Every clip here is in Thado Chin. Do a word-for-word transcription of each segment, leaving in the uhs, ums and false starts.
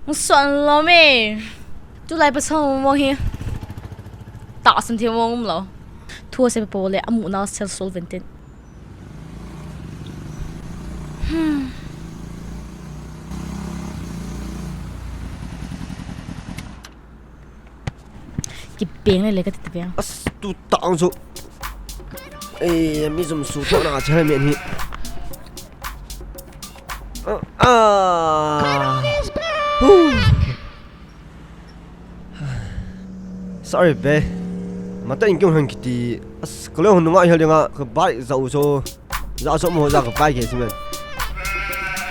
Hung suan lou me. Tulai pasal mong hi. Tahsan thei mong um lou. Thu ase po le amu na sel sol venten. Hmm. Kipeng le le ka ti ta veng. As, tu tang chu. Eh, mi zum su tho na che men hi. Ah, ah. Huh. Sorry, be. Mata in kyung hang kiti. As, kalo hon nga hel nga ka bai za u so. Za so mo za ka bai ke simen.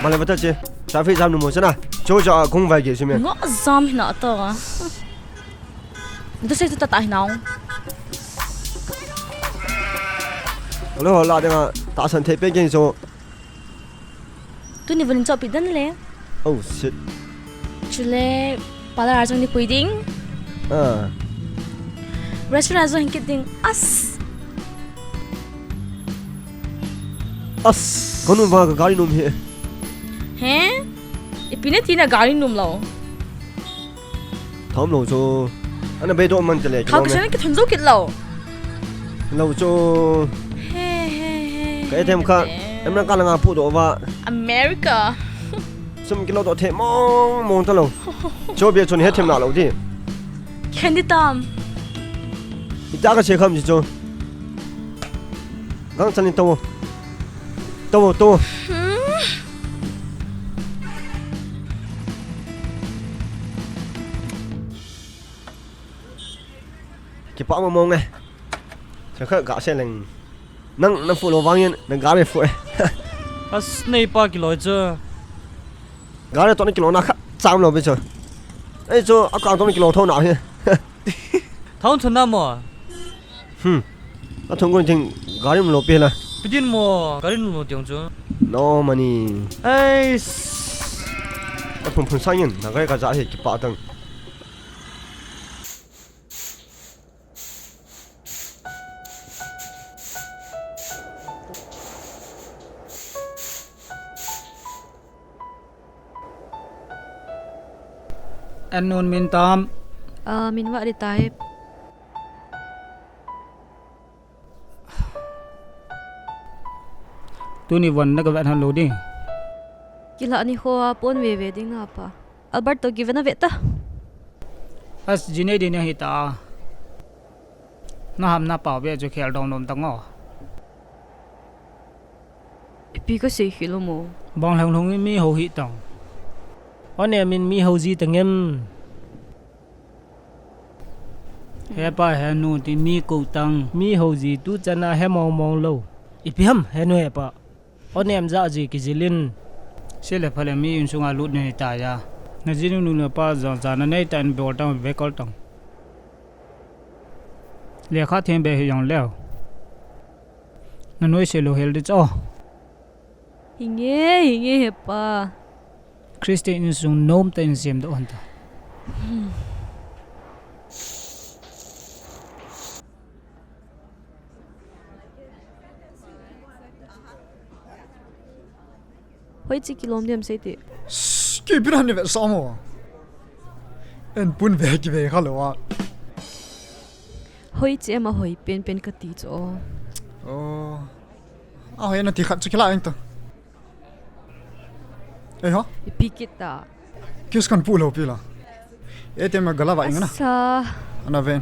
Male bata che. Traffic jam nu mo sana. Cho ja kung bai ke simen. Nga jam hina ta. Dose tu tata hinau. Hello, hola, denga tahsan thei pen keng so. Tuni van chopi dan le. Oh, shit. Chule, parlour a jong ni pui ding. Ah. Restaurant a jong hin kit ding. As. As. Kanu va ka gari nom hi. He? Ipi na tina gari nom lou. Thom lou chu. Ana bei doh man chale. Thau kisa na kithon jou kit lou. Lou chu. He, he, he. Ka A T M kha. Em na ka langa pu doh va. America. Sum kilo doh the mong mong ta lou. Cho bia chun he them na lou di. Khen di tam. Ita ka che kham ji chu. Gang chan ni to. To, to. Hmm. Kipa mong mong e. Chakha ga se leng. Nang na fu lou vangin na gari fu e. As nei pa kiloi chu. Gari to na kilo na kha cham lou be chu. Ei chu a kang to na kilo tho na hi. Thong chun na mo. Hmm. A thong gon ting gari mo lo pe la. Pidin mo gari mo tiang chu. No money. Ei. A phun phun sangin na gari ka ja hi kipa tang. An nun min tam. Ah, min va ri tai. Tuni von na ka vet han lo ding. Kila ni kho a pon ve ve ding a pa. Alberto ki ve na ve ta. As jine din ya hita. Na ham na pau ve chu khel dom dom ta ngo. Ipi ka sei khel mo. Bang lhang lhung mi ho hi tang. One min mi ho ji tang em. He pa he nu ti mi ko tang mi ho ji tu chana he mong mong lo. Ipi ham he nu he pa. O nem ja ji ki jilin. Se le pha le mi insunga lut nei ta ya. Na jinu nu le pa jong cha na nei ta in bol tang ve kol tang. Le kha them be hi jong leo. Na noi se lo hel di cho. Hinge, hinge he pa. Christian insung nom ta in sem do hon ta. Hoi chi kilom diam sei ti. Shh, ki bira ni ve sa mo. En pun ve ki ve kha lo wa. Hoi chi ema hoi pen pen ka ti cho. Oh. A hoi na ti khat chu kila eng to. Ei ho? Ipi kit ta. Kis kan pu lo pi la. E te ma gala va ing na. Sa. Ana ven.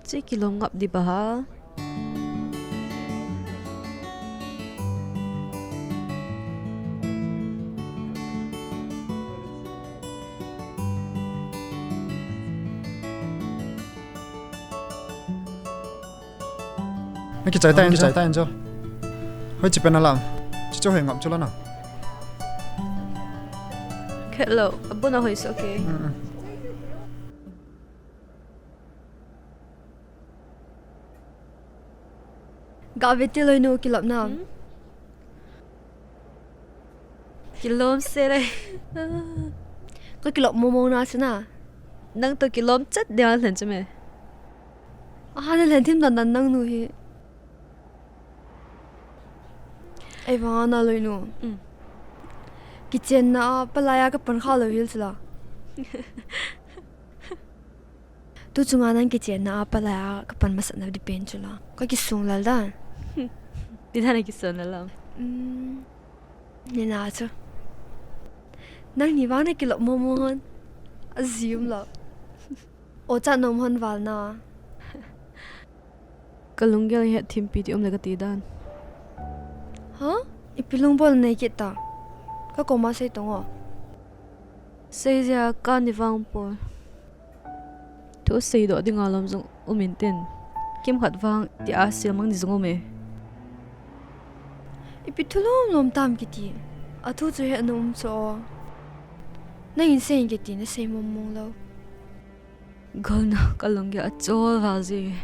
Che kilom ngap di ba ha. Na kichai ta in, kichai ta in jo. Hoi chi pen alam. Chi cho hoi ngam chu la na. Hello, abuna hoi so ke. Mm, mm. Ga ve ti loi nu kilom na. Hmm? Kilom se re. Ka kilom mo mo na se na. Nang to kilom chat de an hlen chu me. A na hlen thim dan dan nang nu hi. Ei vang a na loi nu. Mm. Kichenna a palai a kapan kha lou hel chu la. Tu chunga nang kichenna a palai a kapan masat na di pen chu la. Ka kisung lal dan. Ti dan a kisung lal lam. Hmm. Ni na chu. Nang ni vang na kilop mo mo hon. A zium lo. O cha nom hon val na. Ka lunggel het thim pi ti um le ka ti dan. Ha? Ipi lungbol nei kit ta. Ka koma sei tong o. Sei zia ka ni vang poi. Thu seidoh dinga lom jong um intin. Kimkhat vang ti a sil mang ni jong um e. Ipi thu lom lom tam kiti. A thu chu he nom cho. Nangin sei kiti na sei mong mong lo. Golna ka lunggel a chol val ji.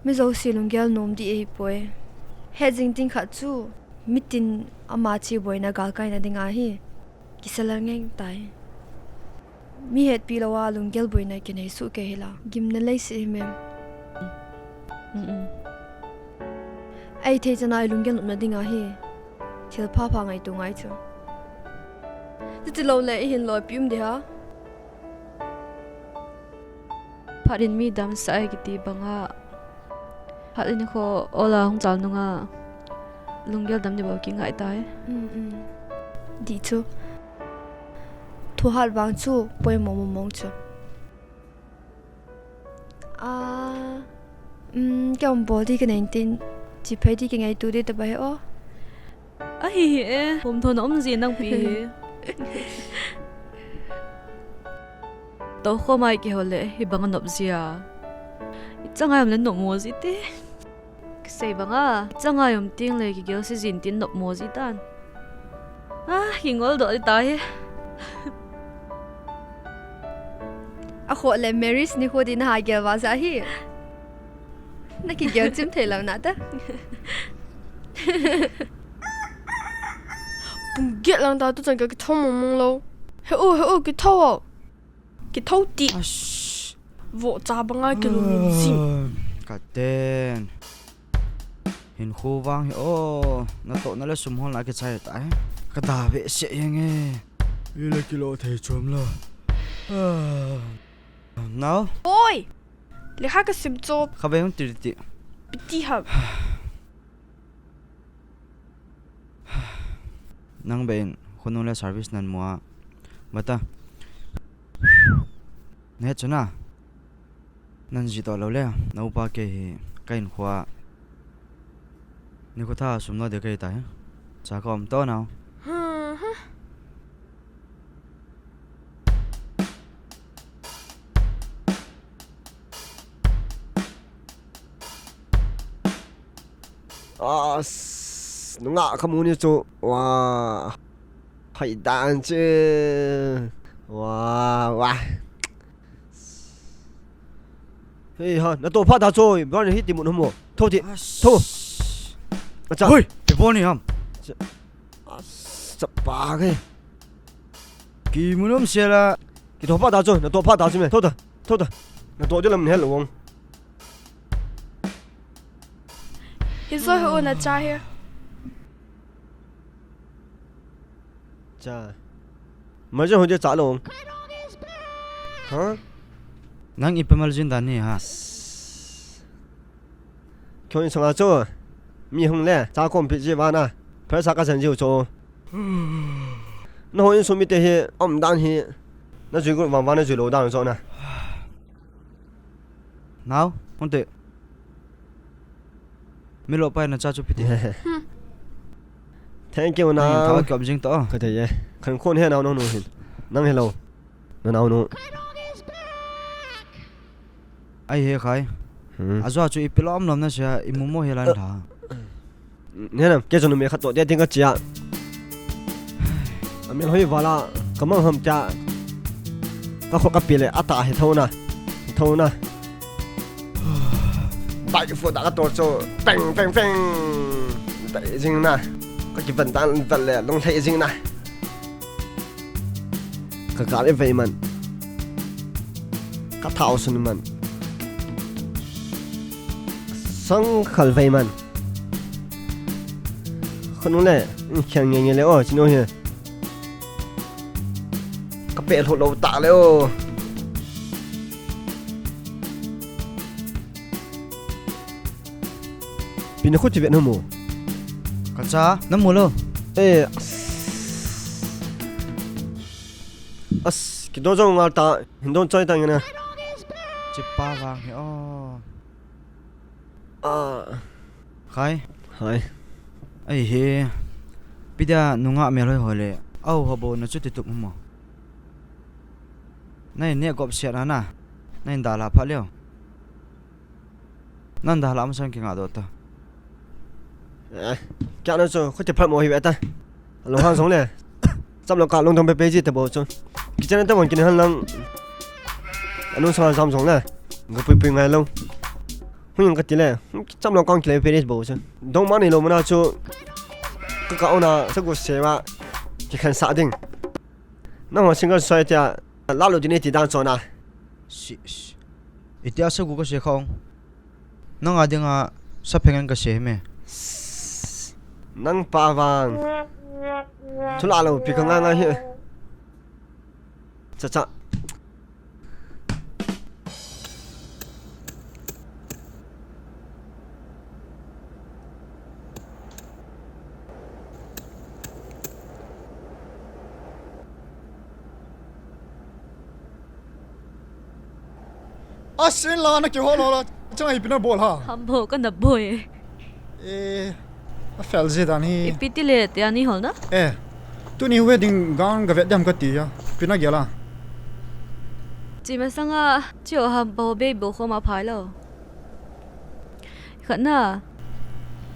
Mi jouse lunggel nom di ei poi. He jing ting khat chu mitin ama chi boina galkai na ding ahi. Kisa lal ngeng tai. Mi hetpi lou a lunggel boina kinei su ke hila. Gimna lei si hi mem. Mm-mm. Ei thei chana ei lunggel nopna ding ahi. Thil pha pha ngai tu ngai chu. Ti ti lou le i hin loi pi um di ha. Phat in mi dam sa ai kiti banga. Phat in kho ola hung chal nunga. Lunggel dam ni bo ki ngai tai. Mm, mm. Di chu. Thu hat vang chu poi mong mong mong chu. A, um, ke om bol di ke neng tin. Chi phei di ke ngai tu di ta ba he o. A hi hi e, hom thon om ji nang pi hi. To kho mai ke ho le, hi bang nop ji a. I chang ai om le nop mo ji te. Ka sei banga, i chang ai om ting le, ki gel si jin tin nop mo ji tan. A, ki ngol doh di ta hi. A kho le, Mary's ni kho di na ha gel va sa hi. Na kigel chim thei lou na ta. Pung get lang ta tu chan ka kitho mong mong lou. He u, he u, kitho o. Kitho ti. Ash. Vo cha banga kilum in sim. Ka ten. Hin kho vang hi o. Na to na le sum hon la kichai ta he. Ka da ve se yeng e. I le kilo thei chom la. Nau. Oi. Lekha ka sim chop. Kha ve hung tir ti. Piti ham. Nang be in, khonung le service nan mua. Bata. Ne chuna. Nan ji to lo le, na upa ke hi, ka in khua. Ni khu tha sum no de kai ta he. Cha ka om to nau. As, nunga ka mu ni chu, wa, hai dan che, wa, wa. Hei ha, na to pha da choi, bro ni hiti mun homo. Tho ti, tho. Acha. Hoi, te bo ni ham. As, chapa ke. Ki mun hom se la. Ki to pha da choi, na to pha da choi me. Tho ta, tho ta. Na to je lam hel wong. Hi zo hi u na cha hi. Cha. Ma je ho je cha lo. Ha? Nang ipi mal jin dan ni ha. Kyo in sanga cho. Mi hung le cha kom pi ji va na. Phaisa ka san ji cho. Na ho in sum mi te hi om dan hi. Na jui gu vang va na jui lo dan cho na. Nau, hon te. Mi lo pai na cha chu piti. Thank you, nau. Nang thaw kiom jing to. Ka te ye. Khan khon he nau nau nu hin. Nang hello. Na nau nu. Ai he khai. Hmm. A zo chu ipi lom lom na sia, i mu mo he lan tha. Nena, ke chanu me khat to dia ting ka chia. Amel hoi vala, ka mang ham tia. Ka kho ka pi le, ata he thona. Thona. Bai fo da ka to cho. Peng, peng, peng. Dai jing na. Ka ki ban dan dal le, long thai jing na. Ka gal i vei man. Ka thau sun man. Sang khal vei man. Khanu le, khen nge nge le o, chinu hi. Ka pe lhut lou ta le o. Pi na khu chi ve na mu. Ka cha, na mu lo. Eh. As, kidou jong ngal ta, hin don choi ta nge na. Chi pa vang hi o. Ah. Khai. Hai. Ai he. Pi dia nunga mel hoi hoi le. Au ho bo na chu ti tup mo. Nai ne gop sia na na. Nai da la pha leo. Nan da la ma sang ki nga do ta. Eh, kya na chu, khu ti phat mo hi ve ta. Lo hang song le. Cham lo ka long dong pe pe ji ta bo chu. Ki chen ta bon kin han lang. Anu sa jam song le. Ga pui pui ngai lo. Hun yang ka ti le. Cham lo kang ki le pe bo chu. Dong ma nei lo ma na chu. Ka ka ona sa go se wa. Ki khan sa ding. Nang ho single soi tia. La lo di nei ti dan chon a. Si, si. Itia sa go ka se khong. Nang a dinga sa phengen ka se me. Nang pa vang. Thu la lo pi ka nga nga hi. Cha cha. Asin la na ki ho lo la. Chang ai pi na bol ha. Ham bo ka na boi. Eh, a fel je dan hi. Ipi ti le te ani hol na? Eh, tuni wedding gown ga vet dem ka ti ya. Pi na gel a. Chi ma sanga, chi o ham bo be bo kho ma phai lo. Khat na.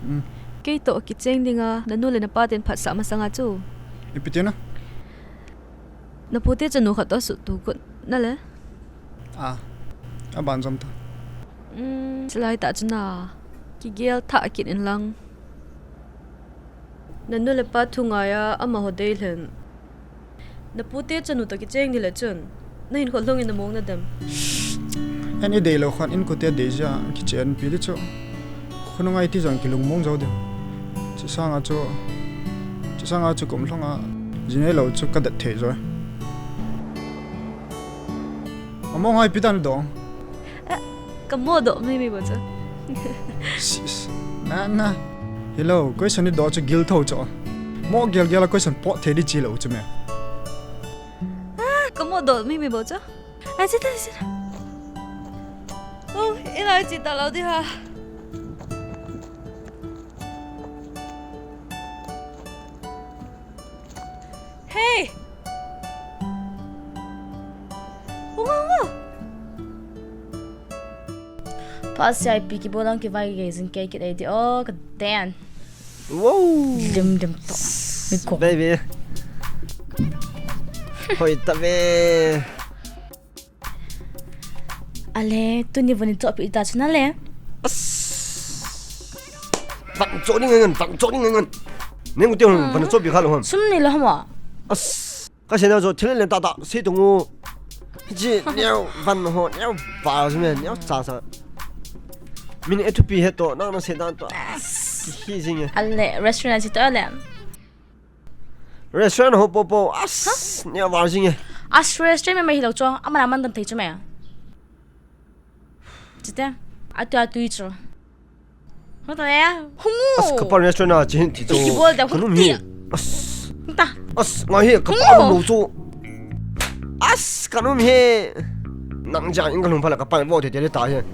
Mm. Kei to kicheng dinga, na nu le na pa ten phat sa ma sanga chu. Ipi ti na? Na pu te chanu khat to su tu kut na le. Ah, a ban jom ta. Um, silai ta chu na. Ki gel tha kit in lang. Na nu le pa thu ngai a, ama ho dei hlen. Na pu te chanu to kicheng ni le chun. Na hin kho hlong in na mong na dem. En i dei lo khan in ko te dei ja kichen pi di chu. Khunu ngai ti jong ki lung mong jo dem. Chi sanga chu. Chi sanga chu kum hlong a. Ji nei lo chu ka det thei jo. Amo ngai pi dan dong. Eh, ka mo do mi mi bo cha. Sis. Na, na. Hello, question ni do cha gil tho cha. Mo gel gel a question pot thei di chi lo chu me. Ah, ka mo do mi mi bo cha. Ai, chi ta, chi ta. Oh, i lai chi ta lo di ha. Hey! Hung, hung, hung. Pha sia ipi kibol ang kivai gei jing kei kit ei ti o, ka den. Wow. Lim lim to. Mi ko. Baby. Hoi ta ve. Ale, tuni vani chohpi ta chuna le. As. Vang cho ding ngan, vang cho ding ngan. Neng u te hung, vang chohpi kha lo ham. Sum nei lo ham a. As. Ka se na jo thil len ta ta, se tung u. Ji, neo, van ho, neo, va, me, neo, cha, cha. Min e thupi he to, nang na se dan to. As. Hi jing e. Ale, restaurant si to ale. Restaurant ho po po, as, neo, va jing e. As restaurant me, me hi lo cho, ama na man dan thei cho me. Chite, atu, atu i cho. Hota ya, hungu. As, kapa restaurant a, chi hin ti cho. Ki bol da, kanu mi. As. Ta. As, ngai hi, kapa lo cho. As, kanu mi. Nang ja, in ka lung pha la, kapa vo te te ta he.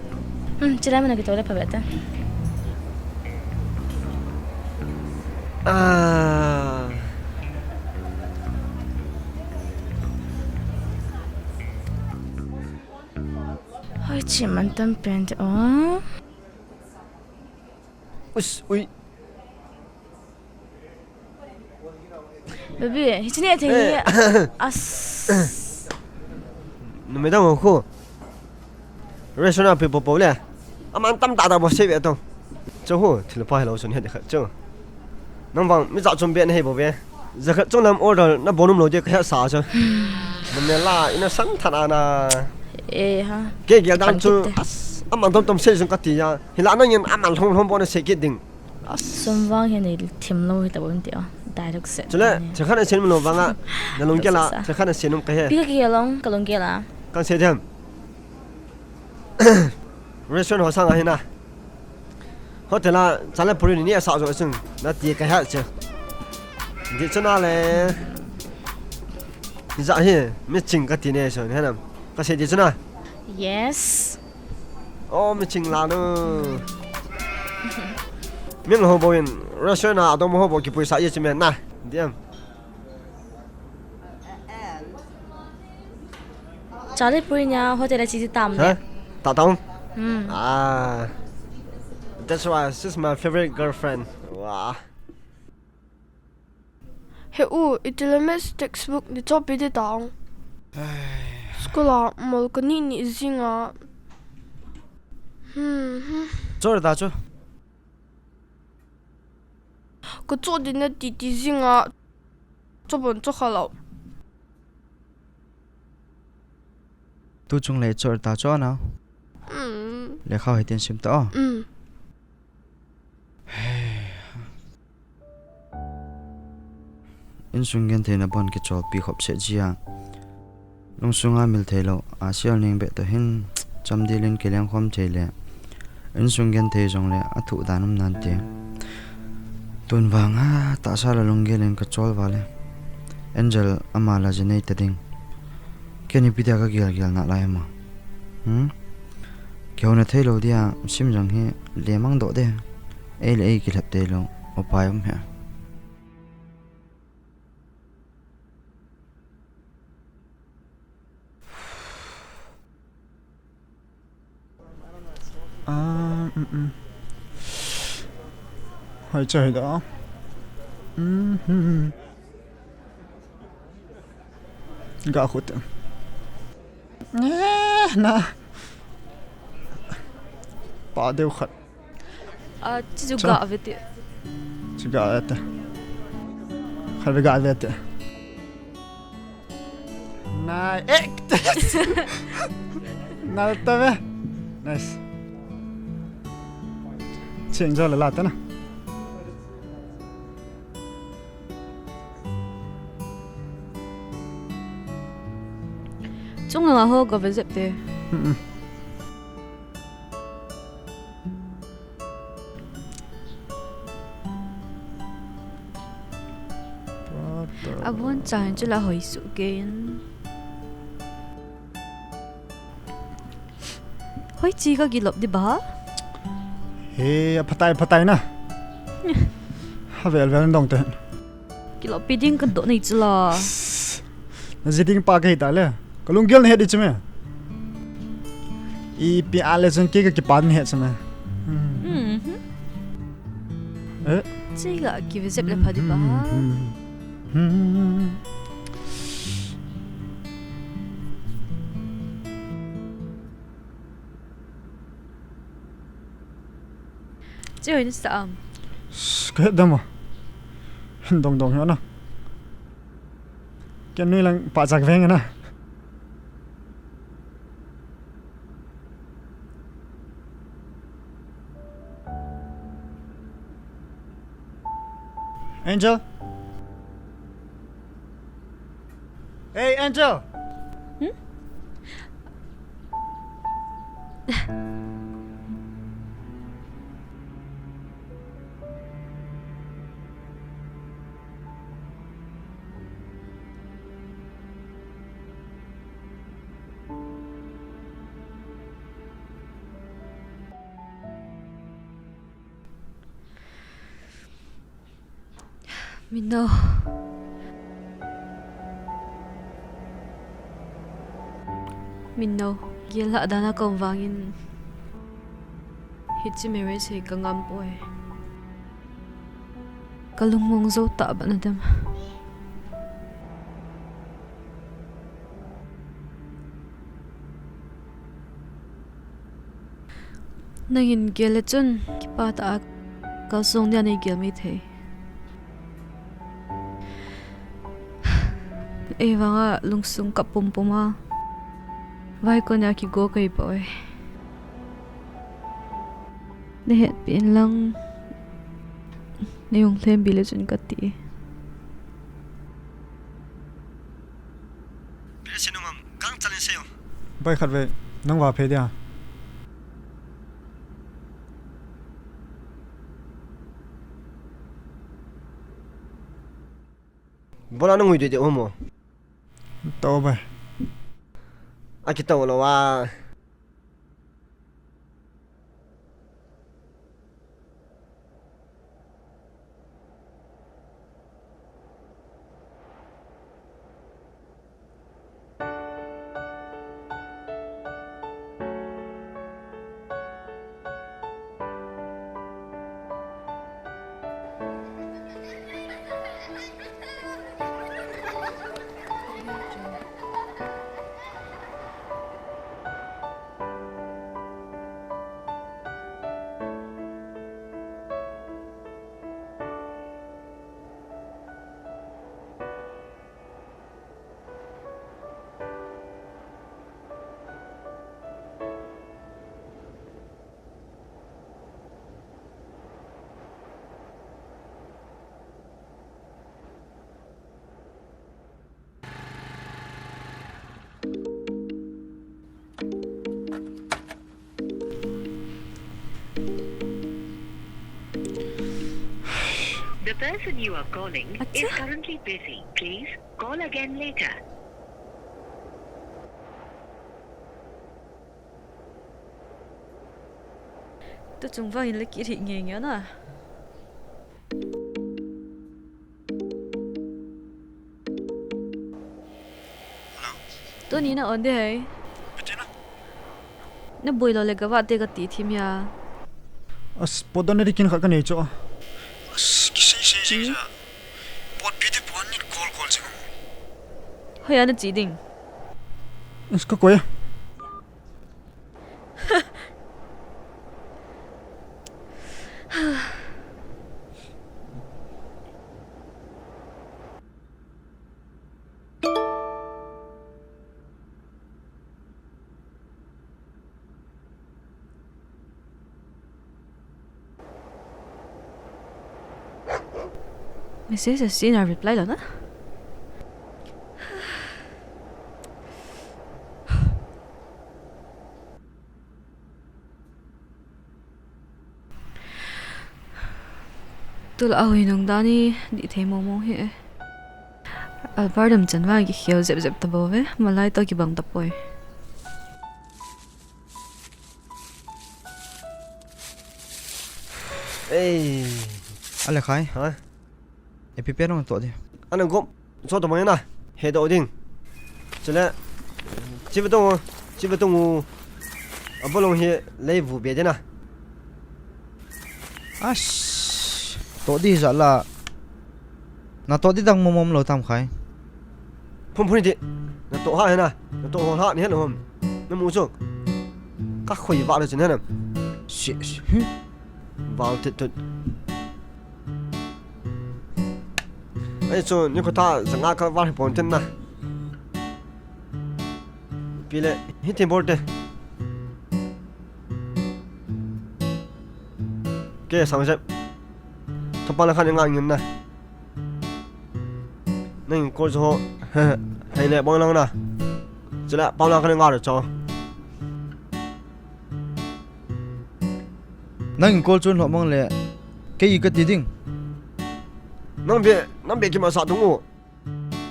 Hmm, chila mana ki to le pha beta. Ah. Hoi, chi man tam pen te o. Us, ui. Baby, hi chini athe hi. Eh. As. Numei dang ho khu. Restaurant a pi po po le. Aman tam ta ta bo se ve to. Cho ho, thil pa hi lo sun he de khat cho. Nang vang mi ja chom be na he bo ve. Jakhat chunglam order na bonum lo de ka he sa cho. Numei la, ina san than ana. Eh ha. Ke gel dan chu. As, aman tom tom se jung ka ti ya. Hi la nang in aman hlong hlong bo na se kit ding. Sum vang hi nei thim lou hi ta bon ti a. Dialogue set. Chule, thil khat a sen lou vang a. Na lunggel a, thil khat a sen um ka he. Pi ka kihe long, ka lunggel a. Kan sei dem. Restaurant ho sang a hi na. Hotel a, chale puri ni a sa jo sung. Na ti ka he che. Di chuna le. Ni za hi, mi ching ka ti ne so, he nam. Ka sei di chuna. Yes. Oh, mi ching la no. Min ho bo in, restaurant a dom ho bo ki puisa ye chi men na. Diam. Chale puri nia hotel a chi tam. Ha? Ta tong? Hmm. Ah. That's why she's my favorite girlfriend. Wow. He u, itile maths textbook ni chopi di tang. School a mol ka ni ni zinga. Hmm, hmm. Chor da chu. Ka cho di na ti ti zinga. Cho bon cho kha lo. Tu chung le chor ta cho na. Hmm. Le khau hi tin sim ta. Hmm. Insung genthei na bon kicholpi khop se jia. Lungsunga mil thei lou, a sial ning be to hin, chamdil in kileng khom thei le. Insung genthei jong le, a thu dan um nan ti. Tun vang a, tahsa la lunggel in ka chol va le. Angel ama la jinei ta ding. Keni pi dia ka gel gel na lai ma. Hmm? Keu na thei lou dia, sim jong hi, le mang do de. Ei le ei kilhep thei lou, upai um he. Ah, mm, mm. Hoi, choi da. Mm, mm, mm. Ga khut. Eh, na. Pa deu khat. A, chi chu ga ve te. Chi ga ve te. Khat ve ga ve te. Nai, eh. Na ta ve. Nice. Change la la ta na. Chung langa ho ka ve jep te. Mm-mm. Abon chan chu la hoi su ken. Hoi chi ka gilop di ba? He, a phatai, phatai na. Ha vel vel dong te. Kilop pi ding ka do nei chu la. Na ji ding pa ka hi ta le. Ka lunggel na he di chu me. I pi a le chun ke ka kipan he chu me. Hmm. Eh? Chi ga ki ve jep le pha di ba. Hmm. Chi hoi ni sa am. Ka he dam a. Dong dong hi na. Ken nui lang pa chak veng na. Angel? Hey, Angel! Hmm? Mino. Mino, gel lah dan a ka um vangin hiche marriage hi ka ngam poi. Ka lungmong jou tah ban a dem. Nangin gel le chun kipah tah a kalsong dia nei gel mai thei. Ei vang a lungsung kap pum pum a, vaikon a kigo ka hi poi. Na hetpi in lang, Nei hung lhem bi le chun kati. Bai, khatvei nang va phei dia. Bola nang ui de de omo. Tao bai. Aki tao lo wa. The person you are calling is Acha. Currently busy. Please call again later. Tu chung vang in le kit hi nge nge na. Hello? Tuni na on de hai. Kati na? Na boi lo le ka va te kati thim ya. As, pot don na di kin kha ka nei cho. As, kisei sei sei Hmm? Ja. Pot pi te pot ni kol kol se ko. Hoi ana chi ding. As, ka koi. Message a seen a reply lo na. Tula a hui nung dan i di thei mong mong hi e. Albar dam chan vang ki khel zep zep ta bo ve. Malai to ki bang ta poi. Ei. Ale khai. Ha? Epi pe nong to di. Ana gom. Cho to mangena. He do ding. Chule. Chiva tong. Chiva tong. Abolong hi lei vu be dena. As. To di za la. Na to di dang mom mom lo tam khai. Phun phun di. Na to ha hena. Na to ho ha ni hen hom. Na mu chu. Ka khoi va le chen hena. Si, si. Val tit tut. Ai chu ni ko ta zanga ka va pon ten na. Pile, hiti bol te. Ke sang jep. Thapa la khan nga ngin na. Nang ko jo. Hei le bong lang na. Chila pa la khan nga ro cho. Nang call chun lhomang le. Kei kati ding. Nang be, nang be ki ma sa tung u.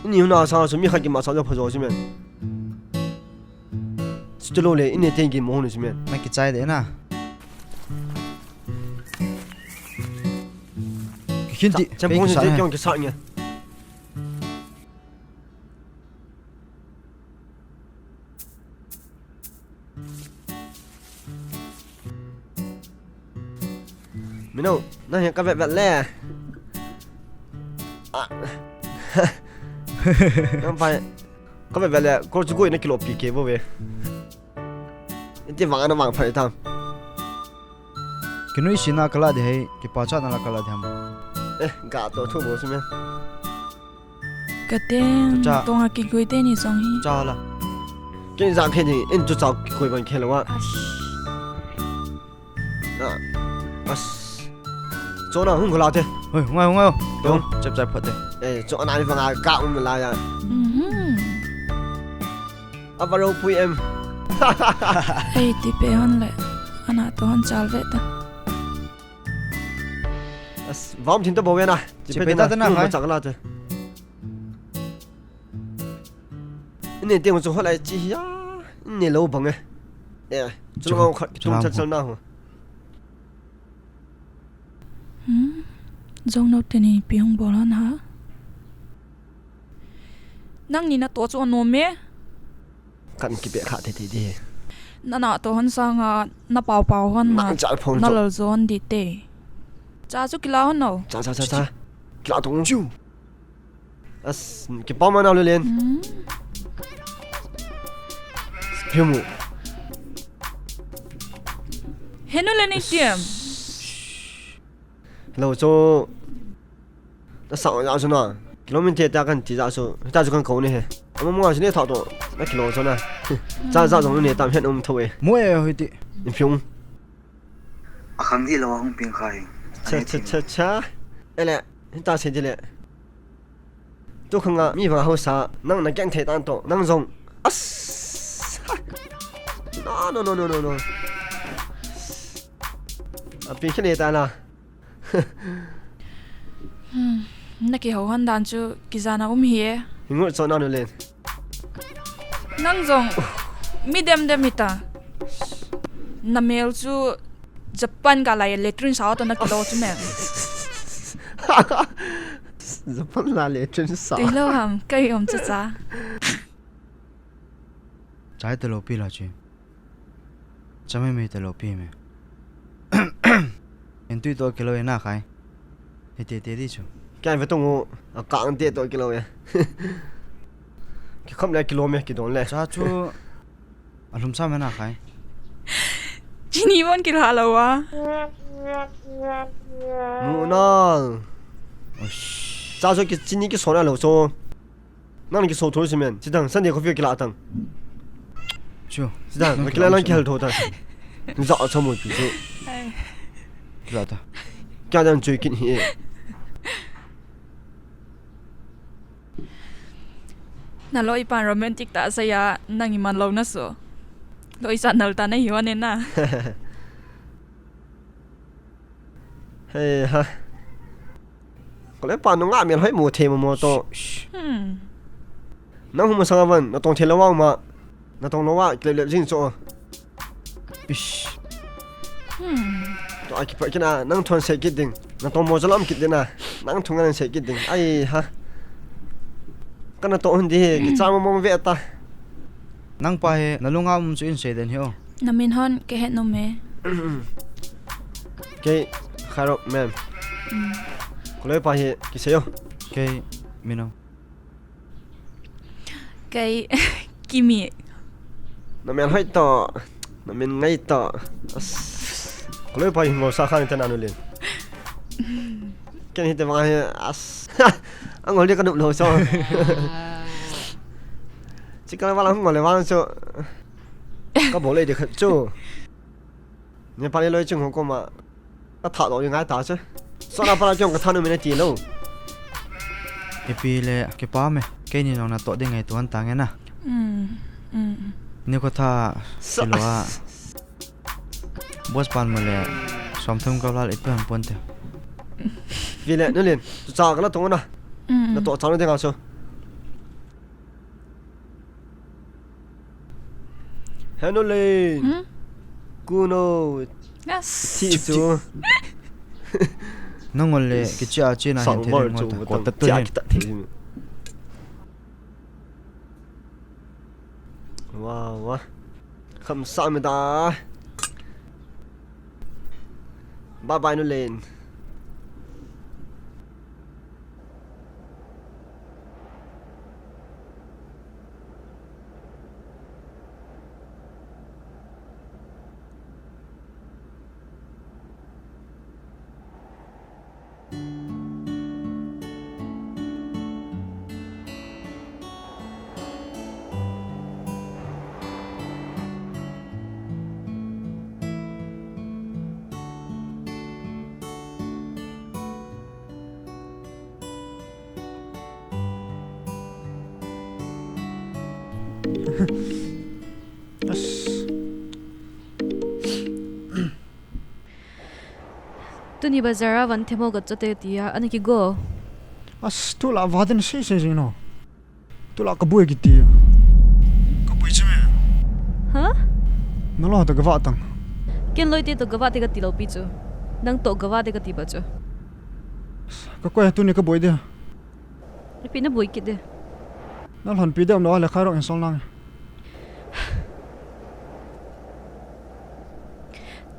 Ini huna sa so mi khat ki ma sa jo pha jo si men. Chuti lou le, ini ten ki mo hunu si men. Na kichai de na. Ki khin ti, chem pong ki sa, kyong ki sa nge. Mino, nang hi ka vet vet le. Ah. Nang pai. Ka vet vet le, ko chu ko na kilo pi ke bo ve. Iti vang na vang phai tam. Kinui sina kala de hei, kipachatna la kala de ham. Eh, ga to thu bo si me. Ka ten, cha. Tonga kikoi te ni song hi. Cha la. Ken jang khe ni, en chu cha kikoi ban khe lo wa. Ash. Ah, as. Chona hung kala te. Hoi, hung ngai, hung ngai. To, chep chai phat te. Eh, chona ni vanga ka um la ya. Mhm. Avaro pui em. Ei, ti pe hon le. Ana to hon chal ve ta. As, vam thin ta bo ve na. Chi pe ta na, hai. Chak la te. Ine te chu ho lai chi ya. Ine lo bang e. Eh, chu lo khat tung chal chal na ho. Hmm? Jong no teni pi hung bol hon ha? Nangni na to chu anom e? Kan kipe kha thei thei di. Na na to hon sanga na pau pau hon na. Nang chal phong na chu. Lal zon di te. Cha chu kila hon no. Cha, cha, cha, cha. Kila to. Chu. As, kipa ma na lu len. Hmm. Piu mu. Henu len itiam. Hello, cho. Na sa ya chu na. Kilometer ta kan ti ya chu. Ta chu kan ko ni he. Ama mo chu ni tha to. Na kilo chu na. Cha za jong ni tam hen um tho e. Mo e hoi ti. In piu. A khang di lo hung ping khai. Cha, cha, cha, cha. Ele, hin ta se di le. Tu khanga mi vang hausa, nang na keng thei tan to, nang jong. As. No, no, no, no, no, no. A pi khele ta la. Hmm, na kihou hon dan chu kijana um hi e. Hingot so na nu len. Nang jong mi dem dem hi ta. Na mel chu Japan ka lai latrine sa to na kilo chu me. Japan la latrine sa. Ti lo ham, kai um cha cha. Chai te lo pi la chi. Chame me te lo pi me. En tui to kilo e na khai. He te te di chu. Kya ve tong u, a kang te to kilo e. Ki kham le kilo me ki don le. Cha chu a lum sa me na khai. Chini bon ki la lo wa. Mu na. Osh. Cha chu ki chini ki so na lo so. Nang ki so tho si men. Sidang Sunday coffee ki la tang. Chu. Sidang, ki la lang ki hal tho ta. Za a chamo pi chu. Ai. Ki la ta. Kya dan chui kin hi e. Na lo ipan romantic ta sa ya nang iman lo na so. Lo isa nal ta na hi wa ne na. Hei ha. Kole pa nunga mel hoi mu the mo mo to. Hmm. Nang hum sang van, na tong the lo wa ma. Na tong lo wa, kile le jing cho. Ish. Hmm. To a ki pa kina, nang thon se kit ding. Na tong mo jalam kit ding na. Nang thung ngan se kit ding. Ai ha. Kana to hun di, ki cha mo mo ve ta. Nang pa he, na lunga um chu in se den hi o. Na min hon ke het nom e. Kei Khairok mem. Mm. Koloi pa hi kisei o. Kei Mino. Kei Kimi. Na min hoi to. Na min ngai to. As. Koloi pa hi ngol sa khang te na nu lin. Ken hi te ma hi as. Angol dia ka nup lo so. Chikal wala ngol le wang so. Ka bol le de khat chu. Nepali loi chung ho koma. Ka tha lo ngai ta che. So na pa la chung ka tha nu me na ti lo. Ipi le kipa me. Keini nong na to ding ngai tuan ta nge na. Mm. Mm. Ni ko tha. So. Kilo a. Boss pan mo le. Som thum ka lal ipi han pon te. Vi le nu lin. Tu cha ka la tong na. Mm. Na to cha nu de nga so. Henu lin. Hmm? Kuno. Yes. Thi chu. Nangol le kichia china hin thei ngol ta. Ko ta tu hin. Wow, wow. Kham sa me da. Bye bye nu lin. Tuni bazar a van themmo ka chote tia, ana kigo. As, tulai va den sei sei jing no. Tulai ka boi kiti. Ka boi chu me. Ha? Naloi to ka va tang. Ken loi te to ka va te ka ti lou pi chu. Nang to ka va te ka ti ba chu. Ka koi tuni ka boi de. Ipi na boi kit de. Na lhon pi de um lo le kha rong in sol nang.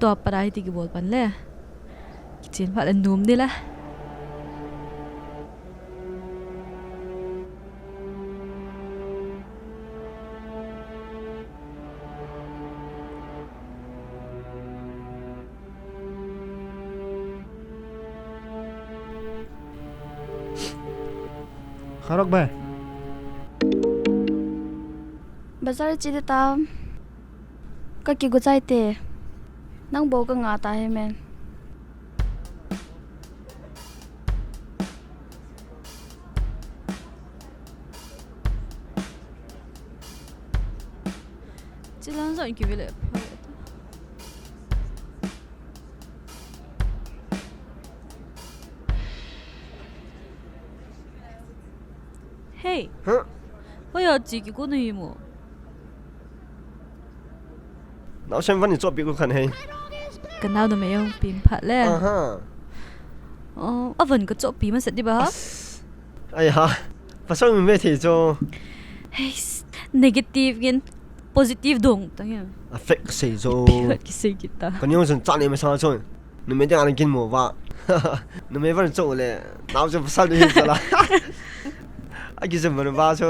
Tua para hiti kibol pan le. Kichen pha le num ni la. Kharok bai. Bazar chi de tam. Ka kigo chai te. Nang bou ka nga ta he men. Chilang zong kivele. Hey. Huh? Hoya chi kigo na hi mo. Naosen van ni chopi ko khan hei. Ka nau na me yong pin phat le. Aha. Oh, avan ka chopi ma set di ba ha? Ai ha. Pasal mi me thei cho. Hey, negative gin positive dong tang ya. A fake sei cho. Pi hat ki sei kita. Ka nyong sun cha ni ma sa cho. Numei te ana kin mo va. Numei van cho le. Naosen pasal ni sa la. A ki sem van va cho.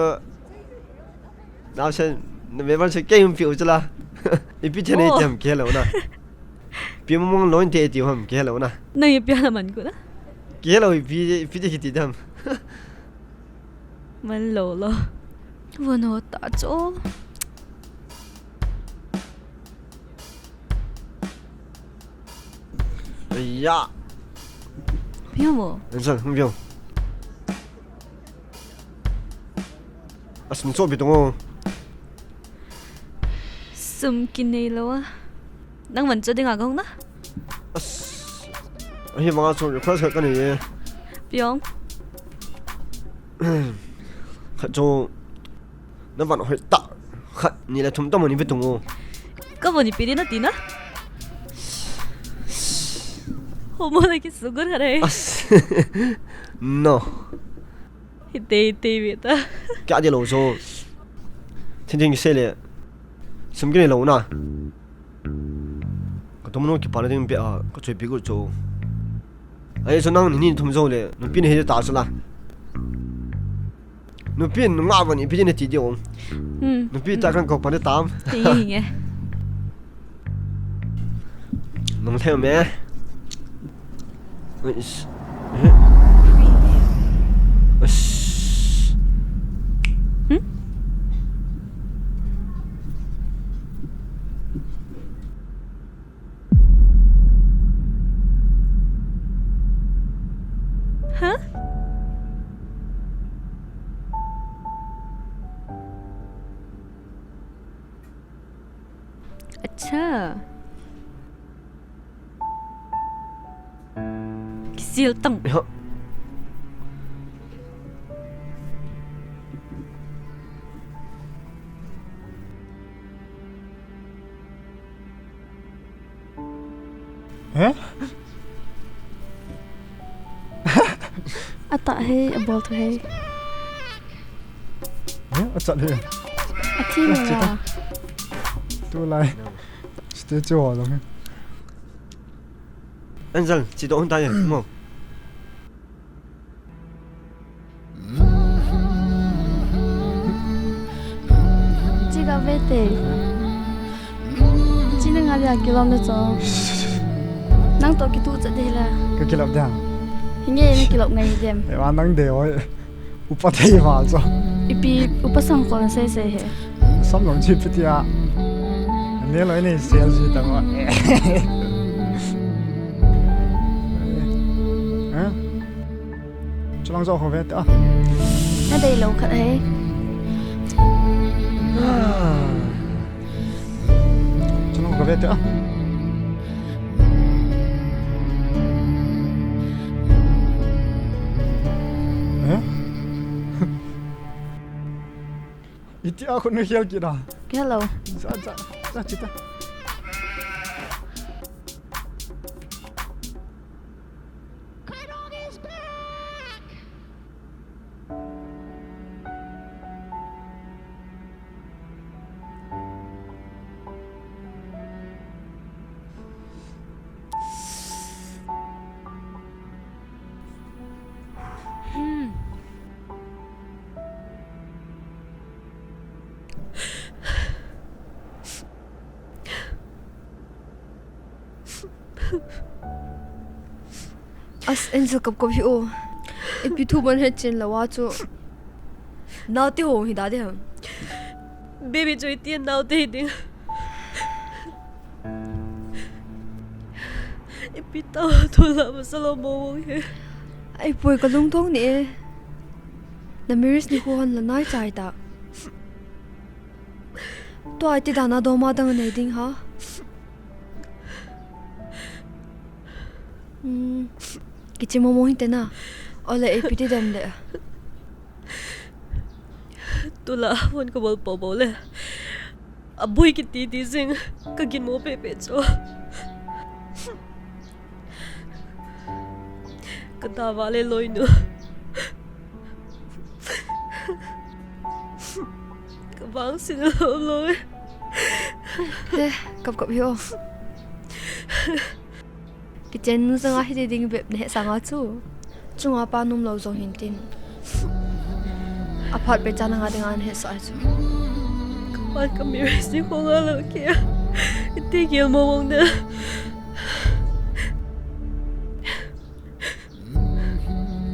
Naosen, numei van se kei hung piu chu la. Ipi thei nei ti ham kei helou na. Pi mong mong loi te ti ham kei helou na. Nang ipi hala man ku na. Kei helou ipi, ipi te kiti dam. Man lou lou. Vono ta cho. Aya. Piang mo. Ensan, hung piang. As, nung so bitong o. Sum kinei lo a. Nang man cho ding a gong na? As, ahi manga cho request ka ni e. Piang. Khat cho. Na van hoi ta. Khat ni le thum ta mo ni ve tung o. Ka mo ni pi di na ti na. Ho mo na ki sugar hare. As. No. Hi te, hi te ve ta. Kya de lo so. Thin thin ki se le. Sum ki ne lo na. Ka tum no ki pa na ding pe a, ka choi pi gu cho. Ai so nang ni ni thum zo le. No pi ne he ta so la. Nupi nunga bani pi ne ti diu. Hmm. Nupi ta kan ko pan tam. Ti nge. Nung theu me. Uish. Uish. Hmm? Huh? Acha. Kisil tang. Iho. He? Ata he, abol thu he. He? Achat he. Athi mo ya. Tulai. Statue ho jong he. Angel, chi to hun ta ye, mo. Chi ka ve te. Chi na nga dia kilom na cho. Nang to kitu cha de la. Ka kilom dia. Hinge na kilom ngai dem. E wa nang de oi. Upa thei ma cho. Ipi upa sang ko na sei sei he. Sam long chi pi tia. Ne lo ne sel ji ta ma. Ha? Chulang zo ho ve ta. Na dei lo khat he. Chulang ho ve ta. Iti a khun na hial kit a. Hello. Za, za, za chita. As, Angel, kap kap hih o. Ipi thu man he chen lawa chu. Nau te ho hi da de ham. Baby chu iti nau te hi ding. Ipi tah thu la masa lo mo wong he. Ai poi ka lungthong ni e. Na marriage ni ho han la nai chai ta. Tua iti dana doma dang nei ding ha. Hmm. Kichi momo hinte na. Ole, ipi ti dem le. Tula, phone ka bol po bol le. Abui kiti ti jing. Ka gin mo pe pe cho. Ka da va le loi nu. Ka vang sin lo loi. He, kap kap hih o. Kichen nu janga hiti ding bep na he sanga chu. Chunga pa nom lo jong hin tin. Aphat pe chan nga dinga na he sa chu. Ka pa ka mi resi ko nga lo kia. Iti gil mo wong de.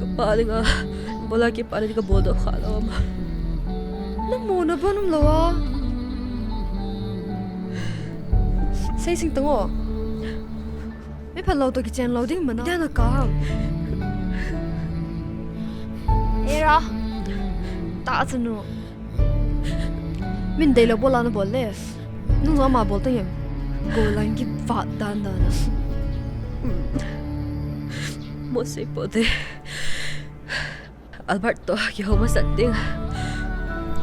Ka pa dinga, bola ki pa dinga bol do kha lo ma. Na mo na bon um lo a. Sei sing tango. Me phan lo to kichen lo ding mana. Dia na ka. Era. Ta chanu. Min dei lo bola na bol le. Nung zo ma bol tang em. Go lang ki vat dan dan. Mo sei po de. Albert to ki ho ma sat ding.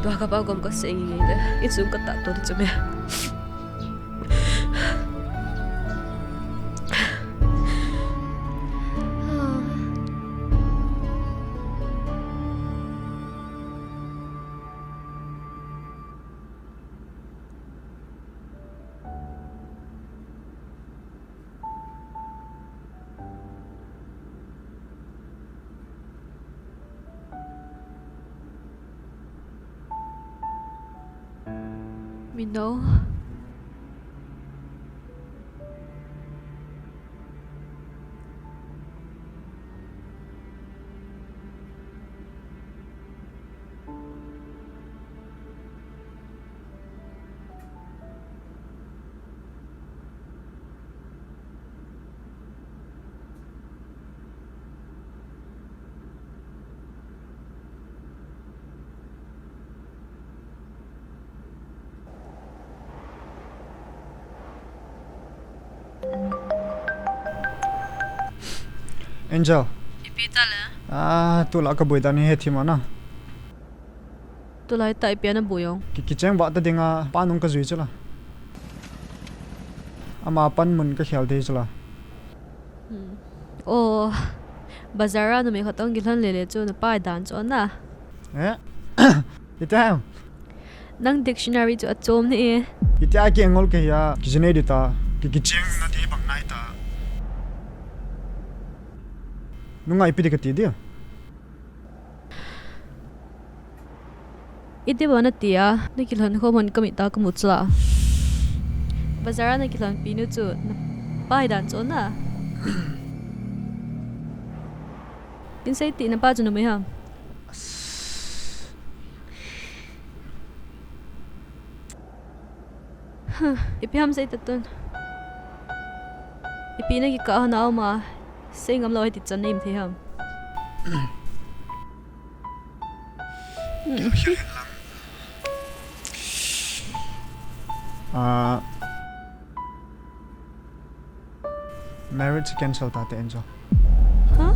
Tua ka pa gom ka sei ngi le. Insung ka ta to di chu me. Mino. Angel. Ipi ta le? Ah, tulai ka boi dan hi he thim ana. Tulai ta ipi ana boi ong. Ki, kicheng ba ta dinga pa nung ka jui chula. Ama pan mun ka khel thei chula. Hmm. Oh, bazar a numei khat tong kilhon lele chu na pai dan chu na. Eh? Ita. Nang dictionary chu achom ni e. Ita ki angol ke ya, ki jine di ta, ki kicheng na ti bang nai ta. Nunga ipi di ka ti dia. Iti ba na tia, na kilhon khom hon ka mit a ka mu chula. Bazar a na kilhon pi nu chu na pai dan chu na. In sei ti na pa chu numei ham. Huh, ipi ham sei ta tun. Ipi na kikah hon a um a, sei ngam lou hiti chan na im thei ham. Ah, marriage cancel ta te, Angel. Huh?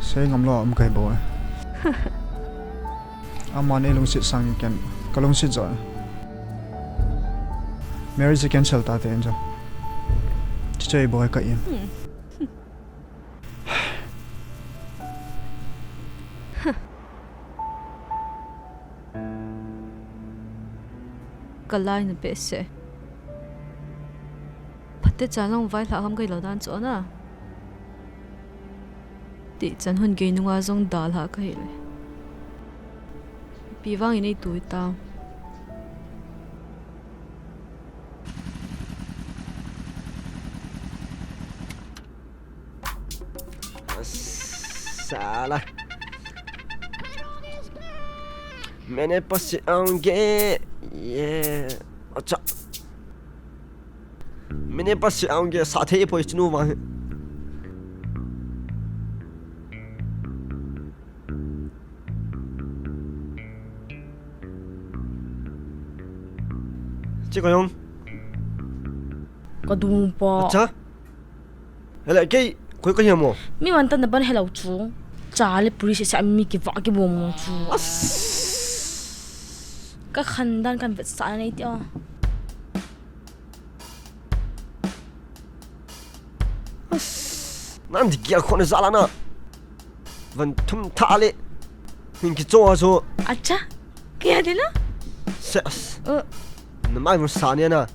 Sei ngam lou um kai bo e. Aman ei lungset sang in ken ka lungset jo. Marriage cancel ta te en jo. Chichoi boy ka in. Ka lai na pe se. Phate cha long vai hla ham kai lo dan chu na. Ti chan hun gei nunga jong dal ha ka hi le. Pi vang in ei tu ta. Sala. मैंने पसी आऊंगे। ये। अच्छा। मैंने पसी आऊंगे। साथे ही पहुंचनू वहां। Chi ko yong. Ka dum pa. Acha. Hele, kei, koi ka hiam mo? Mi man tan na ban hello chu. Cha le puri se sa mi ki va ki bom mo chu. As. Ka khan dan kan vet sa nei ti a. As. Nan di kia khon za la na. Van thum tha le. Hin ki cho a so. Acha. Kya de na? Ses. Uh. Na mai mo sa ni na.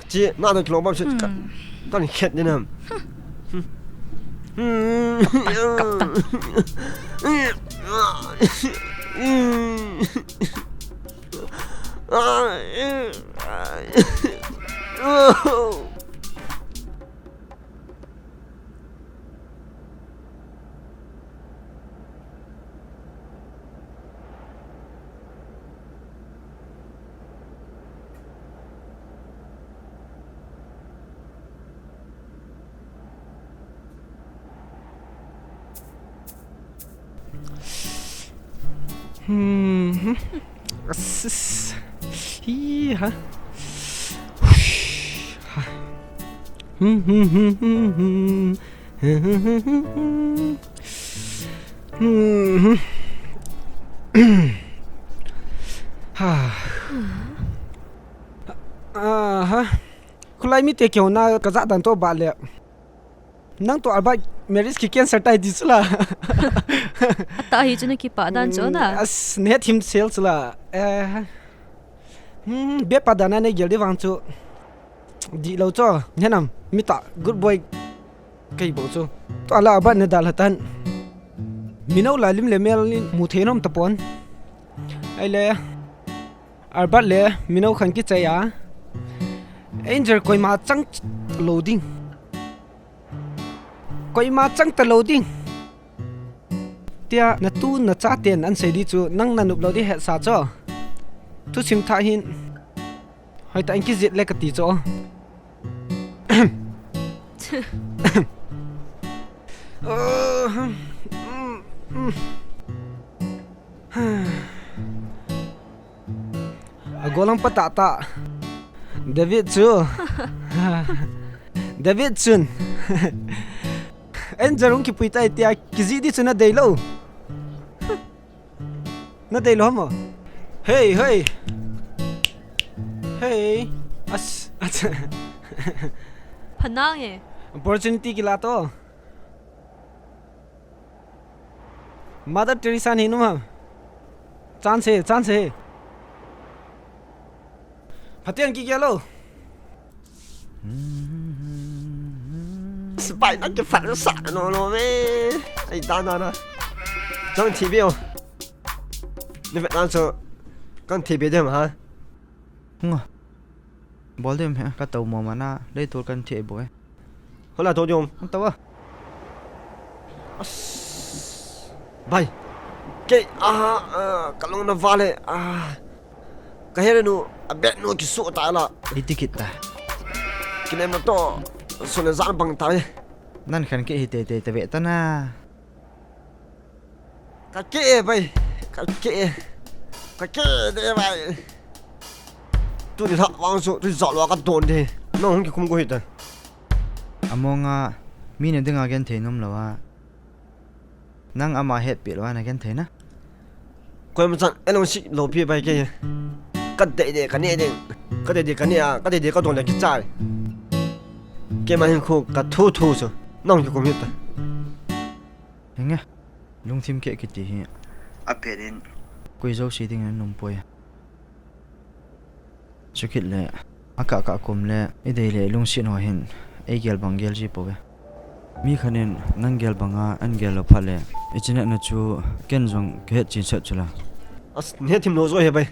Chi, na da kilong bam se. Hmm. Kan khet ni na. Hmm. Kap ta, kap ta. Hmm. Asis. Hi ha. Ha. Hmm, hmm, hmm, hmm, hmm. Hmm. Ha. Aha. Khulai mite keu na ka ja dan to ba le. Nang to Albert marriage ki cancel tai di chu la. Ata hi chu na kipa dan chu na. Hmm, as ne thim sel chu la. Eh. Hmm, be pa dan na ne gel di vang chu. Di lo chu. Ne nam, mi ta, good boy. Kei bo chu. To ala Albert ne dal hatan. Mino la lim le mel in mu thei nom ta pon. Ai le. Albert le, mino khan ki chai a. Angel koima chang lo ding. Koima chang ta lo ding. Tia na tu na cha ten an sei di chu nang na nup lo di het sa cho. Thusim tha hin. Hoi ta in ki zit le ka ti cho. A golang pa ta ta. David chu. David chun. En jarung ki pui tai tia ki zi di chu na dei lo. Na dei lo mo. Hey, hey. Hey. As, as. Phanang e. Opportunity ki la to. Mother Teresa ni nu ha. Chance, chance. Pathian ki kya lo. Spy na ki fat sa no no me. Ai da na na. Chang T V o. Ni vet lang so. Kan T V dem ha. Nga. Bol dem he ka to mo mana. Dei tur kan thi bo e. Hola to jom. Ang tawa. As. Bai. Ke, ah, ah, ka long na vale. Ah. Ka here nu, a bet nu ki su ta la. Iti kit ta. Ki nem na to. Su le zan bang ta. Nan khan ke hi te te te ve ta na. Ka ke e bai. Ka ke e. Ka ke de bai. Tuni lha vang chu, tu jol wa ka don de. Nang hung ki khum ko hi ta. Among a, mi na ding a gen thei nom lo a. Nang ama het pi lo a na gen thei na. Koima chan, eh, lungset lou pi bai kei. Ka dei dei ka neh ding. Ka dei dei ka neh a, ka dei dei ka don le kichai. Keima hin khu ka thu thu chu. Nang kikum hita. Henge. Lungthim keh kiti hi. A pet in. Koi jouse ding in nom poi. Chukit le, akah kah kum le, i dei le lungset ho hin, ei gel bang gel ji pouve. Mi khat in, nang gel banga, an gel lou phat le, i chinatna chu, ken jong ka het chin set chu la. As, ne thim lou jo he bai.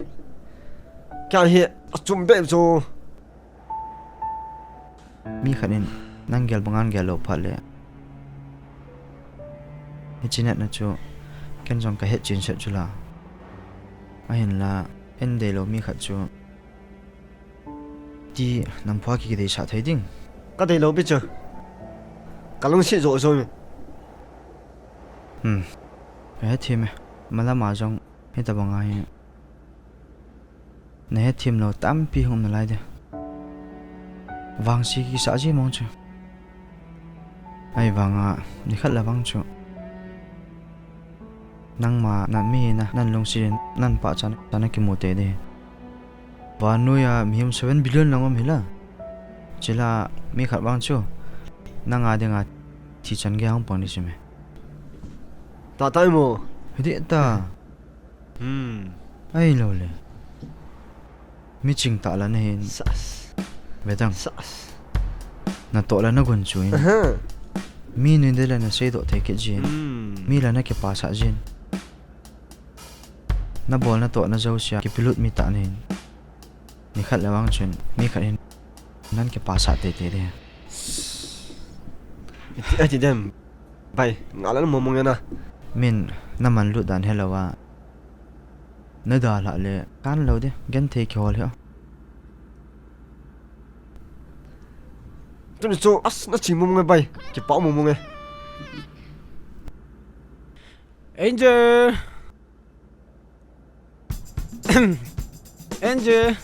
Kya he, a chum be jo. Mi khat in, nang gel banga, an gel lou phat le. Hi chinatna chu, ken jong ka het chin set chu la. Ahinla, en dei lou mi khat chu. Ti, nam pha ki ki dei sa thei ding. Ka dei lou pi chu. Ka lungset jo jo mi. Hmm. Ka het thim e. Malama jong, hi ta banga hi. Na het thim lou tampi hung um nalai de. Vangse kisa ji mong chu. Ahivanga, ni khat la vang chu. Nangma, nan mi na, nan lungset in, nan pachat, tana kimu te de. Vannoi a, mihem seven billion lang um hi la. Chila, mi khat vang chu. Nanga dinga, thi chan gei hung pang ni si me. Ta tai mo. Hi de ta. Hmm. Ai lo le. Mi ching ta la na hin. Sas. Ve tang. Sas. Na to la na gun chu in. Aha. Mi nui de la na sei do thei ke jin. Hmm. Mi la na ke pa sa jin. Na bol na to na jo sia ke pilut mi ta na hin. Ni khat la vang chun. Mi khat hin. Nan ke pa sa te te de. Iti, iti dem. Bai, nga la na mo mo nge na. Min, na man lut dan he lo a. Na da la le, kan lo de, gen thei ki hol he. Tuni chu, as, na ching mo mo nge bai, ki pa mo mo nge. Angel! Angel!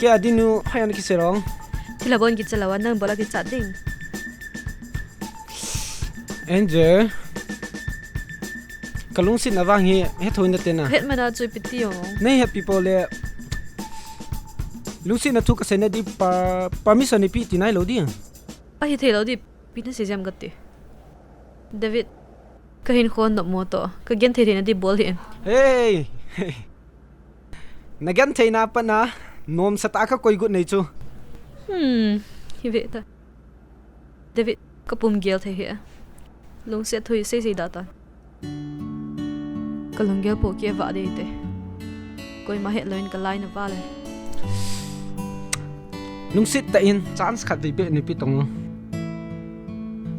Kei a dinu, hoi an kise rong. Thila bon kicha lou a, nang bola kicha ding. Angel. Ka lungsetna vang hi, he thoi na te na. Het mana chu ipi ti o. Nei happy po le. Lungsetna thu ka sei na di pa, permission ipi ti nai lou di. Ahi thei lou di. Pi na sei jam kati. David, ka hin khon nop mo to, ka gen thei thei na di bol hi en. Hey! Na gen thei na pa na, nom sa ta ka koi gut nei chu. Hmm, hi ve ta. David, ka pum gel thei hi. Lungset thui sei sei da ta. Ka lunggel po kia va dei te. Koima het loin ka lai na va le. Lungset ta in chance khat dei pe ni pi tong.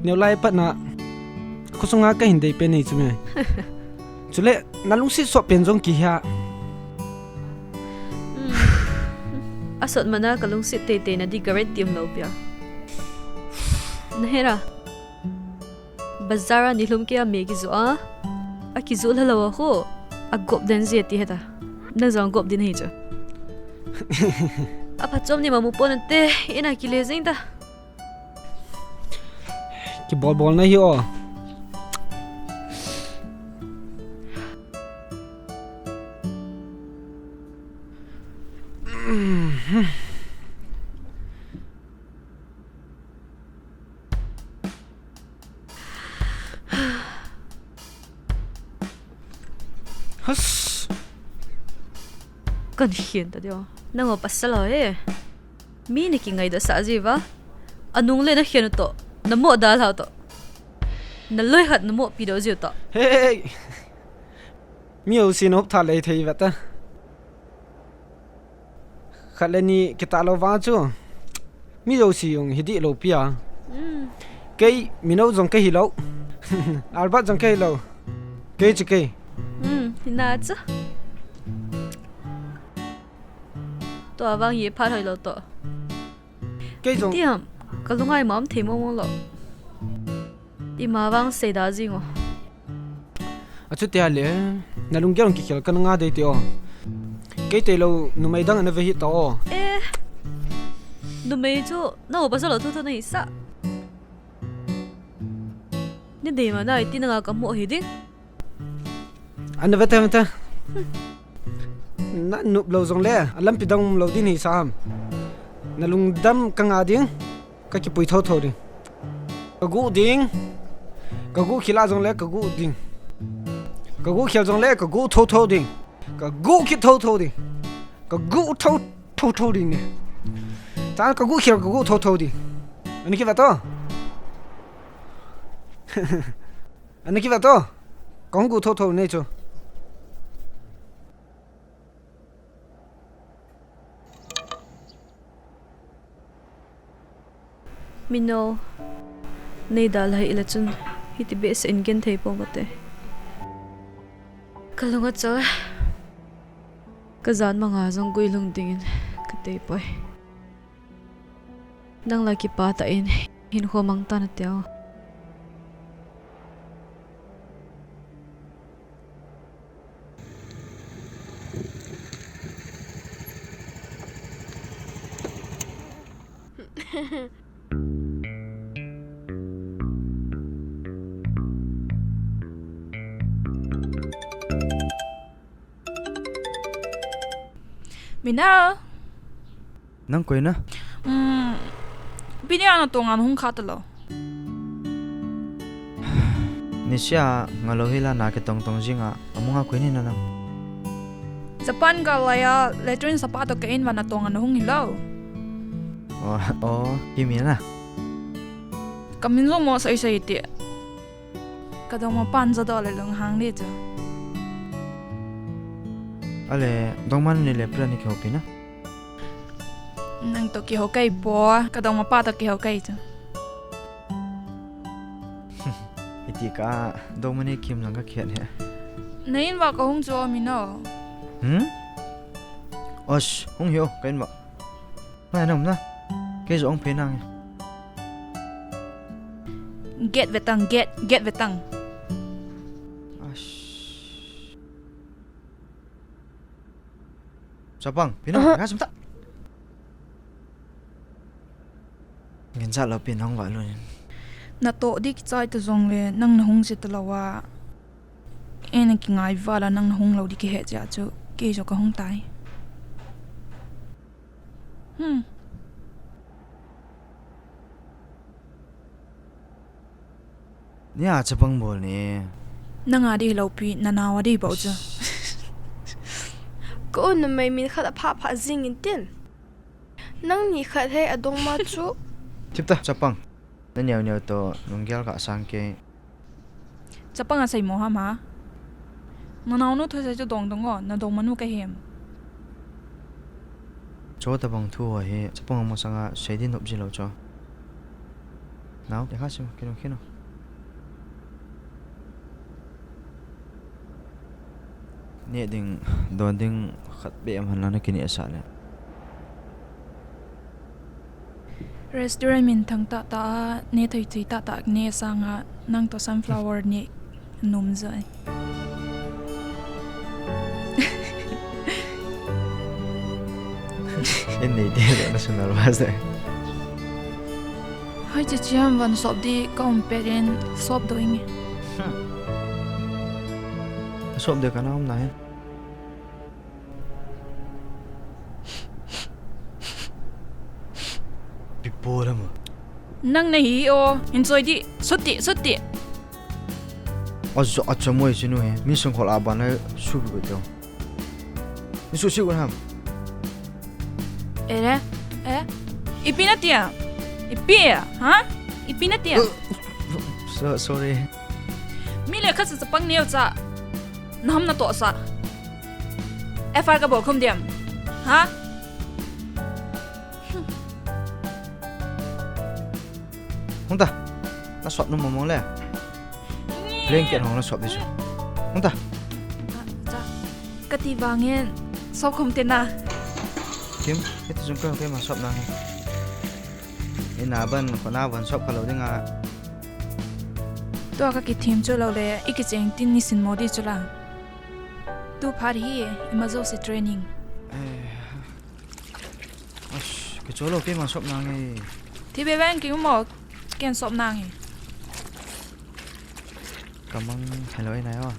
Neo lai pat na. Khusunga ka hin dei pe nei chu me. Chule na lungset so pen jong ki hia. Hmm. A sot mana ka lungset tei tei na di ka ret tiam lo pia. Na hera. Bazar a ni lhum kei a me kijoh a. A kijoh lha lou a khu. A gop den je ti heta. Na jong gop din hi chu. A phat chom ni ma mu pon te, ina kile jing ta. Kibol bol na hi o. Hus. Kan hian ta dio. Nang o pasal o e. Mi ni ki ngai da sa ji va. Anung le na hian to. Na mo da la to. Na loi hat na mo pi do ji to. Hey. Mi o si nop tha lei thei va ta. Khat le ni kita lou vang chu. Mi jouse jong hi dih lou pia. Mm. Kei, mi nou jong ka hi lou. Albert jong ka hi lou. Kei chu kei. Mm, hi na chu. Tua vang ye phat hoi lou to. Kei jong. Tiam, ka lungai mam thei mo mo lou. Ima vang sei da jing o. Achuti a le, na lunggel kikhel ka na nga dei te o. Kei te lou, numei dang na ve hi ta o. Eh, numei chu, na upa sa lou thu thu na hi sa. Ni dei ma na iti na nga ka mo hi ding. Ana vete, vete. Na nup lou jong le, a lampi dang um lou din hi sam. Na lungdam ka nga ding, ka kipui tho tho ding. Ka gu ding, ka gu khila jong le, ka gu ding. Ka gu khel jong le, ka gu tho tho ding. Ka gu ki tho tho ding. Ka gu tho tho tho ding ne. Tan ka gu khel, ka gu tho tho ding. Ani ki va to. Ana ki va to. Kong gu tho tho nei chu. Mino, nei da lai ila chun, hiti be se in gen thei po mate. Ka lunga chal. Ka jan manga jong gui lung dingin ka tei poi. Nang la kipa ta in, hin kho mang ta na teo. Mina. Nang koi na? Um, Bini ana tong ana hung kha ta lo. Nisia nga lo hila na ke tong tong jinga, amunga koi ni na nang. Japan ga laya, latrine sapa to ka in va na tong ana hung hilo. Oh, oh, ki mi na. Ka min jong mo sai sai ti. Ka dong ma pan ja do le lung hang ni chu. Ale, dong man ni le pra ni ke hopi na. Nang to kiho kai po, ka dong ma pa to kiho kai chu. Iti ka dong mani kim lang ka khian he. Na in va ka hung chu mi no. Hmm? Osh, hung hio, ka in va. Mai nam na. Ke jong phe nang. Get vetang, get, get vetang. Osh. Chapang, pina, aha, nga sumta. Ngin sa lo pina hong va lo nin. Na to dik chai ta jong le, nang na hung si ta lo wa. E na ki ngai va la nang na hung lo di ki he cha chu, ke jo ka hung tai. Hmm. Nia chapang bol ni. Nanga di lo pi, na nawa di bol chu. Ko na mai min khat a pha pha jing in tin. Nang ni khat he a dong ma chu. Tip ta, chapang. Na niau niau to, nung gel ka sang ke. Chapang a sai mo ham ha. Na nau nu thu sai chu dong dong o, na dong manu ka hem. Cho ta bang thu ho hi, chapang mo sanga sai din nop ji lo cho. Nau, te kha sim, kino, kino. Ne ding, don ding khat be am han la na kini asa le. Restaurant min thang ta ta, ne thoi thoi ta ta, ne sanga, nang to sunflower ne num jai. En nei de lo na sunal ba jai. Hai che chiam van sop di ka um pet in sop do inge. Hmm. Sop de ka na um na he. Pipo lama. Nang na hi o, hin choi di, sut di, sut di. Ajo, acha moi sinu he. Mi sung khol aban le su bi ko. Mi su si ko ham. Ere, eh? Ipi na tia? Ipi, ha? Ipi na tia? Uh, so, sorry. Mi le khat sa pang neo cha. Nam na to sa. F I R ka bol khum diam. Ha? Hung ta. Na sop nu mong mong le. Blanket hong na sop di su. Hung ta. Ka ti vangin sop khum te na. Kim, ito jung ka, ka ma sop na. Ina ban, ko na ban sop ka lo ding a. Tua ka kithim chu lo le, i kicheng tin ni sin mo di chu la. Tu phat hi, ima jo se training. Eh. Ash, kicholo keima sop nange. Thi be bang ki mo, ken sop nange. Kamang hello inai o.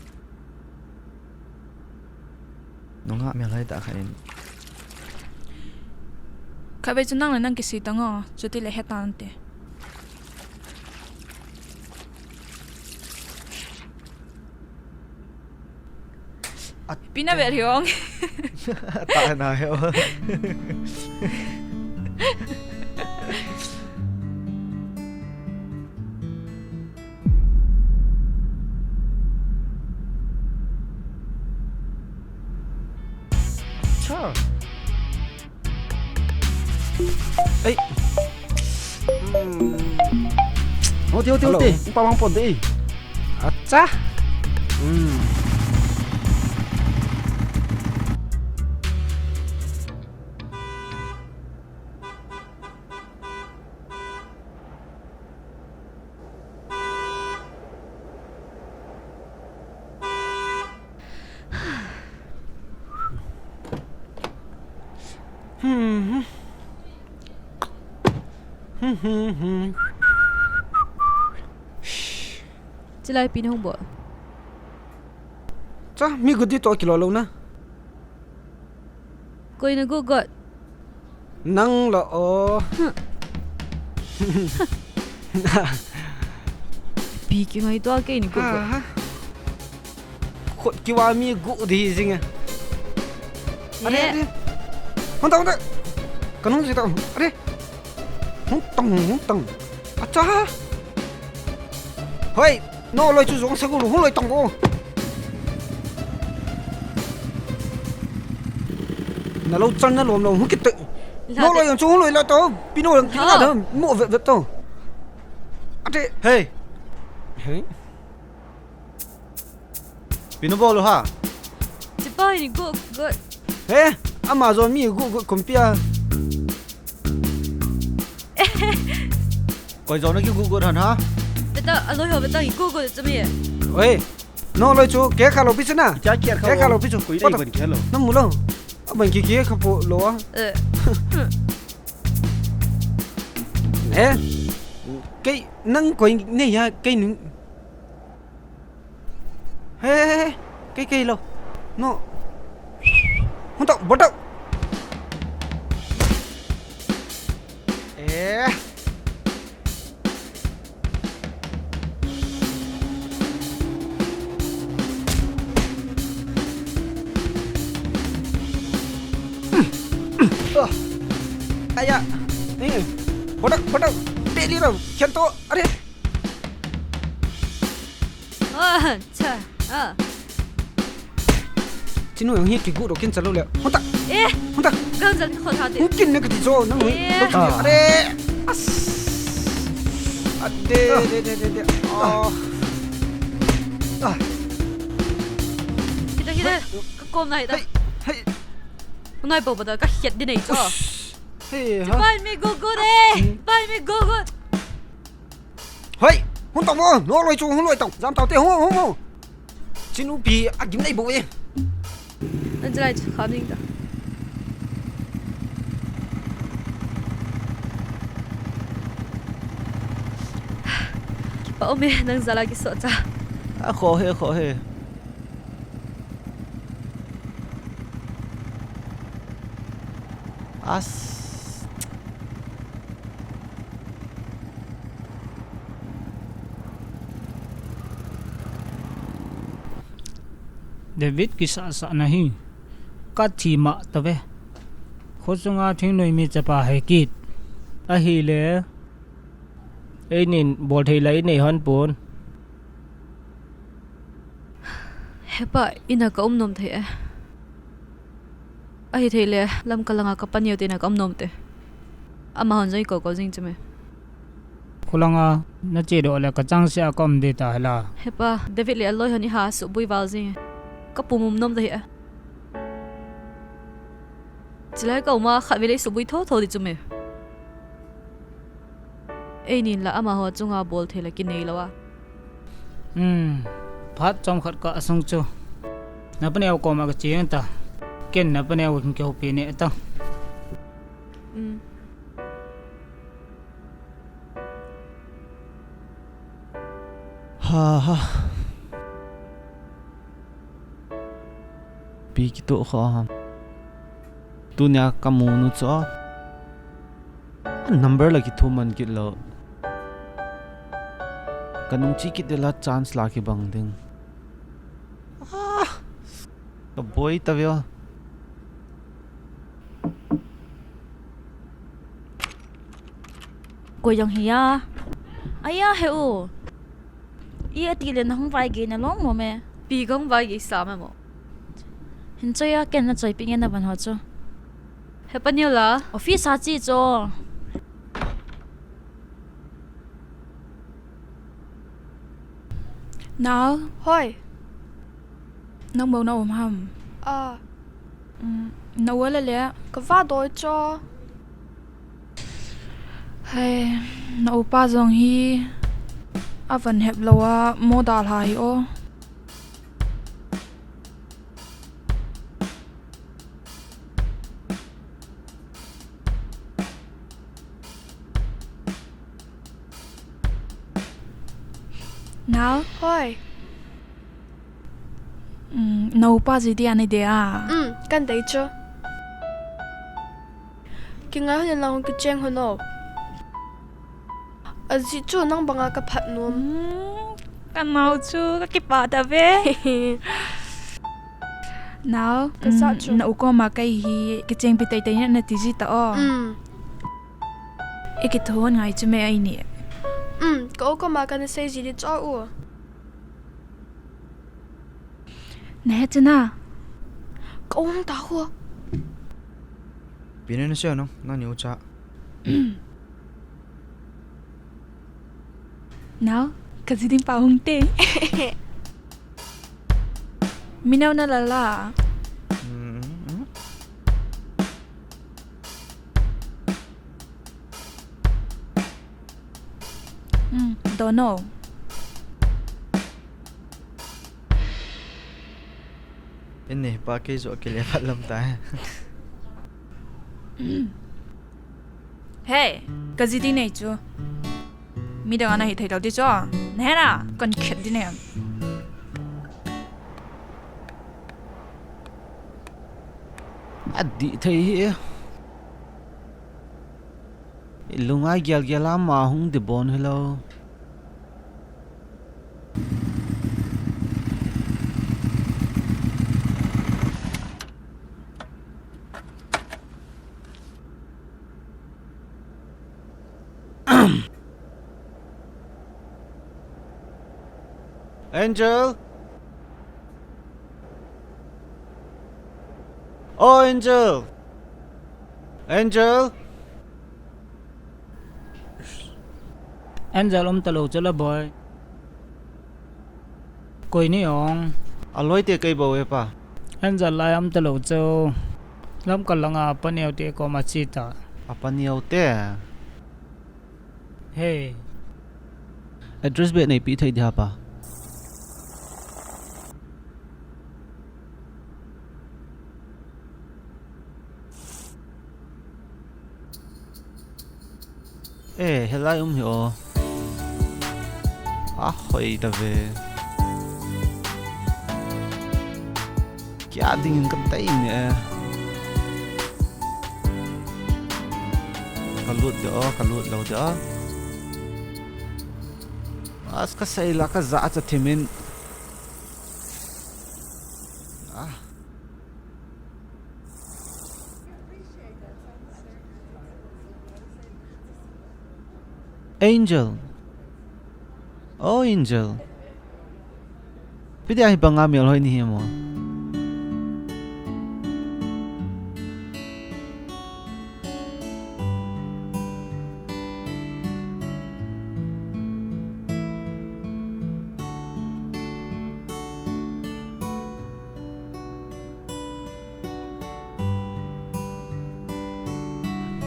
Nunga mi hello ita khanin. Khatvei chu nang le nang kisei tang o. Chuti le hetan te. Pi na ve hiong. Ta na he. Cha. Ei. Hmm. Hoti, hoti, hoti. Hello. Upa mang pon dei. Acha. Hmm. Chilai pi na hung bol. Cha, mi gudi to kilo lo na. Koi na gu got. Nang lo o. Pi ki ngai to kei ni gu got. Aha. Khut kiwa mi gu di jing a. Are, are. Hung ta, hung ta. Kanung ji ta. Are. Hung tang, hung tang. Acha. Hoi. No loi chu jong sa gu lu, hung loi tong o. Na lo chan na lom lo, hung kit te. No loi jong chu hung loi la to, pi no lang kit na da, mo vet vet to. Ate. Hey. Hey. Pi no bol ha. Chipa ni go go. He, ama jo mi gu gu kum pia. Koi jo na ki gu gu han ha? Beta, aloi ho beta ki gu gu chu mi. Oi. No loi chu, ke kha lo pi chu na. Cha kiar kha. Ke kha lo pi chu. Koi dei ban kha lo. Na mu lo. A ban ki ke kha po lo a. Eh. Eh. Kei nang koi nei ya kei nu. He, he, he, he. Kei, kei lo. No. Hung tau, bol tau. Eh. Ah. Aya. Eh. Bol tau, bol tau. Teli ram. Khen to. Are. Ah, cha. Ah. Chinu yang hi kigu ro kin chalo le. Hota. Eh. Hota. Gang jal ko tha de. Hung kin ne kati jo nang hui. Eh. Hota. Are. As. Ade, de, de, de, de. Oh. Ah. Hita, hita. Ka kom na hita. Hey, hey. Nai bo ba da ka hiat di nei cho. Ush. Hey, ha. Bai mi go go de. Bai mi go go. Hoi, hung tong mo, no loi chu, hung loi tong, jam tau te, hung, hung, hung. Chinu pi, a gim nei bo e. An jalai chu kha ding ta. Kipa um e, nang jala kiso cha. A kho he, kho he. As. David kisahsah na hi. Ka thi ma ta ve. Kho chunga thingnoi mi chapa he kit. Ahile. Einin bol thei lai nei hon pon. Hepa, ina ka um nom thei e. Ahi thei le, Lamka langa ka pa neo te ina ka um nom te. Amahon jong i ko ko jing chu me. Khulanga, na che doh le ka chang sia ka um de ta hela. Hepa, David le aloi hon i ha subui val jing e. Ka pum um nom thei e. Chilai ka uma khat vele subui tho tho di chu me. Einin la amaho chunga bol thei la kinei lo a. Hmm, phat chomkhat ka asung chu. Na paneo koma ka che ta. Ken na paneo kin keu pe ne ta. Hmm. Ha ha. Pi kitoh kho ham. Tunia kamu nu chu a number la kithuman kit lou. Kanung chi kit dela chance la kibang ding. Ah, kaboi ta veo. Koi jong hi a. Aya he u. I ati le nahung vaigei na lom mo me. Pi kong vaigei sa me mo. Hin choi a ken na choi pi nge na van ho chu. He pa niu la. Office a chi chu. Nao. Hoi. Nang mo na um ham. A. Um, na u a le le. Ka va doi cho. Hai, na upa jong hi a van hep lou a mo dal ha hi o. Nao. Hoi. Um, na upa ji dia nei de a. Um, kan dei chu. Kingai hon lang kicheng hon o. Aji chu nang banga ka phat nom. Um, ka nao chu ka kipah ta ve. Nao, ka sa um, chu. Na u koma kei hi kicheng pi tei tei na ti ji ta o. Um. I kithon ngai chu me ai ni. Um, ka u koma ka na sei ji di cho u. Ne chena. Ka um ta ho. Pi ne na se no, na ni u cha. Nao, ka ji ding pa hung te. Mi nao na la la. Mm, mm. Hmm, don't know. Ene, pa kei jo kile phat lam ta. Hey, ka ji ding nei chu. Midang ana hi thei lou ti chu. Na he na, kan khet ding nei. Adih thei hi. Lunga gel gel a ma hung di bon hello. Angel? Oh, Angel! Angel? Angel um talou chu la boy. Koi ni ong. Aloi te kei bou e pa. Angel lai um talou chu. Lamkal langa pa neo te koma chi ta. Apa neo te. Hey. Address beh nei pi thei dia pa. Eh, helai um hi o. A hoi ta ve. Kia ding in ka tai ne. Ka lut de o, ka lut lou de o. As ka sei la ka za cha thimin. Ah. Angel. Oh, Angel. Pi dia hi banga mel hoi ni hi mo.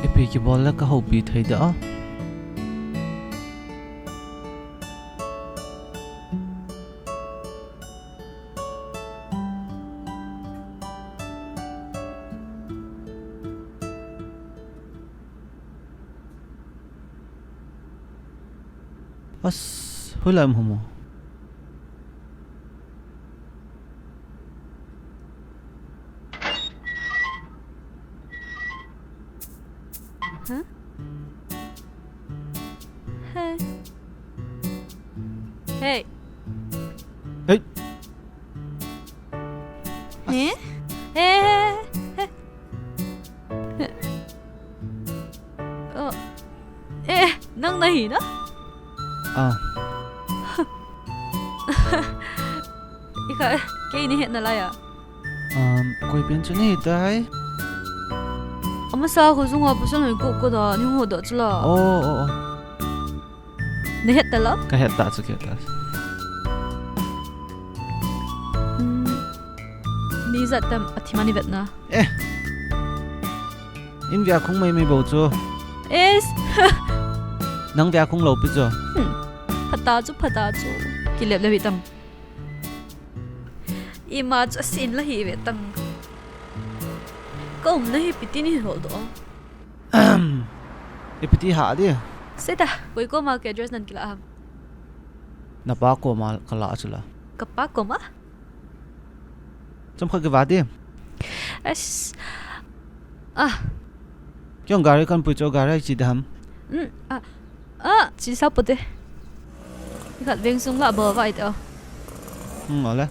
Ipi kibol le ka houpi thei da. As, hoilai um ham o. Huh? Hey. Hey. Hey. Eh? Hey, hey, hey, hey. Oh. Eh, nang nahi na? Ah. Ikha, kei nahet nalai a. Um, koi pen chu nahi tai. Amasa kho sunga pasal hoi ko ko da, ni ho da chula. Oh, oh, oh. Nahet ta lo? Kahet ta chu, kahet ta. Hmm. Mi jat tam athi mani vet na. Eh. In via khung mai mai bo chu. Es. Nang via khung lo pi chu. Hmm. Phata chu, phata chu. Kilep le bi tam. Ima chu asin la hi ve tang. Ka umna hi piti ni hol do. Ipiti ha di. Seta, koi koma ka address nan kila ham? Napa koma kala chula. Kapa koma? Chomkhat kiva di. As. Ah. Kei gari kan pui cho gari chi dam. Hmm, ah. Ah, chi sa pote. Ikhat veng sung la ba vai to. Hmm, ole.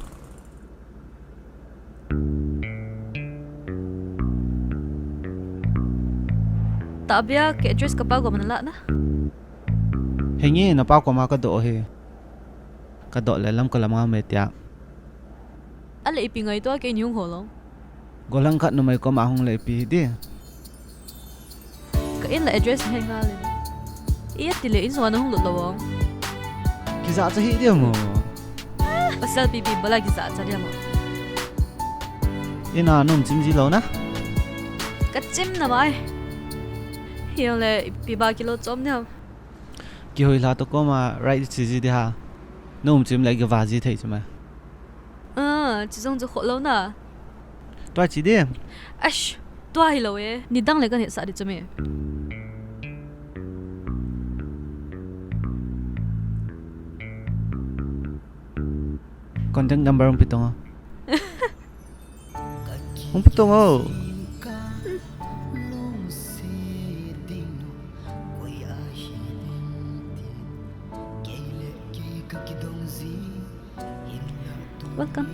Tabia ka address kapa koma nala na. Hinge napa koma ka do he. Ka do le lam ka lam nga me tia. Ale ipi ngai to kei ni hung ho lo. Golang khat numei koma hung le ipi di. Ka in la address hi ngal in. Iti le in sunga nahung lut lo vang. Kija cha hi dia mo. Pasal pipi bala kija cha dia mo. Ina num chim ji lo na. Ka chim na mai. Hiyo le pi ba kilo chom ne. Kihoi la to koma right chi ji dia. Num chim le kiva ji thei chuma. Ah, chi jong chu kho lo na. Tua chi di. Ash, tua hi lo e. Ni dang le kan hetsah di chu me. Contact number hung pitong o. Hung pitong o. Welcome.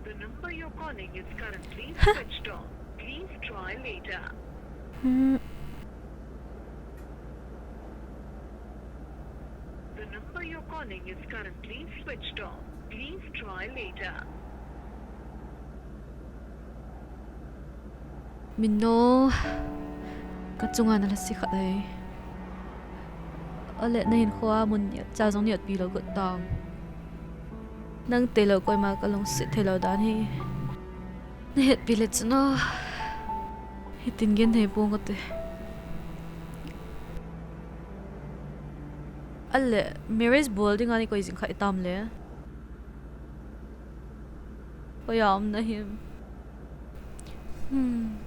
The number you're calling is currently switched off. Please try later. Hmm. The number you're calling is currently switched off. Please try later. Mino, ka chunga na lasi khat ahi. Ale na hinkhoa mun ni cha jong ni atpi lo got tam. Nang te lo koima ka lungset thei lo dan hi. Na hetpi le chun o. Hitin gen thei pong kate. Ale, marriage bol dinga nei koi jing kha itam le. Hoiya um na him. Hmm.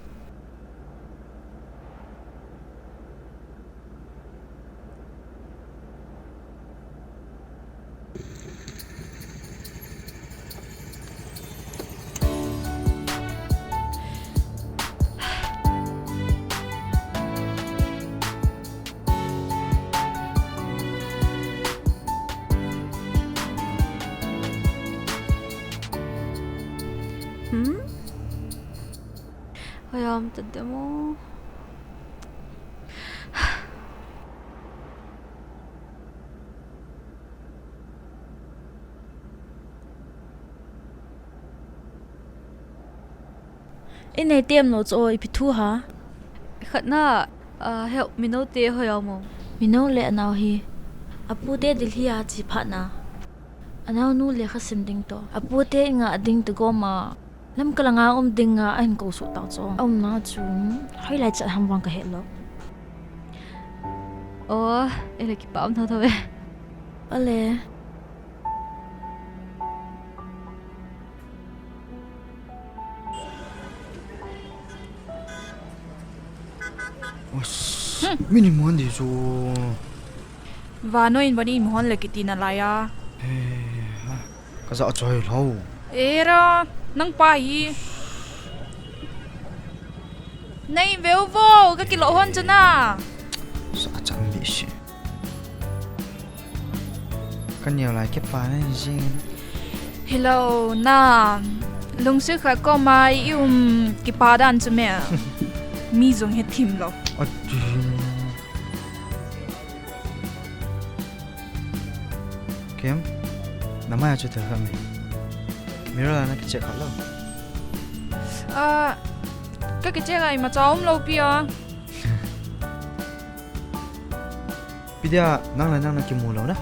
Hmm? Hoiya um ta dem o. I nei tem lo chu o, ipi thu ha? Khatna, ah, help, Mino te hoiya um o? Mino le anao hi. Apute Delhi a che phat na, anaonu lekha sim ding toh, apute in ngah ding ti gom a, Lamka langa um ding a ahin kou suh tau chu. Aumna chu hoilai chat ham vang kahe lou. O, ele kipa um thotho ve. Ale. Ush, hmm. Mini muan di chu. Vano in vani muan le kiti nalai a. He, ha. Kaja choi lou. Era, nang pa hi. Nei veu vo, kakilo hon chu na. Sa chang bi si. Kaneo lai kipa na jing. Hello, na. Lungsi kha ko mai um kipa dan chu me. Mi jong he thim lou. Ati. Kim, namai a chu thil khat mi. Mirror a na kicheck kha lou. Ah, kakicheck a ima cha um lou pi a. Pi dia, nang le nang nakimu lou na.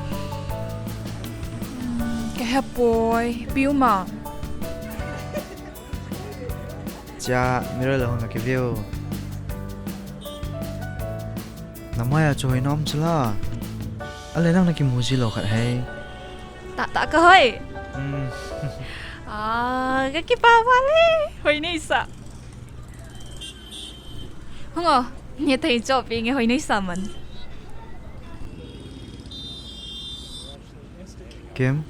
Hmm, kahe poi, pi um a. Cha, mirror lou na kiview. Namai a chu hoina um chu la. Ale nang nakimu ji lou khat hei. Tah tah kahoi. Hmm. Ah, kakipa vale. Hoi nei sa. Hung o, nethei chohpi nge hoi nei sa man. Kim,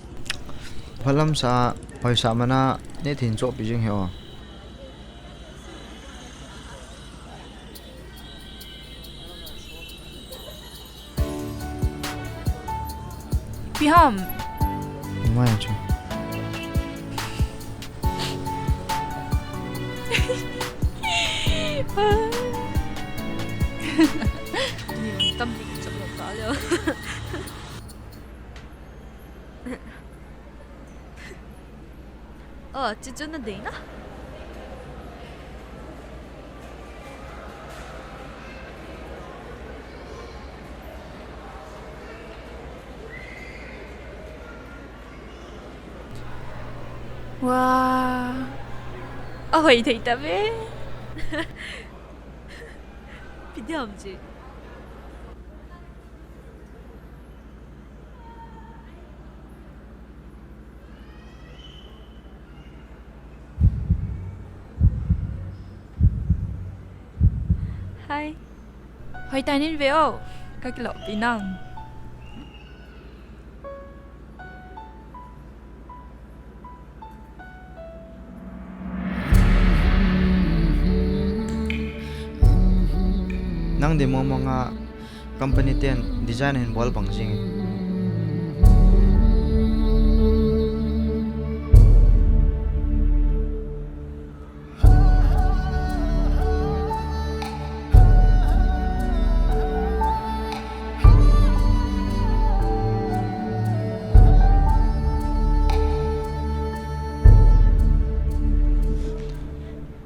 phalam sa, hoi sa man a, nethei chohpi jing he o. Pi ham. Mai chu. Tam ni chok lo ta leo. Oh, chuchu na dei na. Wow. Ahoi thei ta ve. Pi diam chi. Hi. Hoi ta nin ve o. Kakilo pi nang. Nang di mong mong a company ten design hin bol bang jing.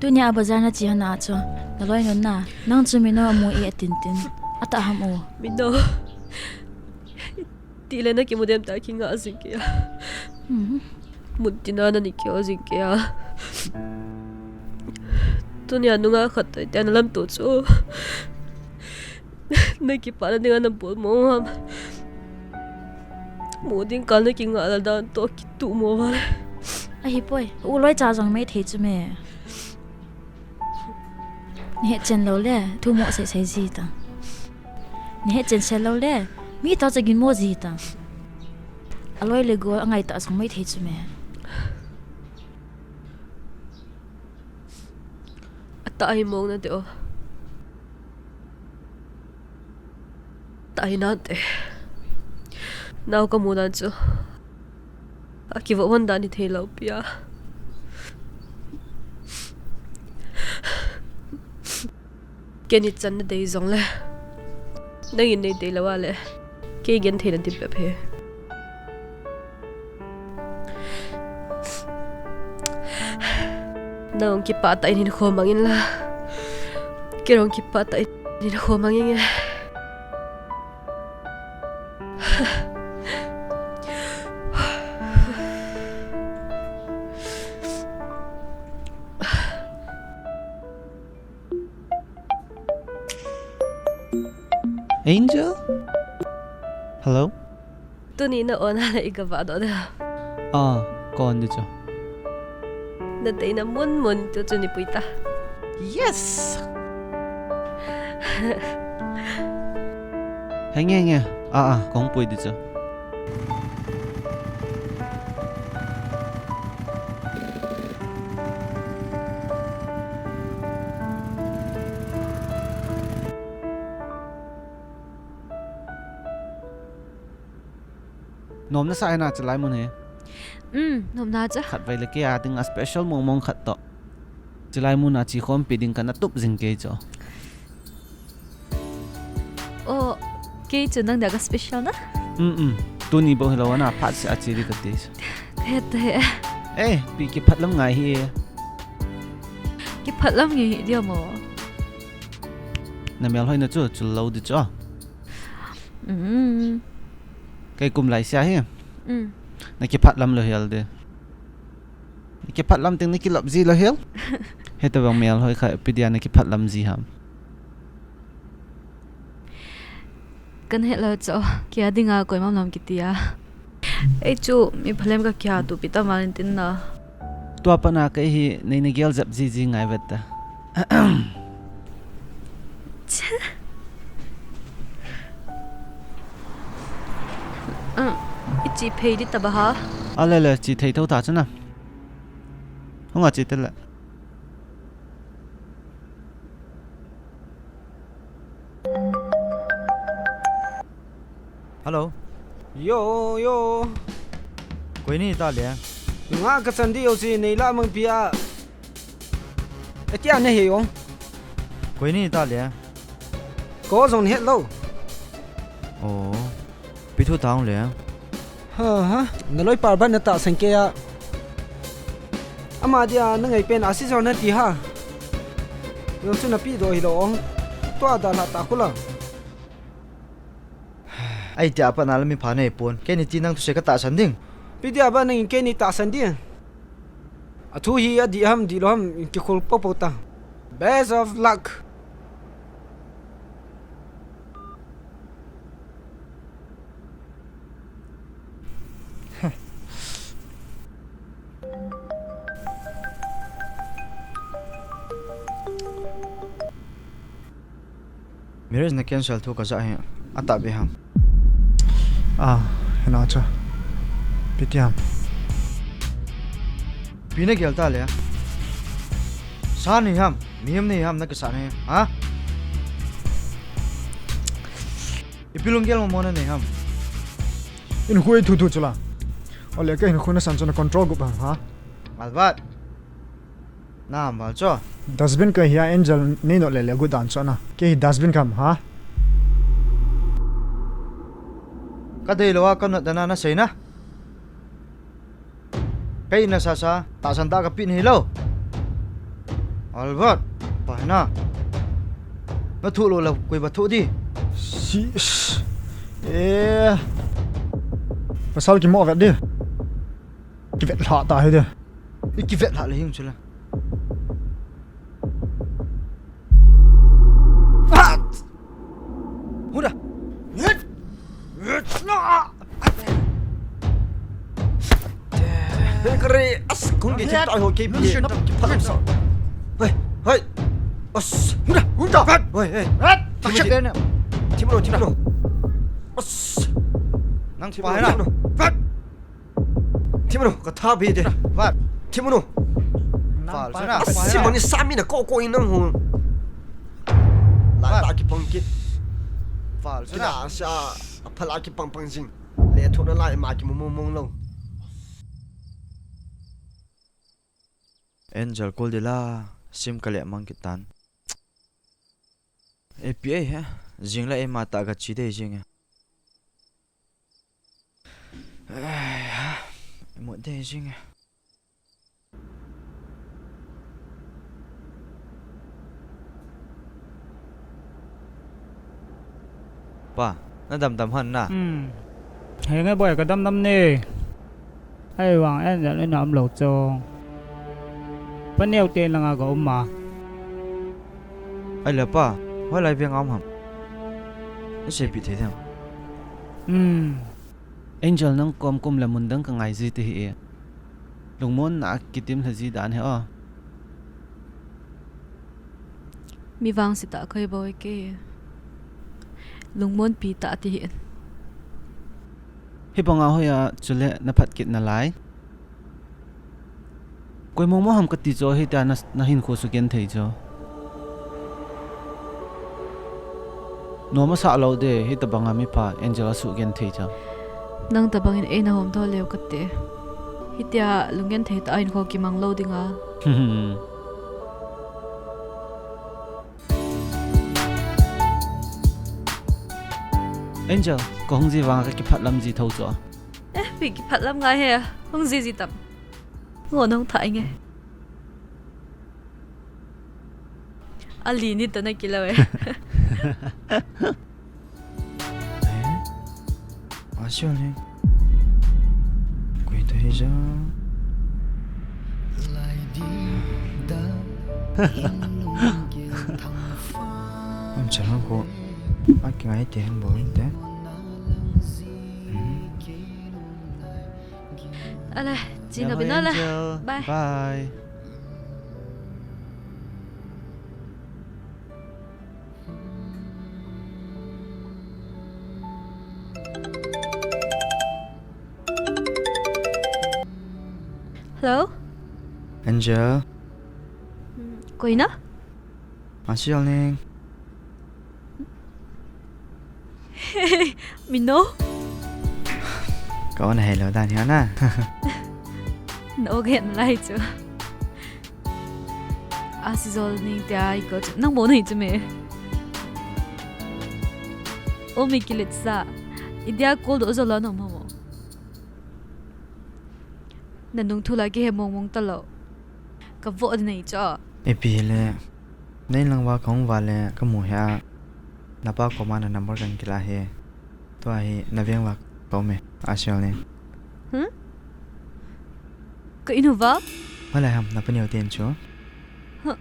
Tunia bazar na che hon a chu, naloi nun na, nang chu Mino amu e atin tin, atah ham o. Mino. Tile nakimu dem ta kinga jing kei a. Hmm. Mun tina nani kio jing kei a. Tunia nunga khat toh tia nalamto chu. Nakipana dinga nabol mong ham. Mu ding kal nakinga lal dan toh kituh mo vale. Ahipoi, u loi cha jong maithei chu me. Nahet chen lou le, thu mo sei sei ji ta. Nahet chen sel lou le, mi toh cha gin mo ji ta. Aloi le gol angai ta jong maithei chu me. Atah hi mong nate o. Tah hi nate. Nao kamu dan chu. Akivoh hon dan hithei lou pi a. Ken ichan nadei jongle. Nangin neidei lou a le. Kei genthei nadei bep e. Nang kipah tah in hinkho mang in la. Kei jong kipah tah in hinkho mang inge. Angel? Hello? Tuni na on a le i ga vah doh de. Ah, kon di chu. Na deina mun mun tu chu ni pui ta. Yes! Henge, henge. Ah, ah, kong pui di chu. Nom na sa na chilai mun hi. Um, nom na cha. Khat vai le kei a ding a special mong mong khat to. Chilai mun a chi khompi ding kana tup jing kei chu. Oh, kei chu nang dia ka special na? Um, um. Tuni bou hilou na phat se a chi di ka ti. He te. Eh, pi kiphat lam ngai hi. Kiphat lam ngai hi dia mo. Na mel hoi na chu, chu lo di chu. Um. Kei kum lai sia hi. Um. Na kiphat lam lo hial de. Na kiphat lam ting na kilop ji lo hial. Heta bang mel hoi kha pi dia na kiphat lam ji ham. Kan het lo chu, kia dinga koimam lam kiti a. Ei chu, mi phalem ka kia tu pi ta malin tin na. Tua pana kei hi nei na gel jep ji ji ngai vet ta. Cha. Ah, i chi phei di ta ba ha? A le le, chi thei tho ta chu na. Hung a chi te le. Hello. Yo, yo. Koi ni ta le? Nga ka chan di yo si nei la mang pia. E tia ne he yong. Koi ni ta le? Ko jong het lo. Oh. Pi thu tang le. Ha, ha, na loi par ban na ta sang ke a. Ama dia na ngai pen a si jong na ti ha. Yo chu na pi do hi lo ong. Tua da la ta khu la. Ai tia pa na la mi pha nei pon. Kei ni ti nang thu se ka ta san ding. Pi dia ba nang kei ni ta san ding. A thu hi a di ham di lo ham ki khul po po ta. Best of luck. Marriage na cancel thu ka ja hi, a ta be ham. Ah, hina cha. Pi ti ham. Pi na gel ta le. Sa ni ham, mi ham ni ham na ka sa ni, ha? Ipi lunggel mo mo na nei ham. In hui thu thu chula. Ole ka in hui na san chuna control gup ham, ha? Albert. Na ham bal cho. Dustbin ka hi a Angel nei no le le gu dan cho na. Ke hi dustbin kam, ha? Ka dei lo a ka nat dana na sei na. Kei na sa sa, ta san ta ka pi ni lo. Albert, pa na. Na thu lo la, koi ba thu di. Si, eh. Pasal ki mo vet di. Ki vet la ta hi di. I ki vet la le hing chula. What? Huda. Hit. Hit. No. Hei, kare, as, kung ke chip ta ho ke bi. Hei, hei. As, huda, huda. Hei, hei. Hei. Thim ro, thim ro. As. Nang pa hai na. Thim ro. Thim ro, ka tha be de. Vat. Thim ro. Val, chuna. Asi mani sami na ko ko in nang ho. Lai ta ki pang kit. Val, chuna. Kina sa a phala ki pang pang jing. Le thona lai ma ki mo mo mong lo. Angel call di la, sim ka le mang kit tan. Ipi ahi he, jing le ima ta ka chi dei jing e. Ai ha, mo dei jing e. Pa, na damdam han na? Hmm. Henge boi, ka damdam ne. Ahivang Angel in a um lou chong. Pa neo te langa ka um a. Ahile pa, hoilai veng a um ham? Seipeh thei dem? Hmm. Angel, nang kom kum le mun dang ka ngai ji te hi e. Lungmon na kitim lha ji dan hi o. Mi vangse tah koi bou e kei. Lungmonpi tah ti hi. Hi banga hoiya chule na phat kit nalai. Koi mong mong ham kati chu, hitia na, na hinkho sugenthei chu. Nom asa lou de, hitabanga mipha Angel asugenthei chu. Nang tabangin eina hom doh leu kate. Hitia lunggenthei tah a hinkho kimang lou dinga. Angel, ka hung ji vanga ka kiphatlam ji tho chu. Eh, pi kiphatlam ngai he, hung ji ji tam. Ngo nong tha nge. Ali ni to na kilo e. Asio ni. Koi to hi ja. Am chan ko. Aki ngai te han bo te. Ale, china bina le. Bye. Bye. Hello? Angel? Koina? Asio ning. Mino? Ka on hello dan hi ana. No gen lai chu. Asijol ning tia i ko chu. Nang bo nei chu me. O mi kilet sa. Idia kol do jol no mo. Na nung thu la kihe mong mong talou. Ka vo nei chu. Ipi le. Nei lang va kong va le ka mu he a. Na pa koma na number kan kila he. Tua hi na veng va ko me. Asio ni. Hmm? Ka inu va? Hoilai ham na paneo ten chu. Huh.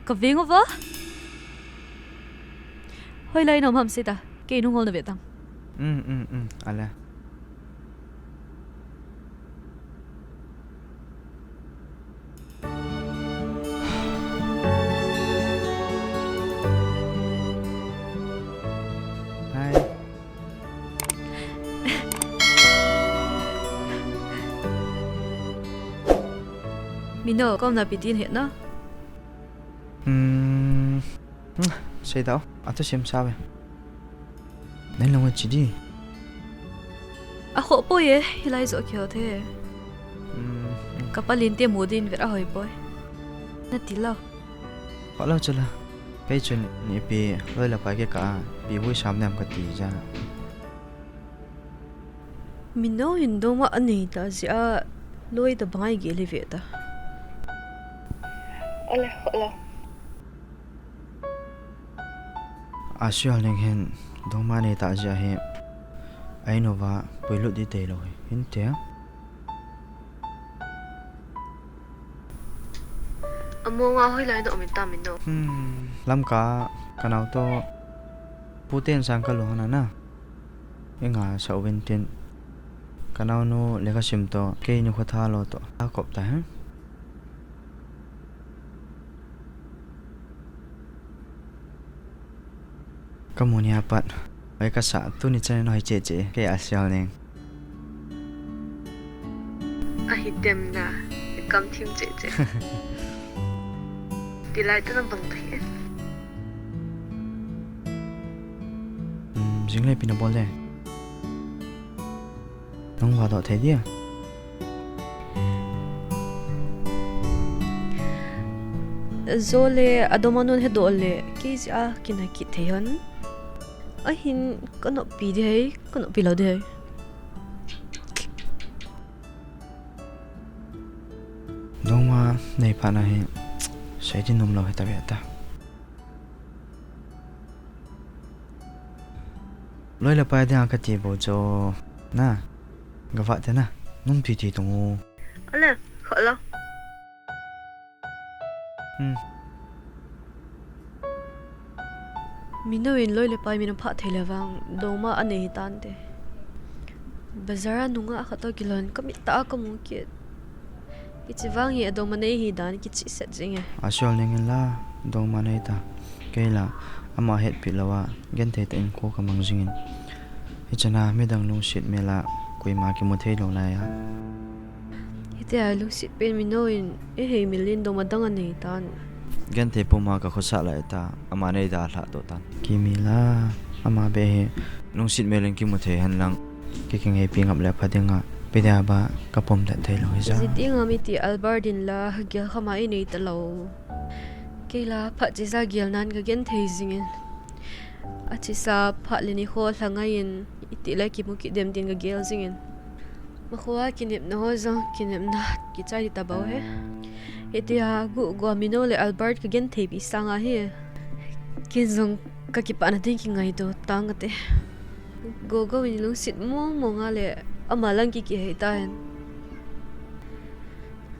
Ka veng va? Hoilai nom ham seta. Ka inu ngol na ve tam. Um, um, um. Ale. Hi. Mino, kom na pitin het na? Hmm. Hmm, sei tau. Atu sim sa ve. Nei lang chi di. A kho poi e, hilai jo kyo the. Hmm, hmm. Ka palin te mu din ver a hoi poi. Na ti lo. Kho lo chu la. Kei chun ni pi loi la pa ke ka pi vui sam nem ka ti ja. Mino hin dongma anei ta jia loi ta bangai ge le ve ta. Ale, kho lo. Asio ning hin dongma nei ta jia hi. Ai no va pui lut di te lo hi. Hin te. Amo nga hoilai no min ta min no. Hmm, lam ka, ka nau to. Pu ten sang ka lo hana na. Inga sa uvin tin. Ka nau nu le ka sim to. Kei nu kho tha lo to. A kop ta he. Ka mu ni a pat. Ai ka sa, tuni chan no hi che che, kei Asio ning. Ahi tem na, kam thim che che. Tilai tu na bang thei. Hmm, jing le pi na bol le. Nang va do thei dia. Jole, adom anun he do le, kei jia kina kit thei hon. Ahin, ka nop pi di hei, ka nop pi lo di hei. Dongma nei pha na hi, sei di num lo he ta ve ta. Loi le pai dia ka ti bo cho na. Ga va te na. Nung ti ti tung u. Ale, kho lo. Hmm. Mino in loi le pai min aphah thei le vang, dongma anei hitante. Bazar a nungah khat toh kilhon kamit tah a kamu kit. Hiche vang hi adongma nei hidan kichihset jing e. Asol ning in la, dongma nei ta. Kei la, ama hetpi lou a, genthei tah in kho kamang jing in. Hichana midang lungset mel a, koima kimu thei lou lai a. Hitia lungset pen Mino in, eihei mil in dongma dang anei tan. Genthei puma kakhosah lai ta, ama nei dalhah to tan. Kimi la, ama beh hi, lungset mel in kimu thei hen lang. Kikingaipi ngap le pha ding a, ipi dia ba kapom det thei lou hi ja. Iti ngam iti Albert in la, gel khama inei talou. Kei la phat chesa gel nan kagenthei jing in. Achesa phat le nikho lha ngai in, iti le kimu kit dem tin kagel jing in. Makhoa kinepna ho jong, kinepna kichai di tabou he. Hitia guhguh a Mino le Albert kagenthei pi sang ahi. Ken jong kakipana ding kingaido tang kate. Gogo in lungset mong mong a le ama lang kikihei ta hen.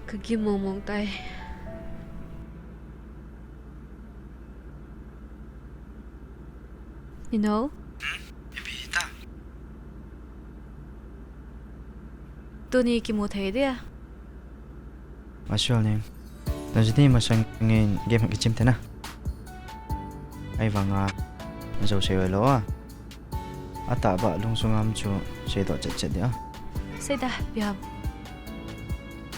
Kagim mong mong tai. Mino? Hmm? Ipi ta? Tuni kimu thei dia? Asol ning. Najiti masang in game kichim tena. Ahivanga, jou sei lou a. Atah ba lungsung a um chu seidoh chet chet dia. Seida, ipi ham?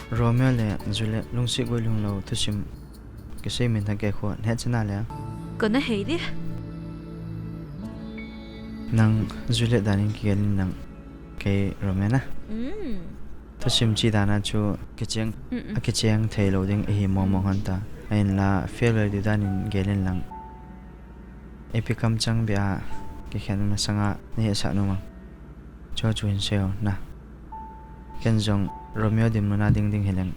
Romeo le Juliet lungset guilhung lou thusim kisei min thang kei khu nahet chana le. Kona hei di. Nang Juliet dan in kigel in lang kei Romeo na. Mm. Thusim chi dan a chu kicheng, Mm-mm. akicheng thei lou ding ihi mong mong hon ta. Ahinla failure di dan in gel in lang. Ipi kamchang beh a kikhen masang a nahetsah nom am? Chu chu hin sei o na. Ken jong Romeo dinmun a ding ding hileng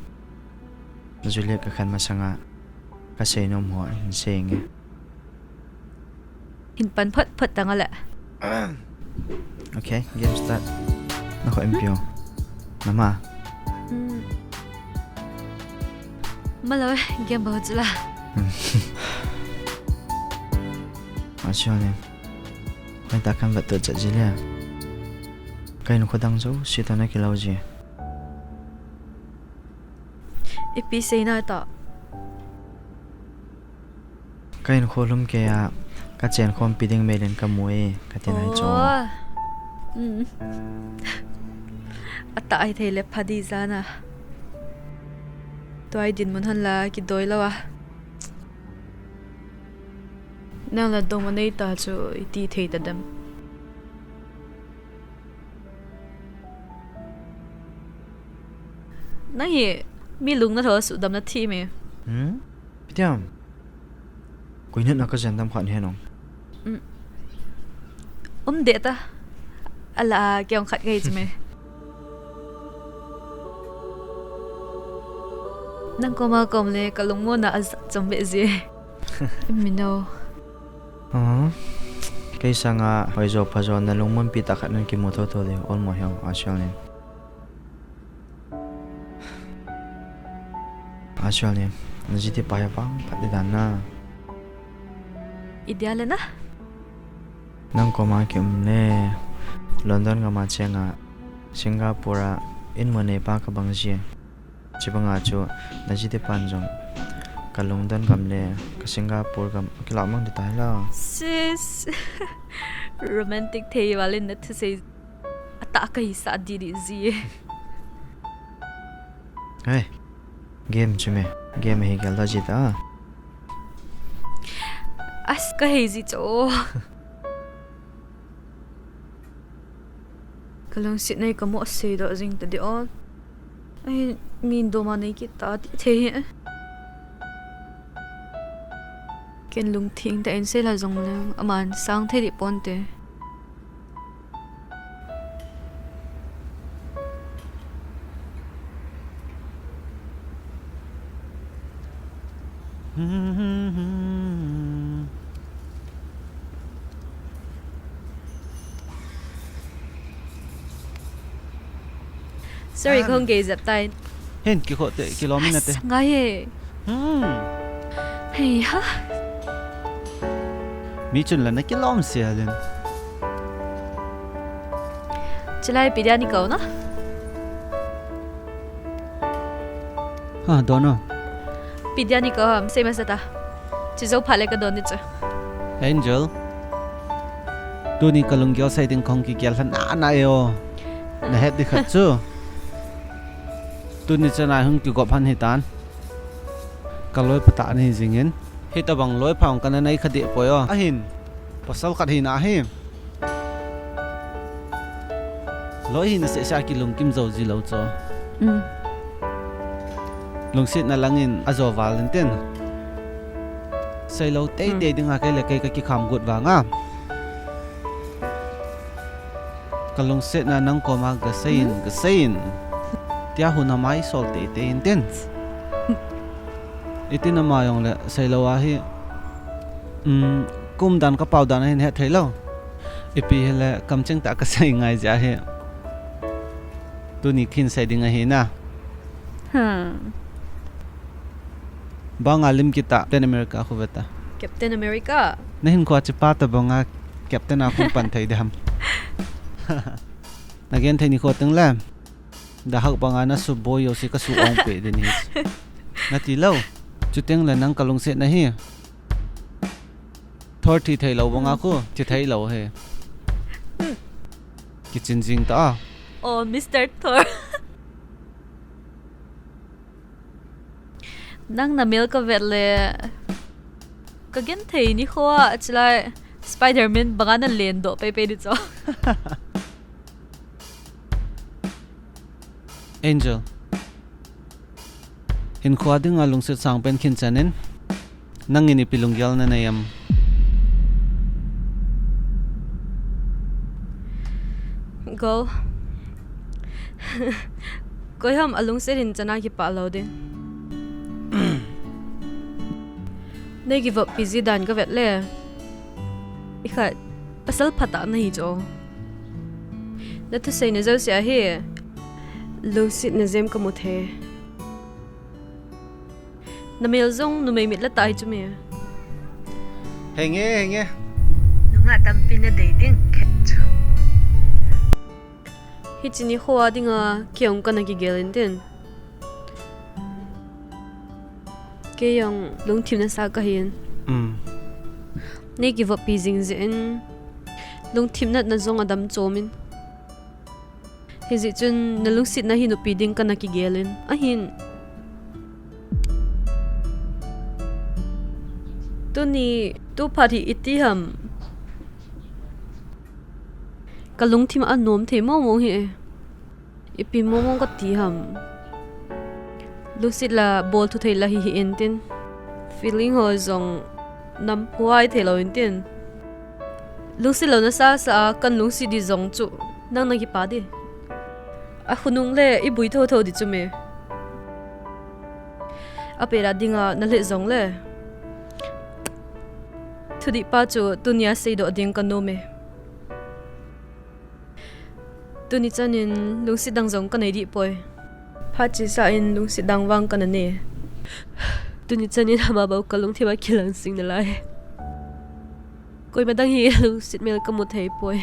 Juliet kakhen masang a kasei nom ho hin sei inge. Hin pan phot phot tang a le. Okay, game start. Nakhoh in pio. Nama. Hmm. Malo, game bol chu la. Asol ning. Mai ta kan vet to chat ji le. Ka in kho dang jouse toh nakilou ji. Ipi seina ta. Ka in kho lhum kei a, ka chen khompi ding mel in kamu e, kati nai chu. Oh. Mm. Atah hithei le pha di jan a. Tua hi dinmun hon la kidoi lou a. Nang la dongma nei ta chu iti thei ta dem. Nang hi mi lung na tho sudam na thi me. Hmm? Ipi ti ham? Koi nat na ka jen dam khat hen ong. Mm. Um de ta. Ala, kei ong khat ka hi chu me. Nang koma kom le ka lungmonna a jat chom be ji. Mino. Aha. Kei sanga hoijo phajo na lungmonpi tah khat nan kimu thotho diu, olmo hiu, Asol ning. Asol ning, na jiti pa hi vang phat di dan na. Idia le na? Nang koma kium le, London gam a cheng a, Singapore a, in mo nei pa ka bang ji. Chibanga chu, na jiti pan jong, ka London gam le, ka Singapore gam, kilah mang di tai la. Sis. Romantic thei valin na thusei. Atah ka hisah di di ji. Hey, game chu me, game hi gel da ji ta. As ka hei ji cho. Ka lungset nei ka mo sei doh jing ta di o. Ai, min doma nei kit ta ti thei hi. Ken lungthim tah in sei la jong le, aman sang thei di ponte. Sorry, An. Kong gei jep tai. Hin, kikhoh te, kilom in ate. As, ngai he. Hmm. Hei ha. Mi chun la na kilom sia len. Chilai pi dia ni kau na? Ha, don o. Pi dia ni kau ham, sei masa ta. Chi zo pha le ka don ni chu. Angel. Tuni ka lunggel sei ding kong kigel hlan na na e o. Na het di khat chu. Tuni chana hung kigop han hitan. Ka loi pata ni jingin. Hitabang loi pha hung kana nei kha deh poi o. Ahin. Pasal khat hina hi. Loi hina seh seh a kilungkim zo ji lou chu. Mm. Lungsetna langin a zo val intin. Sei lou tei tei dinga kei le kei ka kikham gut vanga. Ka lungsetna nang koma ka seiyin, ka seiyin. Tia hun a mai sol tei tei intin. Itin ama jong le sei lou ahi. Um, kum dan ka pau dan ahin het thei lou. Ipi hile kamcheng ta ka sei ngai jeh ahi. Tuni khin sei ding ahi na. Hmm. Banga lim kita Captain America khu veta. Captain America? Na hin kho a chipa tabanga Captain a khu pan thei deham. Na gen thei ni kho teng le. Da hak banga na su boi yo si ka su ong pe din hi. Na ti lou. Chuteng le nang ka lungsetna hi. Thor thi thei lou banga khu, thi thei lou he. Kichin jing ta a. Oh, Mister Thor. Nang na mel ka vet le. Ka gen thei ni kho a chilai Spider-Man banga na len doh pei pei di cho. Angel. Hin kho a dinga lungset sang pen khin chanin. Nangin ipi lunggel na nei am? Go. Koi ham a lungset in chana kipah lou ding. Nei kivop pi ji dan ka vet le. I khat pasal phatah na hi cho. Na thusei na jouse ahi. Lungset na jem ka mu thei. Na mel jong numei mit la ta hi chu me. Henge, henge. Nungah tampi na dei ding khet chu. Hichi ni kho a dinga kei jong kana kigel intin. Kei jong lungthim nasa ka hin. Mm. Nei kivop pi jing jeh in lungthim natna jong adam chom in. Hijeh chun na lungsetna hi nupi ding kana kigel in. Ahin. Tuni, tu phat hi iti ham. Ka lungthim a nom thei mong mong hi e. Ipi mong mong ka ti ham. Lungset la bol thu thei la hi hi intin. Feeling ho jong nam phuai thei lou intin. Lungset lou nasa sa a kan lungset di jong chu nang na kipa di. A khonung le i bui tho tho di chu me. A pera dinga na let jong le. Thudih pa chu tunia seidoh ding ka nom e. Tuni chanin lungset dang jong ka nei dih poi. Phat chesa in lungset dang vang ka na nei. Tuni chanin ama bou ka lungthim a kilang sing nalai. Koima dang hi lungset mel ka mu thei poi.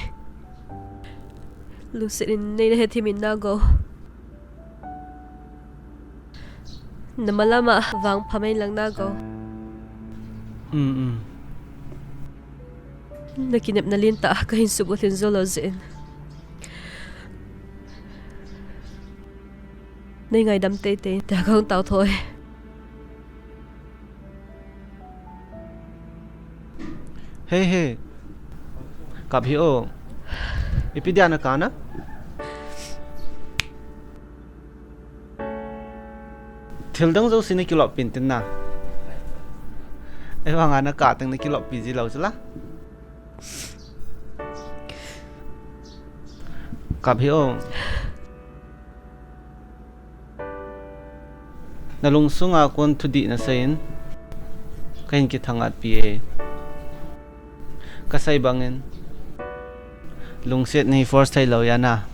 Lungset in nei na hethem in na go. Na malam a vang pha mai lang na go. Um, um. Na kinepna lentah ka hin subulhing jou lou jeh in. Nei ngaidam teitei, tia ka hung tao thoi. Hei, hei. Kap hih o. Ipi dia na kana? Thil dang jouse na kilop pi intin na. Ahivanga na kap teng na kilop pi ji lou chu la. Kap hih o. Na lungsunga kon thudih na seiyin, ka hin kithangatpi e. Ka sei bangin, lungset nei force thei lou ahi na.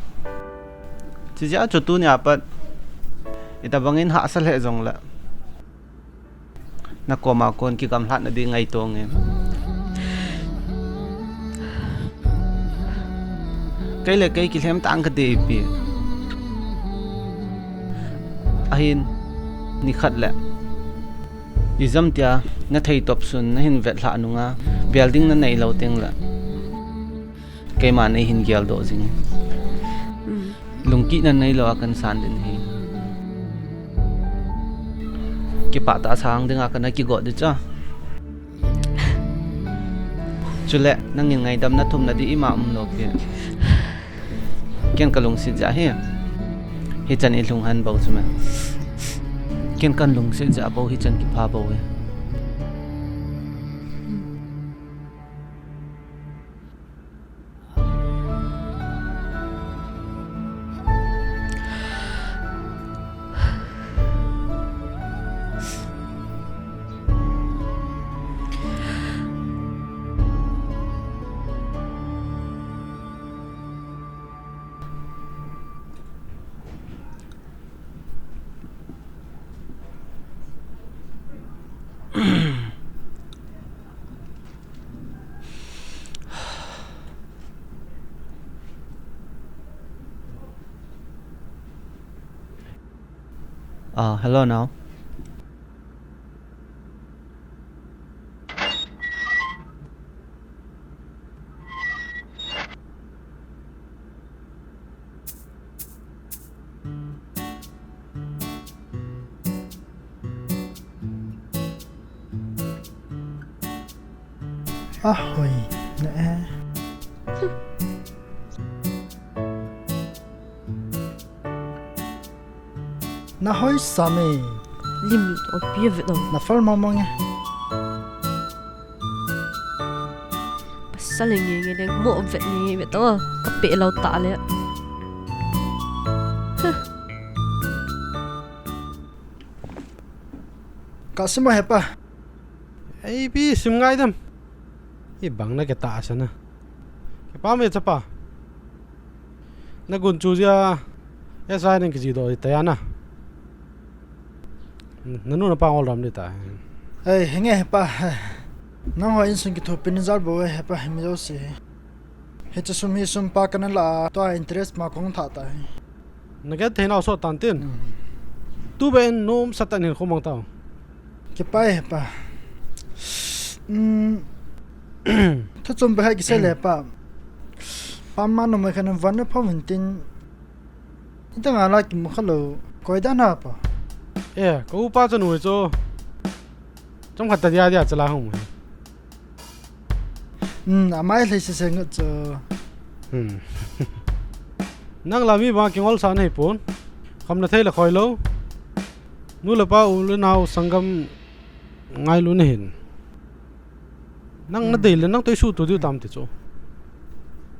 Chijeh a chu tunia pat, itobangin hahsa lheh jongle. Na koma kon kigamlhatna ding ngaito nge. Kei le kei kilhem tang ka dei pi. Ahin, nikhat le. Exam tia, na thei top sun, na hin vet hlah nunga, building na nei lo teng le. Keima nei hin gel doh jing. Lungkitna nei lo a kan san din hi. Kipah tah sang dinga kana kigot di cha. Chule, nangin ngaidamna thumna di ima um lo pi. Ken ka lungset jeh hi. Hichan i lhung han bou chu me. Ken kan lungset jeh bou hichan kipha bou hi. Ah, hello now. Ahoi, na e. Na hoi sam e. Lim to pi vet lo. Na phal mong mong e. Pasal nge nge le mo vet ni vet to. Ka pe lo ta le. Ka sim a hepa. Ei pi, sim ngaidam. Ibang na ke ta sa na. Ke pa me chapa. Na gun chu jia. Esa nen ke ji do ta ya na. Na nu na pa ngol ram ni ta. Ei, henge hepa. Nang ho insung kithopi ni jal bo hepa, hemi jo si. Hiche sum hi sum pa kana la, tua interest ma kong tha ta hi. Na get thei nau sot tan tin. Hmm. Tu ben nom satan hin khomang tau. Kipah e pa. Hmm. Thu chom be hai kisei le pa. Pa ma no mai kana van na phom hin tin. Ita nga la kimu kha lo. Koi dan ha pa. Eh, ko upa chanu chu. Chom khat ta dia dia chala hung. Hmm, amai hlei sese ngut chu. Hmm. Nang la mi bang kingol sa nahi pon. Kham na thei la khoi lo. Nu le pa u le nau sanggam ngailu nahin. Nang na dei le nang toisuh tu diu tam ti chu.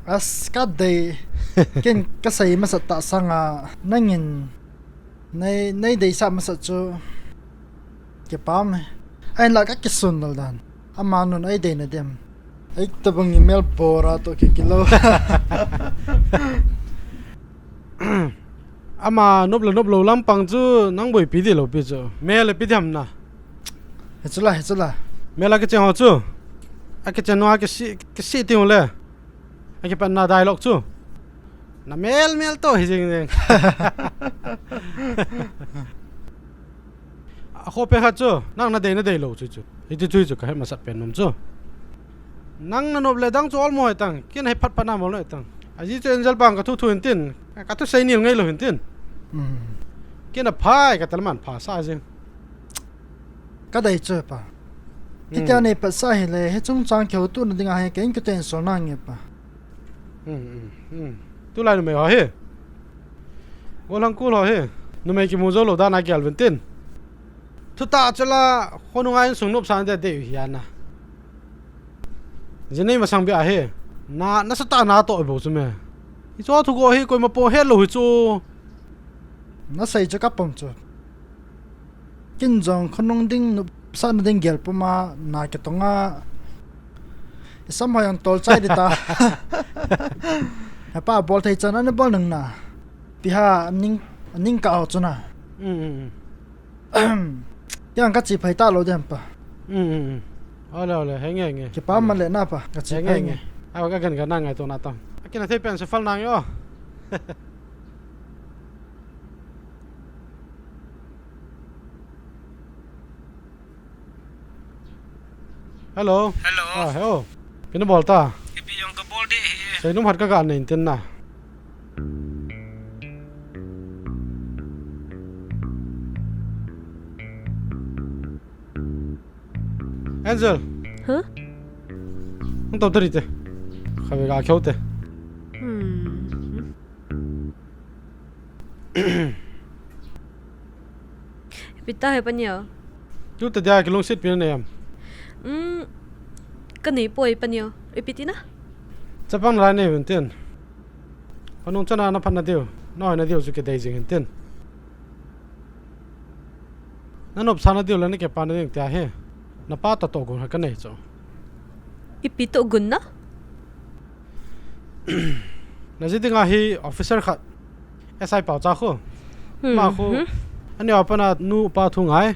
As ka dei. Ken ka sei masa ta sanga nangin Nei, nei deisah masa chu. Kipah e. Ahin la ka kisun lal dan. Ama nun ei deina dem. Ei tabang email bora to ki kilo. Ama nop le nop lo lampang chu nang boipi di lo pi chu. Mail le pi diam na. He chu la, he chu la. Mail a kicheng ho chu. A kicheng no a kisi, kisi ti ho le. A kipat na dialogue chu. Na mel mel to hi jing jing. A kho pe khat chu, nang na dei na dei lo chu chu. Hiti chu chu ka he masat pen nom chu. Nang na nop le dang chu ol mo he tang, kin he phat phat na mo le tang. A ji chu Angel bang ka thu thu hin tin, ka thu sei nil ngai lo hin tin. Mm. Kin a phai ka tel man pha sa jing. Ka dei chu pa. Kitia nei pat sa hi le, he chung chang keu tu na ding a he, kein ka ten sol na nge pa. Hmm, hmm, hmm. Tulai numei ho hi. Gollhang kul ho hi. Numei kimu jou lou dan a gel vin tin. Thutah chu la, khonung a insung nop sang de de hi ana. Jinei masang bia hi. Na, nasatah na toh bou chu me. Hicho thu go hi koima po het lou hi chu. Na sei chu ka pom chu. Kin jong khonung ding nopsahna ding gel puma na kitonga. I sam ho jong tol chai di ta. Hepa bol thei chan ana bol nang na. Pi ha ning, ning ka ho chu na. Mm, mm, mm. Yang ka chi phai ta lo dem pa. Mm, mm, mm. Ole, ole, henge, henge. Kipa man le na pa, ka chi phai nge. Aw, ka gan ka na ngai to na tang. Kina thei pen se fal nang yo. Hello. Hello. Ah, hello. Pina bol ta. Ipi jong ka bol de hi. Seinum hat ka ga nei tin na. Angel. Huh? Hung tau tari te. Khabe ga kheu te. Hmm. Ipi ta he panio. Tu ta dia kilungset pi na em. Hmm. Ka nei poi panio. Ipi ti na? Chapang lai nei vin tin. Panung chana na phat na diu. Na hoi na diu chu kidei jing hin tin. Na nopsa na diu le na kipa na ding tia hi. Na pa toh toh gun ha ka nei chu. Ipi toh gun na? Na ji dinga hi officer khat. S I Paocha khu. Hmm, ma khu. Hmm. Ani apa na nu pa thu ngai.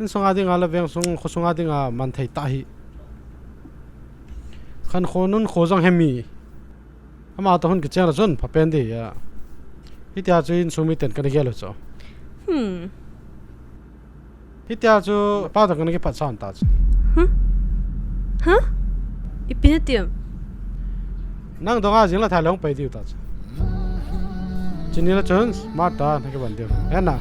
Insung a dinga le veng sung, kho sung a dinga man thei ta hi. Khan kho nun kho jong hemi. Ama toh hun kicheng la chun pha pen di ya. Hitia chu insung miten kana gel u chu. Hmm. Hitia chu pa toh kana kiphat san ta chu. Huh? Huh? Ipi na tim? Nang donga jing la thalong pai diu ta chu. Chini la chun smart ta na kiban diu. Hena.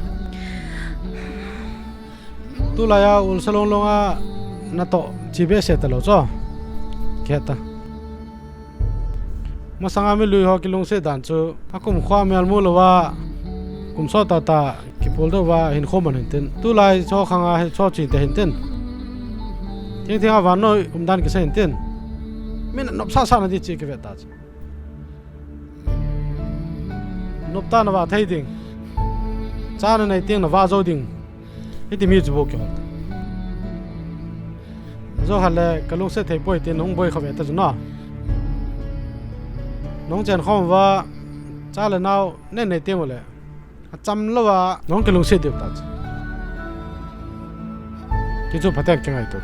Tulai a ulsa long long a na toh chi be se ta lo cho. Khe ta. Masanga mi lui ho kilungset dan chu a kum khua mial mu lo va kum so ta ta kipul do va hin khom an hin tin. Tulai cho khang a cho chi te hin tin. Thing thing a van noi um dan kisa hin tin. Min nop sa sa na di chi kive ta chu. Nop ta na va thei ding. Cha na nei ting na va zo ding. Hiti mi chu bou kihol ta. Zo hale ka lungset thei poi tin hung boi kha ve ta chu na. Nong chen khom va cha le nau ne nei ting le. A cham lo va nong ka lungset diu ta chu. Ki chu phaten ki ngai to.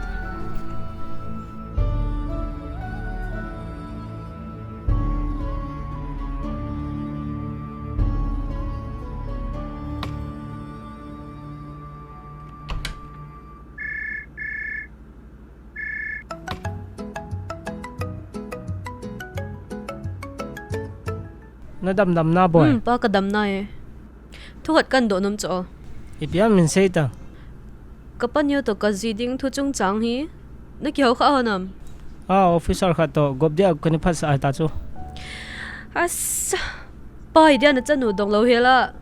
Na dam dam na boi. Hmm, pa ka dam na e. Thu khat kan doh nom cho. Ipi a min sei ta. Ka panio toh ka ji ding thu chungchang hi. Na kihou kha ho nam. A officer khat toh gop dia kani phat sa ai ta chu. Asa. Pa hi dia na chanu dong lo hela.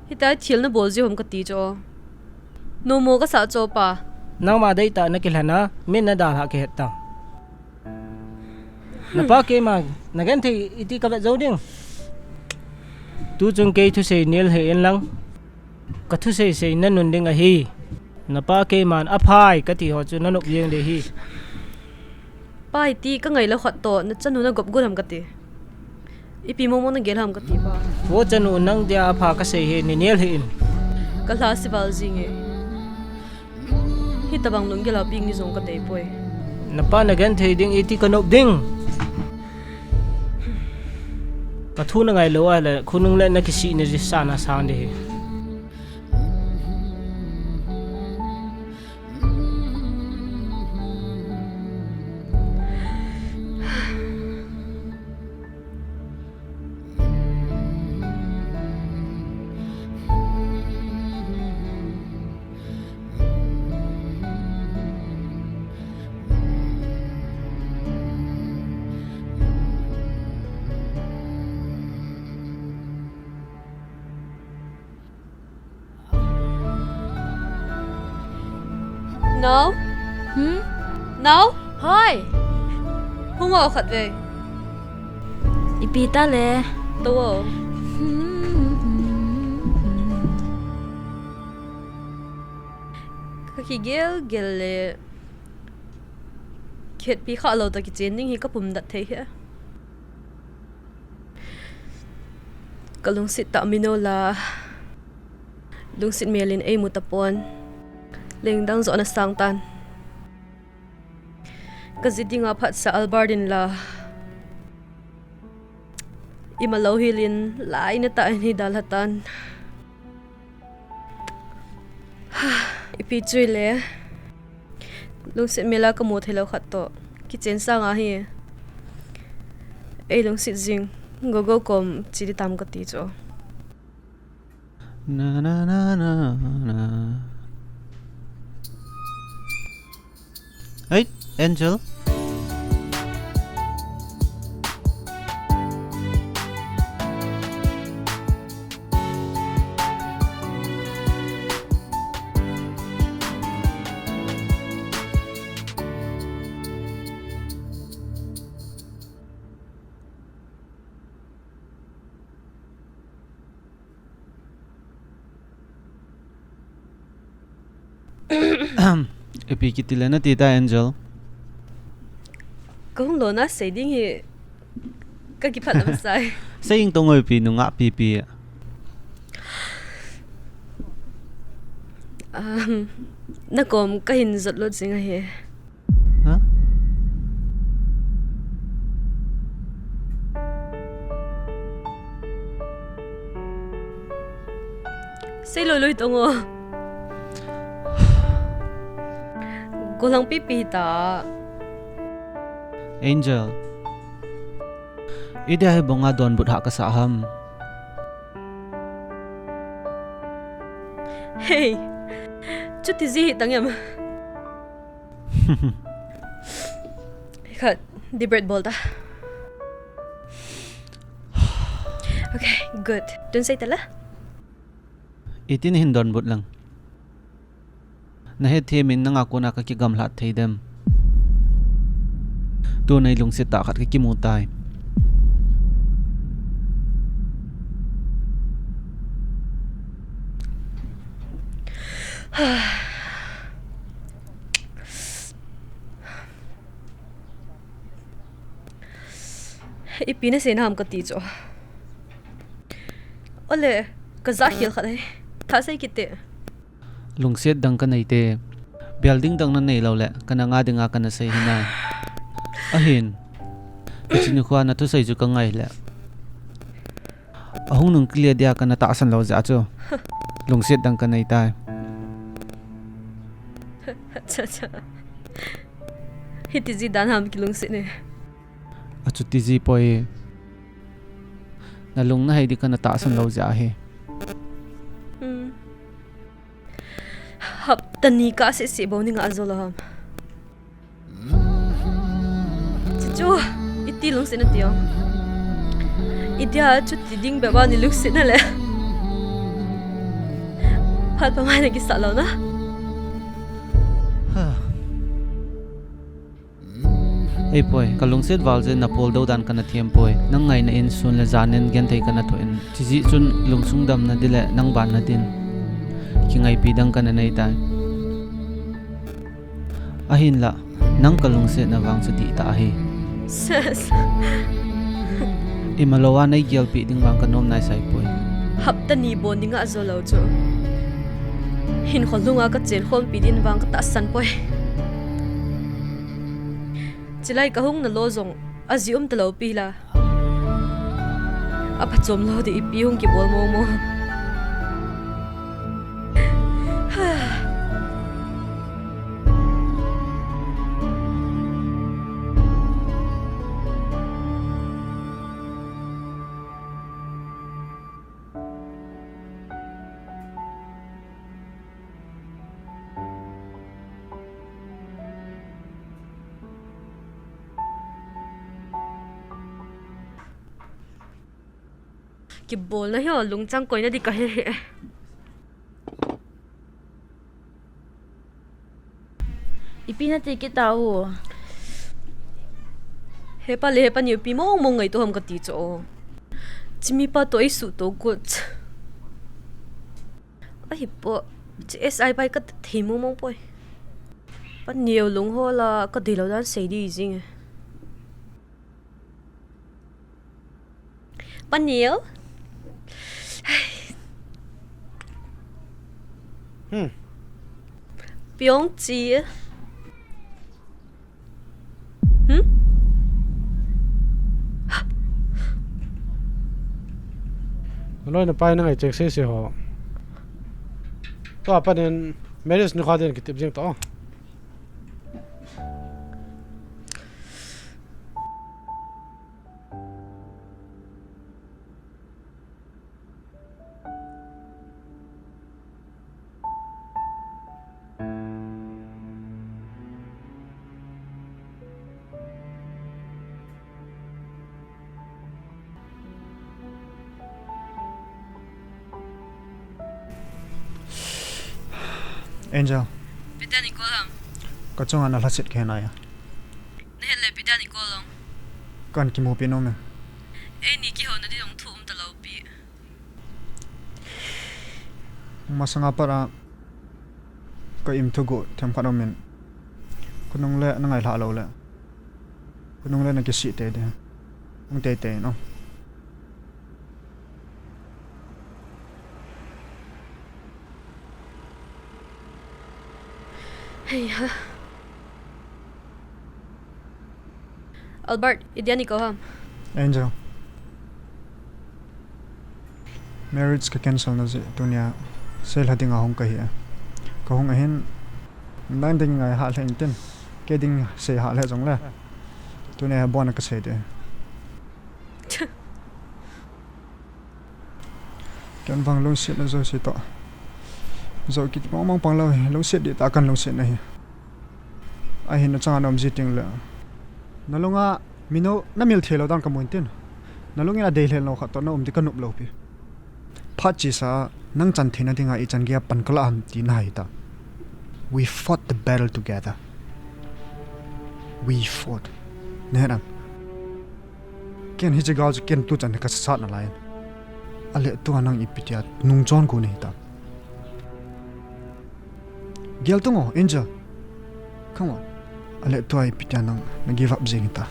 Hitai thil na bol ji hom ka ti cho. Nomo ka sa cho pa. Nangma dei ta na kilhana, min na dal ha kihet ta. Na pa keima, na genthei iti ka vet zo ding. Tu chung kei thusei nel he in lang. Ka thusei sei na nun ding ahi. Na pa keiman aphai ka ti ho chu na nop jeng de hi. Pa iti ka ngai lo khat toh, na chanu na gop gu ham ka ti. Ipi momo na gel ham ka ti pa. Vo chanu nang dia apha ka sei he ni nel he in. Ka hla si val jing e. Hitabang lunggel a ping ni jong ka dei poi. Na pa na genthei ding iti ka nop ding. Ka thu na ngai lo a le, khonung le na kisih na ji sa na sang de hi. Nau? Hmm? Nau? Hoi. Hung o khat ve. Ipi ta le. To o. Ka kigel gel le. Khetpi kha lo ta kichen ding hi ka pum dat thei he. Ka lungsit ta mino la. Lungsit melin ei mu tapon. Lengdang jo na sang tan. Ka ji dinga phat sa Albert in la. Ima lou hilin, laina tah in hi dalha tan. Ipi chu ile. Lungset mel a kamu theilou khat toh kichen sanga hi. Ei lungset jing, Gogo kom che ding tam kati chu. Na, na, na, na, na. Hey, Angel. Ipi kiti le nati ta, Angel? Kahung lona sei ding hi kakipah lou sai. Sei ing tong o, ipi nungah pipi. Um, nakom kahin jot lut jing ahi. Ha? Sei loi loi tong o. Golang pipi ta. Angel. Idia hi bonga donbut hah kasah ham? Hey. Chuti ji hi tang em. Khat, deep breath bol ta. Okay, good. Tun sei ta la. Itin hin donbut lang. Nahet them in nanga kona kakigamlat thei dem. Tun ei lungset tah khat kakimu tai. Ipi nasei na ham kati chu. Ole, kajah khel khat ahi. Thah sei kit te. Lungset dang kanei te. Building dang nanei lou le, kana nga dinga kana sei hinai. Ahin. Kachini khua nathusei chu kangai le. Ahung nung kile dia kana tahsan lou jeh chu. Lungset dang kanei tai. Acha, acha. Hiti ji dan ham kilungset ne. Achuti ji poi. Nalung nahei di kana tahsan lou jeh ahi. Hmm. Hapta ni kasei sei bou ni nga jo lou ham. Chuchu, iti lungset nati o. Idia chuti ding bep a nei lungset na le. Phat pha mai na kisah lou na. Ha. Ei poi, kalungset val jeh in napol dou dan kana them poi. Nang ngaina in sun le jan in genthei kana thoh in. Chijeh chun lungsung damna di le nang banna din kingaipi dang kana nei tai. Ahinlah, nang kalungsetna vang chu dihtah ahi. Ses. Ima lou a nei gelpi ding vang kanom nai sai poi. Hapta ni bon ding a jo lou chu. Hinkho lhunga kachen khompi din vang katahsan poi. Chilai kahung na lou jong, aji um talou pi la. Aphachom lou di ipi hung kibol mo mo. Kibolna hi o lungchang koina di kahe he. Ipi nati kit ta u. Hepa le hepa neo ipi mong mong ngaito ham kati chu o. Chimipa toh eisuh to kut. Ahi po, chi S I pai kathei mong mong poi. Pa neo lung ho la kadei lou dan sei di jing e. Pa neo. Hmm. Piong chi. Hmm? Naloi napai nangai cheng sese ho. Tua panin marriage nikho din kitep jing to. Angel. Ipi dia nei call ham? Kachunga nalhaset kahe nai a. Nahet le ipi dia nei call ham? Kahin kimupi nom e. Eini kihouna ding jong thu um talou pi. Masanga pat a ka im thuguh themkhat aumin. Khonung le nangai lha lou le. Khonung le nakisih teitei. Hung teitei in o. Hei ha. Albert, ipi dia nei call ham? Angel. Marriage ka cancel na jeh tunia seilha dinga hung kahi a. Ka hung ahin, nang ding ngai hah lheh intin. Kei ding sei hah lheh jongle. Tunia abona kasei ding. Ken vang lungsetna jouse toh. Jou kit mong mong pang lou hi, lungset ding tah a kalungset na hi. Ahin nachanga naum ji teng le. Nalunga Mino, namil thei lou dan kamu intin. Nalungin adei lheh lou khat toh naum ding kanop lou pi. Phat chesa, nang chan theina dinga ichan geiya pan kalah ham ti nahet ta. We fought the battle together. We fought. Nahet am? Ken hiche gal chu ken tuchan hi kasat nalai. Ale tua nang ipi tia nungchon kou nahi ta. Gel tung o, Angel. Come on. Ale tua ipi tia nang na give up jeng ta.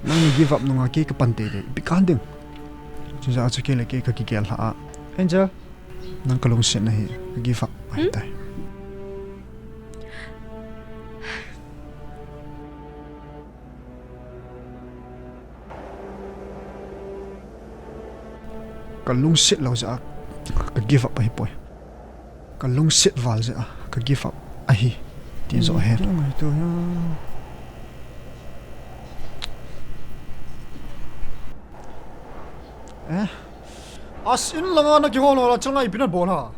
Nang na give up nunga kei kapan teitei. Ipi kahin ding. Chujeh a chu kei le kei kakigel lha a. Angel. Nang kalungset na hi ka give up ahi tai. Kalungset lou jeh a ka give up ahipoi. Kalungset val jeh a ka give up ahi. Tin jo he. Eh? As in langa nakihol ho la changa ipi nabol ha.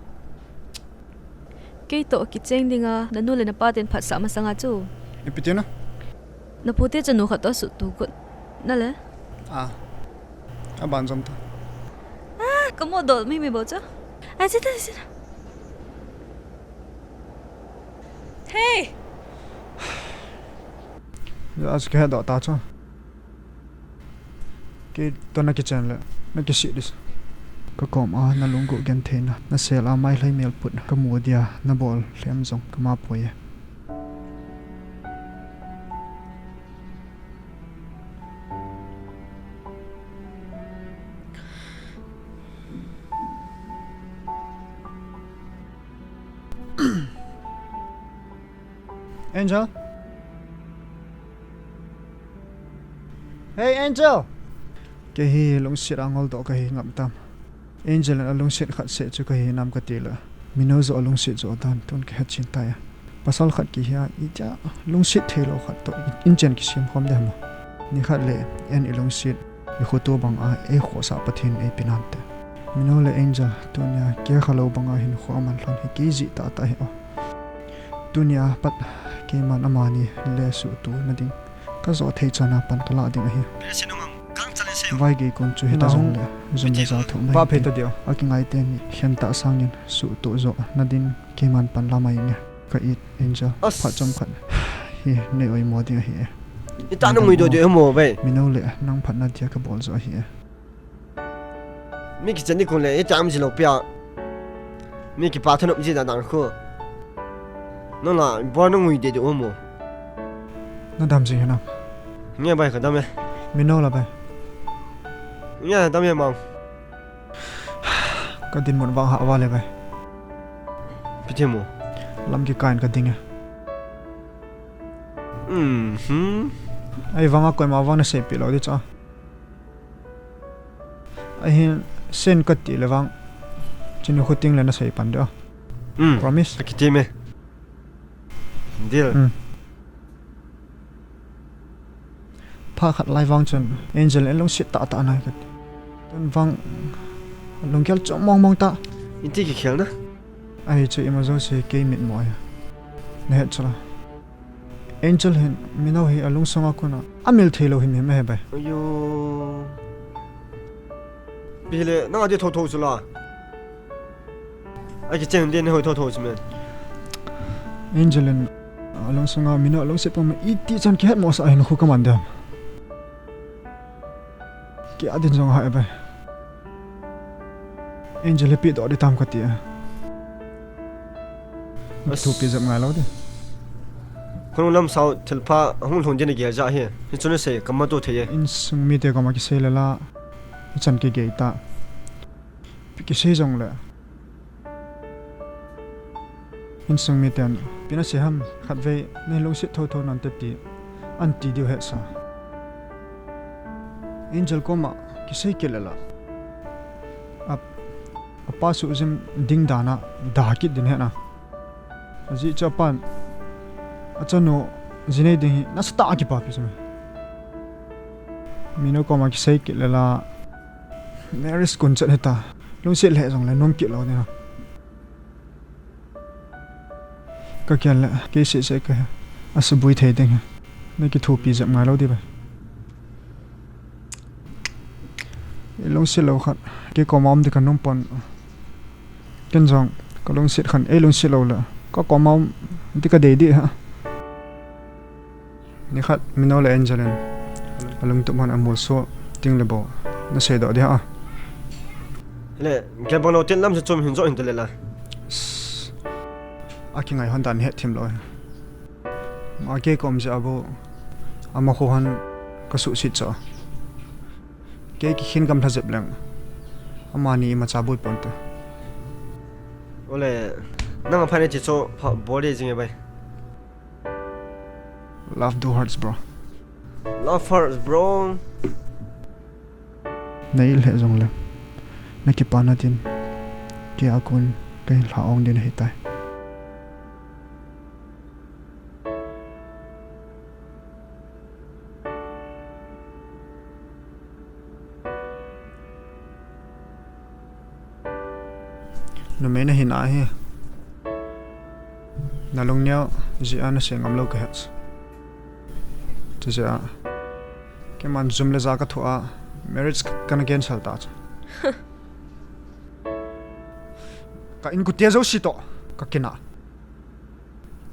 Kei toh kicheng dinga, nanu le napa ten phatsah masanga chu. Ipi tina? Napu te chanu khat toh suhtuh got. Nale? Ah. Aban jom ta. Ah, kamu dol mi mi bo chu. Ai, sita, sita. Hey! As kahe doh ta chu. Kei toh nakichen le, nakisih ding. Kakoma nalungguh gentheina, nasel a mailhai melput kamu dia, nabol lhem jong kama poi e. Angel? Hey, Angel! Kei hi lungset a ngol doh kahi ngap tam. Angel in alungset khat seh chu kahi nam kati le. Mino joh alungset joh dan tun kahet chen tai a. Pasal khat kihia, itia lungset thei lou khat toh, inchen kisem khom ding ham. Nikhat le, en ilungset, ikhoto banga, eikhohsah Pathen in eipeh nante. Mino le Angel, tunia, kei khalou banga hinkho aman lhon hi kei jeh tah tah ahi o. Tunia pat, keiman amani le suhtuh na ding. Kajo thei chana pan kalah ding ahi. Vaigei kon chu hita jongle, jum le ja thum ahi. Akingai teni, khen tah sangin, suhtuh jo, na din, keiman pan la mai inge. Ka it, Angel, phat chomkhat hi nei oimo ding ahi e. Itah na ngui doh ding ahi mo, bai. Mino le, nang phatna dia kabol jo ahi e. Mi kichen ni kon le, itah am ji lou pia. Mi kipa thanop ji dan dan khu. Nang la, bor na ngui deh deh ahi mo. Nadam ji hinam? Nge bai, kadam e. Mino la bai. Nge, dam e mang. Kadinmun vang hah vale bai. Ipi ti mo? Lam kikah in kading e. Mhm. Ahivanga koima vang naseipeh lou ding chu. Ahin, Sen kati le vang, chini khu ting le nasei pan ding a. Hmm. Promise? Akiti me. Deal. Hmm. Phat khat lai vang chun Angel in lungset tah tah nai kati. Tun vang lunggel chom mong mong ta. Iti kikhel na? Ahi chu ima jouse kei mitmo ahi. Nahet chu la. Angel hin Mino hi alungsung a kon a amil thei lou himhim ahi bai. Ayo. Bile, nang ati thotho chu la. Akichen din hoi thotho chu me. Angel in alungsung a Mino alungset pum iti chan kihet mo sa hin khu kaman dem. Kei a din jong hai bai. Angel hi pe doh ding tam kati a. As. Thupi jep ngai lou ding. Khonung lam sao thilpha hung lhung din a gel ja hi. Hichu nasei kama to thei e. Insung mite koma kisei le la. Hichan kigei ta. Kisei jong le. Insung miten, ipi nasei ham, khatvei, nei lungset thotho nante ti, anti diu hetsa. Angel koma, kisei kit le la. A, apa suhjim ding dan a, da kit din hetna. Ajeh chu apan, achanu, ji nei ding hi, nasatah a kipapi chu me. Mino koma kisei kit le la, Marriage kun chat hita. Lungset lheh jongle nom kit lou ding ham. Ka gel le, kei seh seh kahi. Asuboi thei ding hi. Nakithopi jep ngai lou ding bai. Ei lungset lou khat. Kei koma um ding kanom pon. Ken jong, kalungset khat, ei lungset lou le. Ka koma um ding kadei ding ham. Nikhat, Mino le Angel in alungtup hon amolso ding le bou nasei doh ding ham. Le, gel bang lou tin lam se chom hin jo hin te le la. Akingai hon dan het thim lou. Ama kei kom jeh a bou, ama khu hon kasuhset cho. Kei kikhin gamlha jep leng. Amani imacha boi ponte. Ole, nang apha nei ti cho pha bol ding jing e bai. Love do hurts, bro. Love hurts, bro. Nei lheh jongle, nakipana din, kei a kon kahin lha ong ding ahitai. Numei nahi nahi. Nalungneo jeh a nasei ngam lou kahe. Chujeh a keiman jum le ja kathoh a marriage kana cancel ta chu. Ka inkote jouse toh kakinah.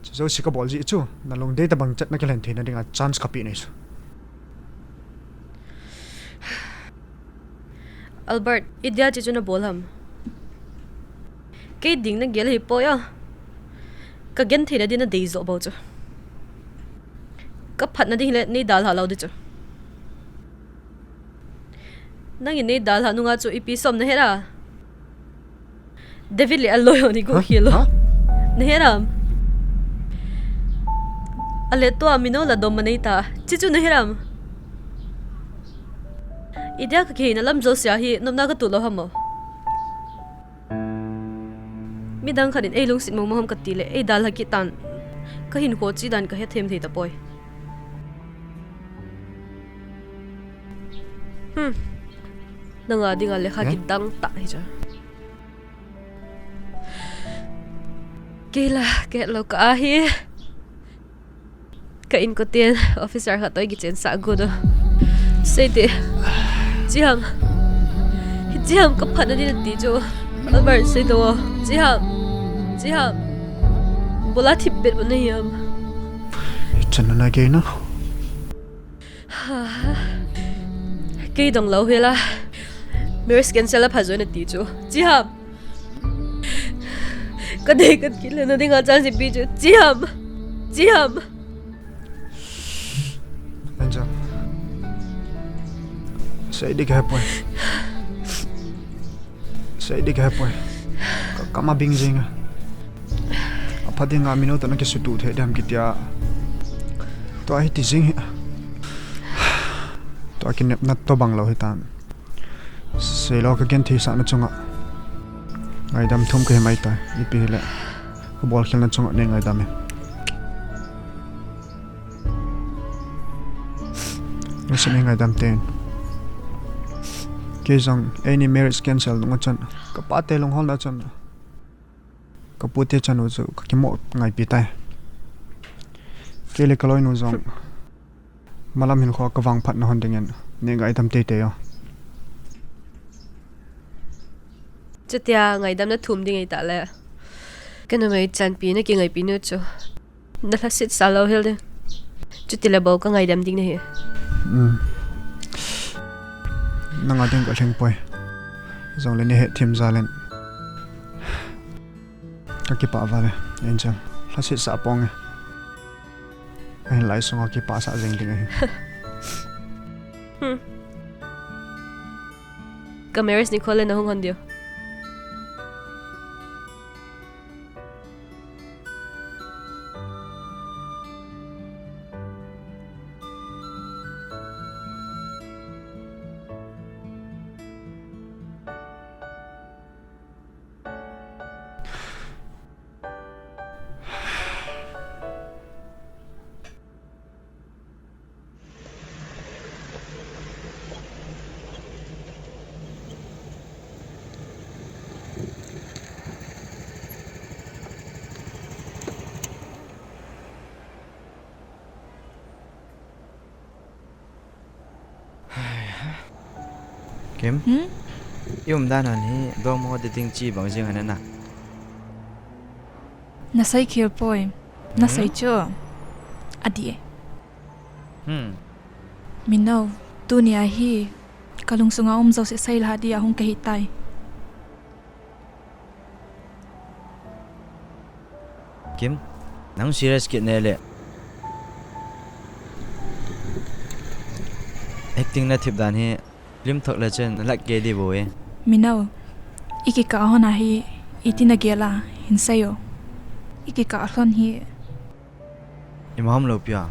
Chu jouse kabol jeh chu, nalungdei tabang chet nakilhen theina dinga chance kapeh nahi chu. Albert, idia chu chu nabol ham? Kei ding nagel ahipoi a. Kagenthei nadin nadei joh bou chu. Kaphatna ding hile neidalha lou ding chu. Nangin neidalha nunga chu ipi som nahet a? David le aloi ho ni guh khel lou. Nahet am? Alet tua Mino la dom anei ta. Chuchu nahet am? Idia kakiheina lam jouse a hi nopna katoh lou ham o? Midang khat in eilungset mong mong ham katile, eidalha kit tan. Kahinkho chi dan kahethem thei tapoi. Hmm. Nanga dinga lekha kidang tah hi chu. Kei la, kahet lou kah ahi. Ka inkoten officer khat toh eikichensah got u. Seite. Chiham. Chiham kaphatna din nati chu. Albert, seidoh o. Chiham. Chiham. Bola thipbeh bou nahi am? Ichan na gei na. Kei donglou hela. Marriage cancel apha joi nati chu. Chiham. Kadei katkit lhona dinga chance ipi chu. Chiham. Chiham. Angel. Sei ding kahepoi. Sei ding kahepoi. Ka, kama bing jing a. Apha dinga Mino toh nakisutuh thei dem kitia. Tua hiti jing hi. Tua kinepna tobang lou hitan. Seilou, ka genthei sahna chunga ngaidam thum kahi mai tai. Ipi hile, ka bolkhelna chunga nei ngaidam e. Lungset nei ngaidam tein. Kei jong eini marriage cancel nunga chun, ka pate lungholna chun, ka pute chanu chu ka kimo ngaipi tai. Kei le ka loinu jong malam hinkho ka vangphatna hon dingin nei ngaidam teitei o. Chutia ngaidamna thum ding ahitah le, ka numei chanpi na kingaipi nu chu na lhaset sa lou hel ding. Chutile bou ka ngaidam ding nahi. Um. Nanga ding ka lhing poi. Jongle nei hetthem jal in ka kipah val e, Angel. Lhaset sa ponge. Ahinla eisunga kipah sah jeng ding ahi. Hmm. Ka marriage nikho le na hung hon diu. Kim? Hmm? I umdan a hi dongma ho ding chi bang jing ana na? Na sei khel poi. Na sei chu. Adih e. Hmm. Mino, tunia hi ka lungsunga um jouse seilha dia hung kahi tai. Kim, nang serious kit nale. Acting na thip dan hi film thok le chun na lat kei di bou e. Mino, i kikah hon a hi iti na gel a, hin sei o. I kikah lhon hi. Ima ham lou pia.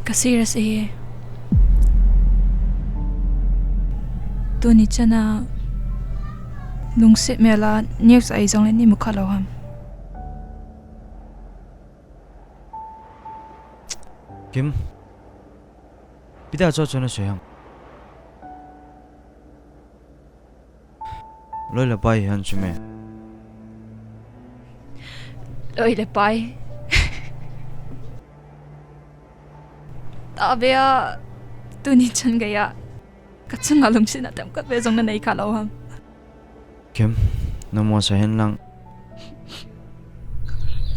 Ka serious ahi. Tuni chana lungset mel a news a i jongle nei mu kha lou ham? Kim, ipi dia chu chu na sei ham? Loi le pai hi han chu me. Loi le pai. Tahbeh a tuni chan geiya ka chunga lungsetna tam khat ve jong na nei kha lou ham? Kim, na mo sa hen lang.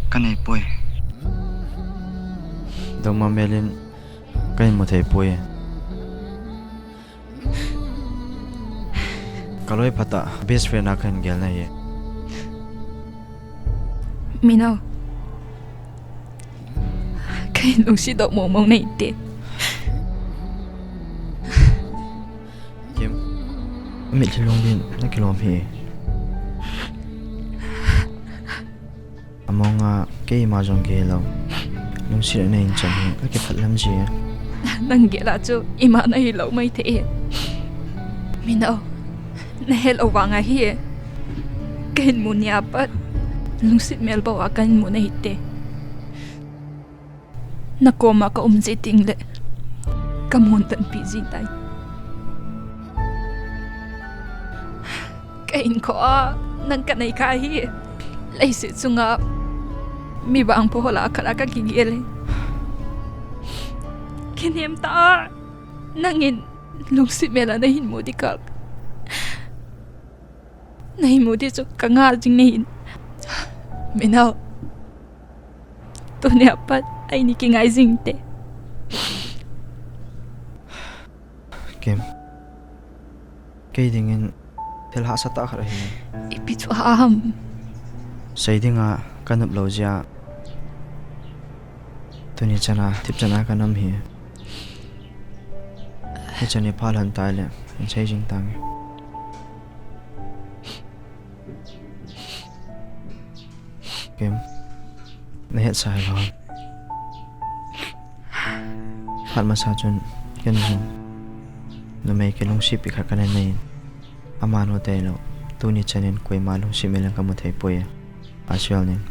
Ka nei poi. Dongma mel in ka hin mu thei poi. Ka loi phat a best friend a ka hin gel na hi. Mino, ka hin lungset doh mong mong na hite. Kim, mitlhi lunggim in na kilom hi. Among a keima jong gilou. Lungset na hin chan hi ka kiphat lam ji. Nang gel a chu ima na hilou mai thei e. Mino, na helou vang ahi e. Ka hin mu nia pat lungset mel bou a ka hin mu na hite. Na koma ka um ji teng le ka mun tanpi ji tai. Ka hinkho a nang ka nei kha hi. Leiset chunga mi vangpha hol a khat a ka kigel e. Kinem tah a nangin lungset mel a na hin mu di kal. Na hin mu di chu ka ngal jing na hin. Mino, tunia pat eini kingai jing te. Kim, kei dingin thil hahsa tah khat ahi. Ipi chu ham? Sei dinga ka nop lou jeh a tuni chana thip chan a ka nam hi. Hichan hi pha lhon tai le hin sei jing tange. Kim, na hetsa hilou ham? Phat masa chun ken jong Numei kilungset pi khat kana nei in. Amanu tailou, tuni chanin koima lungset mel in kamu thei poi. Asel ning.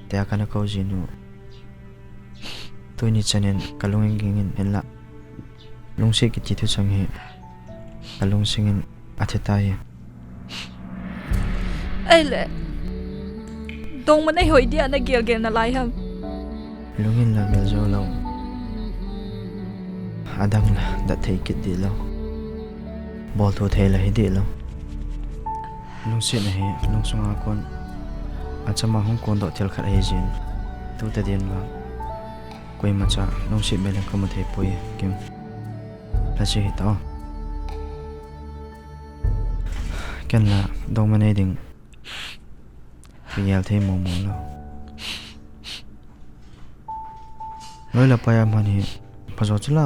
Tia kana kou jin u. Tuni chanin kalung in ging in hinla. Lungset kiti thuchang hi kalungsing in athi tai. Ahile, dongma nei hoi dia na gel gel nalai ham? Lung in la gel jou lou. Adang la dat thei kit di lou. Bol thu thei la hi di lou. Lungset na hi, lungsunga kon. Achama hung kon doh thil khat ahi jin. Tu ta din la. Koima cha, lungset mel in kamu thei poi, Kim. Lhachi hita o. Ken la, dongma nei ding. Kigel thei momo lou. Loi le pai a man hi, pha jo chu la.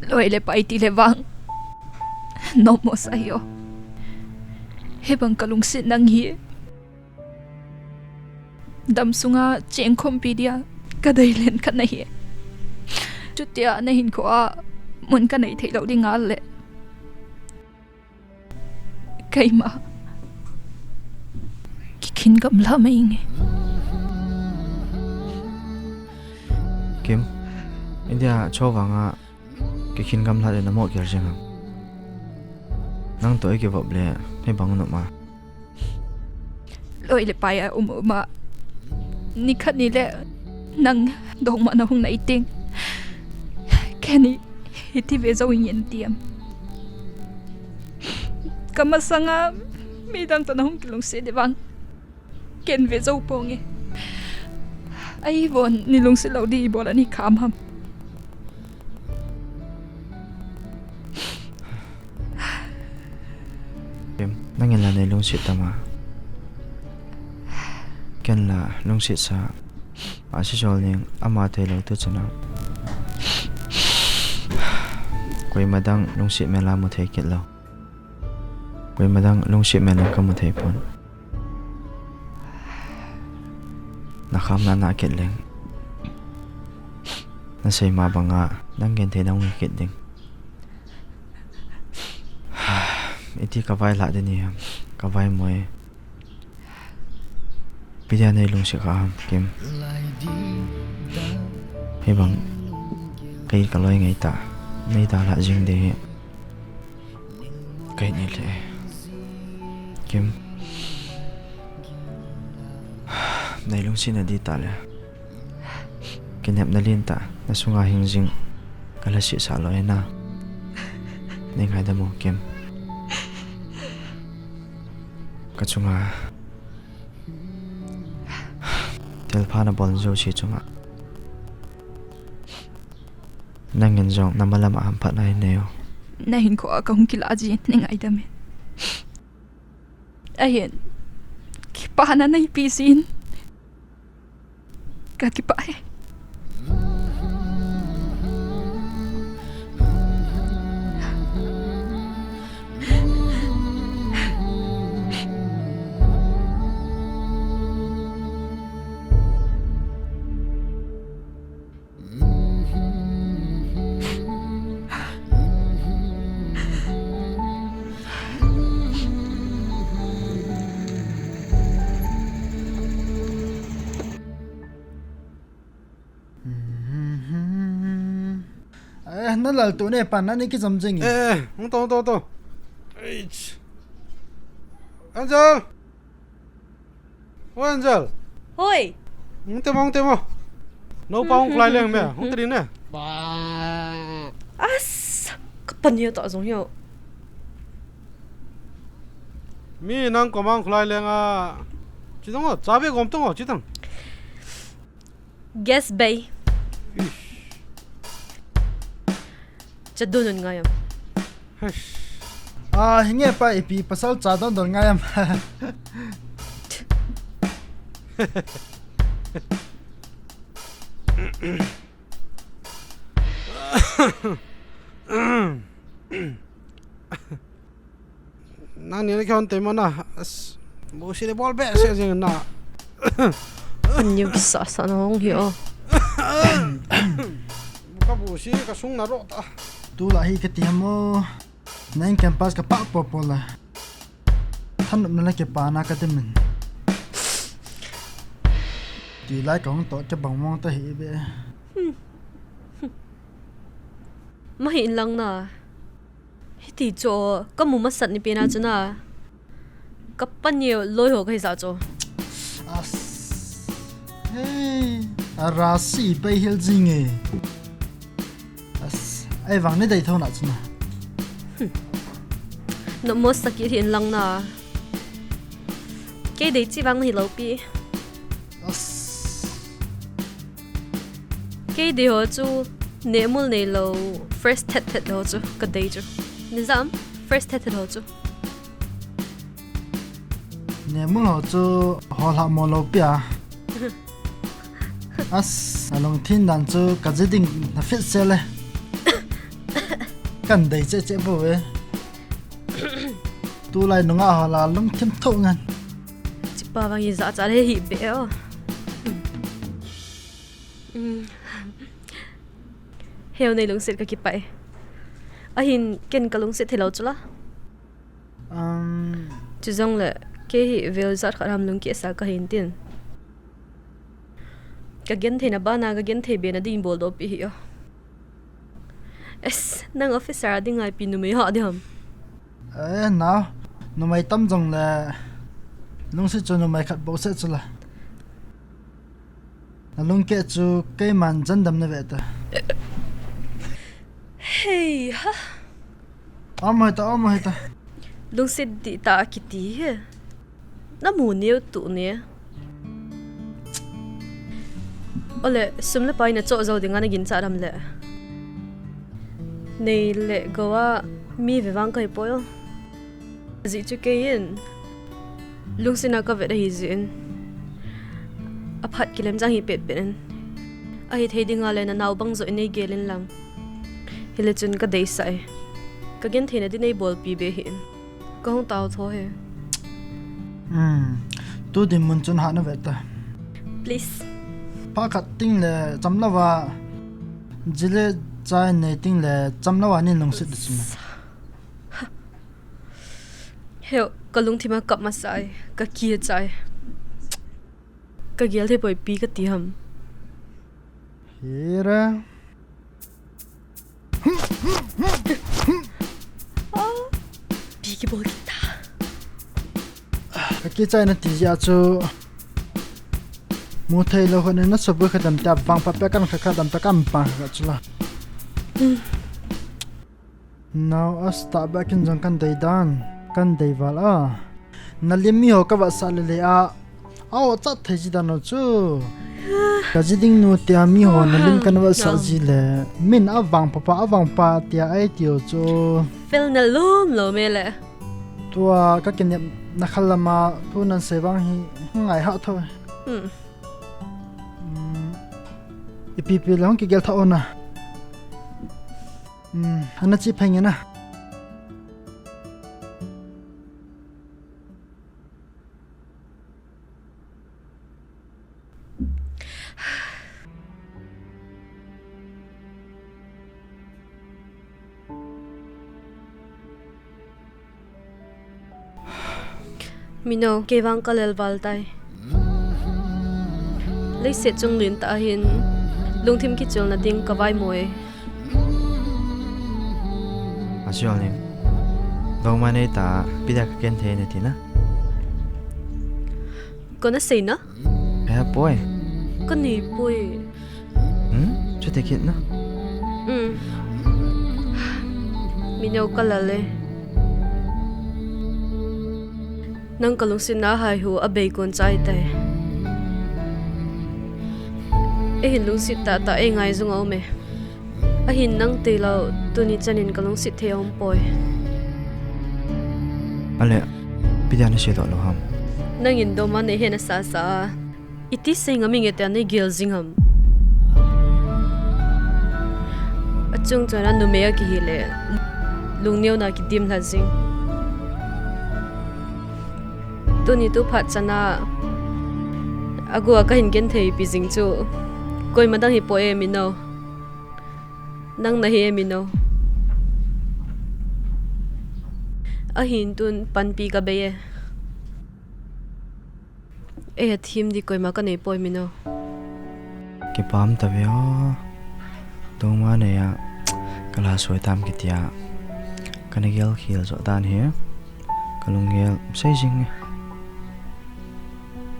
Loi le pai ti le vang. Nom mo sa yo. Hibang kalungset nang hi. Damsunga chengkhompi dia kadei len khat nahi. Chutia nahinkhoa mun kanei thei lou ding ngal le. Keima kikhin gamla mai nge. Kim, India chawvanga kikhin gamla le namo kir jeng ham? Nang toh ikivop le hibang nom a. Loi le pai a um um a. Nikhat nile nang dongma nahung nai ting. Keni hiti ve jou ing in tiam. Kamasanga midang toh nahung kilungset di vang. Ken ve jou ponge. Ahi von ni lungset lou di bol ani kham ham. Nangin la nei lungset tama. Ken la lungset sa. Asisol ning ama thei lou tu chana. Koima dang lungset mel a mu thei kit lou. Koima dang lungset mel a kamu thei pon. Nakham na na kit leng. Nasei ma banga, nang gen thei nang kit ding. Iti kavai la deni ham, kavai moi. Pidia nei lungset kha ham, Kim. Hibang, kei kaloi ngai ta, nei ta la jing de hi. Kei ni le. Kim. Nei lungset na di ta le. Kinepna lien ta, nasunga hing jing. Kalhaset sa lou e na. Nei ngaidam o, Kim. Kachunga. Thilpha nabol jouse chunga. Nangin jong namalam a hamphatna hin nei o. Nahinkhoa kahung kila jin, nei ngaidam in. Ahin, kipana neipe jin. Kakipah e. Eh, na lal tu ne pan na ni kijam jing. Eh, eh, hung to, hung to, hung to. Eich. Angel. Oi, Angel. Hoi. Hung te mo, hung te mo. Nopa hung khlai leng me, hung te ding ne. As, ka pan yo to jong yo. Mi nang ko mang khlai leng a. Chi tong o, cha be gom tong o, chi tong. Guess bei. Cha dun un ngai am. Ah, hinge pa ipi pasal cha don don ngai am. Nang ni na kihon te mo na. As, bu si le bol be se jing na. An niu kisa sa na hong hi o. Bu ka Usi ka sung na ro ta. Tulai hi ka ti ham o. Nang campus ka pa po po la. Thanopna le kipana ka ti min. Tulai ka hung to kibang mong ta hi be. Mahi in lang na. Hiti chu ka mu masat ni pen a chu na. Ka pa neo loi ho ka hi sa chu. As. Hey, a ra si pai hel jing e. As, ai vang ni dei tho na chu na. Na mo sa ki hin lang na. Kei dei chi vang hi lo pi. As. Kei dei ho chu, nehmul nei lo, fresh thet thet ho chu, ka dei chu. Ni jam, fresh thet thet ho chu. Nehmul ho chu, hol ha mo lo pia. As, a lungthin dan chu, ka ji ding na fit se le. Kan dei che che bo ve. Tulai nunga ho la lungthim tho ngan. Chipa vang i ja cha le hi be o. Heu nei lungset ka kipai. Ahin ken ka lungset thei lo chu la. Um. Chu jong le, kei hi vel jat khat ham lungkisa ka hin tin. Ka genthei na bana, ka genthei be na ding bol doh pi hi o. Es, nang officer a ding ngai pi numei ha di ham. Eh, na, numei tam jong le, lungset chu numei khat bo se chu la. Na lungke chu keiman jandam na ve ta. Hei ha. Amai ta, amai ta. Lungset di ta kiti he. Na mu neo tu ne. Ole, sum le pai na cho zo dinga na gin cha ram le. Nei le go a mi ve vang kai po yo. Ji chu kei in. Lungset na ka ve da hi ji in. A phat kilem jang hi pet pet in. A hi thei dinga le na nau bang zo in nei gel in lang. Hi le chun ka dei sa e. Ka gen thei na di nei bol pi be hi in. Ka hung tao tho he. Hmm. Tu din mun chun ha na ve ta. Please. Pa khat ting le cham lova. Ji le chai nei ting le cham lova nin lungset da chim. Heu, ka lungthim a kap masa e, ka ki chai. Ka gel thei poi pi ka ti ham. Hira. Ah, pi ki bol kita. Ka ki chai na ti ja chu. Mu thei lo hon na so bu kha dam ta bang pa pe kan kha kha dam ta kam pa kha chu la. Hmm. Nau a stah beh kin jong kan dei dan, kan dei val a. Na lim mi ho ka va sa le le a. A o chat thei ji dan o chu. Ka ji ding nu tia mi ho na lim kan va sa ji le. Min a vang pa pa a vang pa tia ai ti o chu. Fel na lum lo me le. Tua ka kinep na khal lama thu nan sei vang hi ngai ha tho. Hmm. Hmm. Ipi pi le hong ki gel tha o na. Hmm, ana chi phai nge na. Mino, kei vang ka lel val tai. Leiset chung lin ta hin, lungthim kichilna ding ka vai mo e. A chial ni. Dong ma nei ta, pi da ka ken thei ne ti na. Ko na sei na? He poi. Ka nei poi. Hmm? Chuti kit na? Hmm. Mino ka lal e. Nang ka lungsetna hai hu a bei kon chai tai. Ei hin lungset tah tah ei ngai zong a um e. Ahin nang tei lo, tuni chanin ka lungset thei a um poi. Ale, pi dia na sei doh lo ham? Nang in doma nei he na sa sa a. Iti sei ngam inge tia nei gel zing ham. A chung chon a numei a kihi le, lungneo na kidim hla zing. Tuni tu phat chan a, a gua ka hin gen thei pi zing chu, koima dang hi poi e Mino. Nang nahi e Mino. Ahin tun panpi kabei e. Ei athim di koima kanei poi Mino. Kipah tave o. Tuma neiya kalhasoi tam kitia kana gel khel jo dan hi. Kalunggel sei jing e.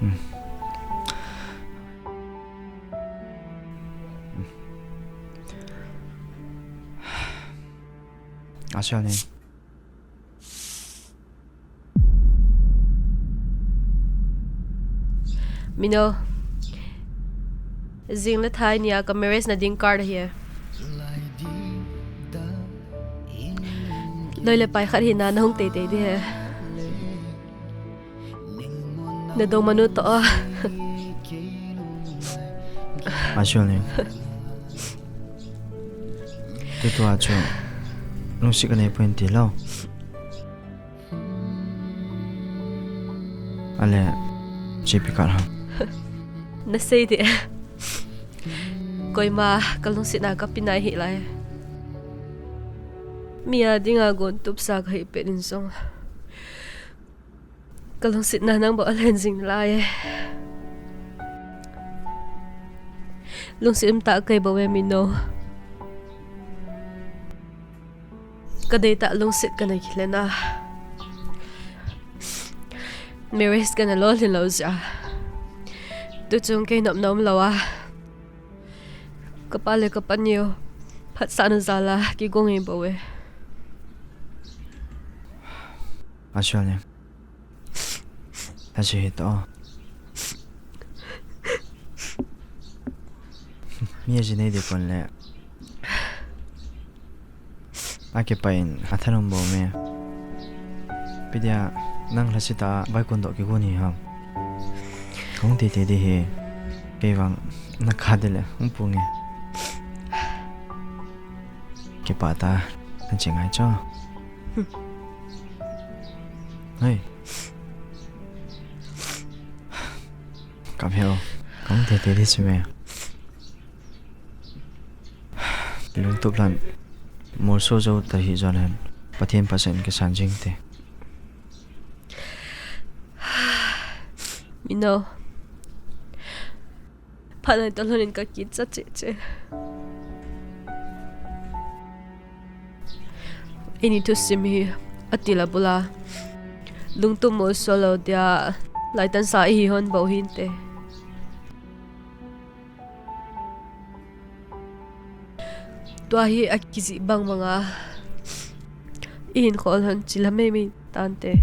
Hmm. Asel ni. Mino. Jing le thai nia ka marriage na ding card ahi. Loi le pai khat hina nahung teitei di he. Nadou manu to a. Asel ni. Tutua chu lungset kanei poi ti lou. Ale, chepi khat ham. Nasei di. Koima kalungsetna kapi nai hih lai. Mi a dinga gon tupsa kahi pet in jong. Kalungsetna nang bou alen jing lai e. Lungset um tah kei bou e Mino. Kadei tah lungset kana kilen a. Marriage kana lolhin lou jeh a. Tuchung kei nopna um lou a. Kapa le kapa niu. Phatsahna jal a kigong e bou e. Asel ni. Aji hito. Mi aji nei di kon le. Akipa in athanum bou me. Pidia nang lhasi ta vai kun do kigon hi ham. Kong ti ti di hi. Kei vang na kha di le hung pu nge. Kipa ta. An chi ngai cho. Hei. Kap heo. Kong te te di si me. Lungtup lan. Molso jo ta hi jo len. Pathen pasen ke san jing te. Mino. Phat nai tah lhon in ka kichat cheh cheh. Eini thusim hi atil abul a. Lungtup molso lou dia laitan sa ihi hon bou hinte. Tua hi akijih bang bang a. Ihin khol hon chil a mei mei tante.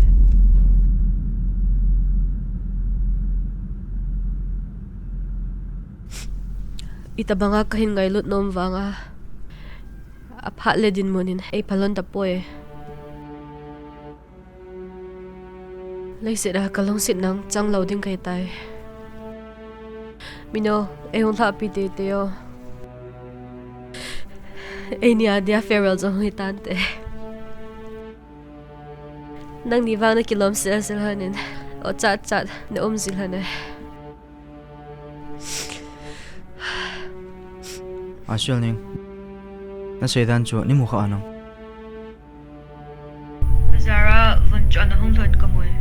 Itobang a kahin ngailut nom vang a. Aphat le dinmun in ei phal lhon tapoi. Leiset a kalungset nang chang lou ding kahi tai. Mino, ei hung lhahpi teitei o. Eini a dia farewell jong hi tante. Nangni vang na kilom sel sel hon in. O chat chat na um jil hon e. Asel ning. Na seidan chu ni mu kha anang. Zara von chu ana hung lhon ka mu e.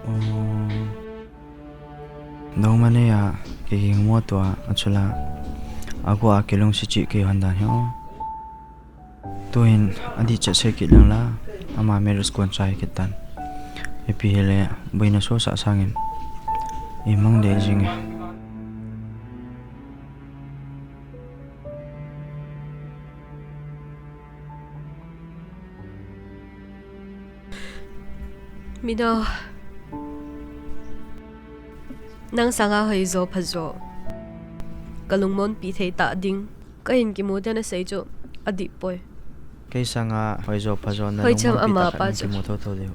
Oh. Noma neiya kiging mo tua achula. Agu a kilungset cheh kei hon dan hi o. Tuin adih chat sei kit lang la, ama marriage kon chai kit tan. Ipi hile, boina sosa sangin. Imang deh jing e. Mino. Nang sanga hoijo phajo. Ka lungmonpi thei tah ding. Kahin kimu dia nasei chu adih poi. Kei sanga hoijo phajo na lungmonpi tah khat kimu thotho di.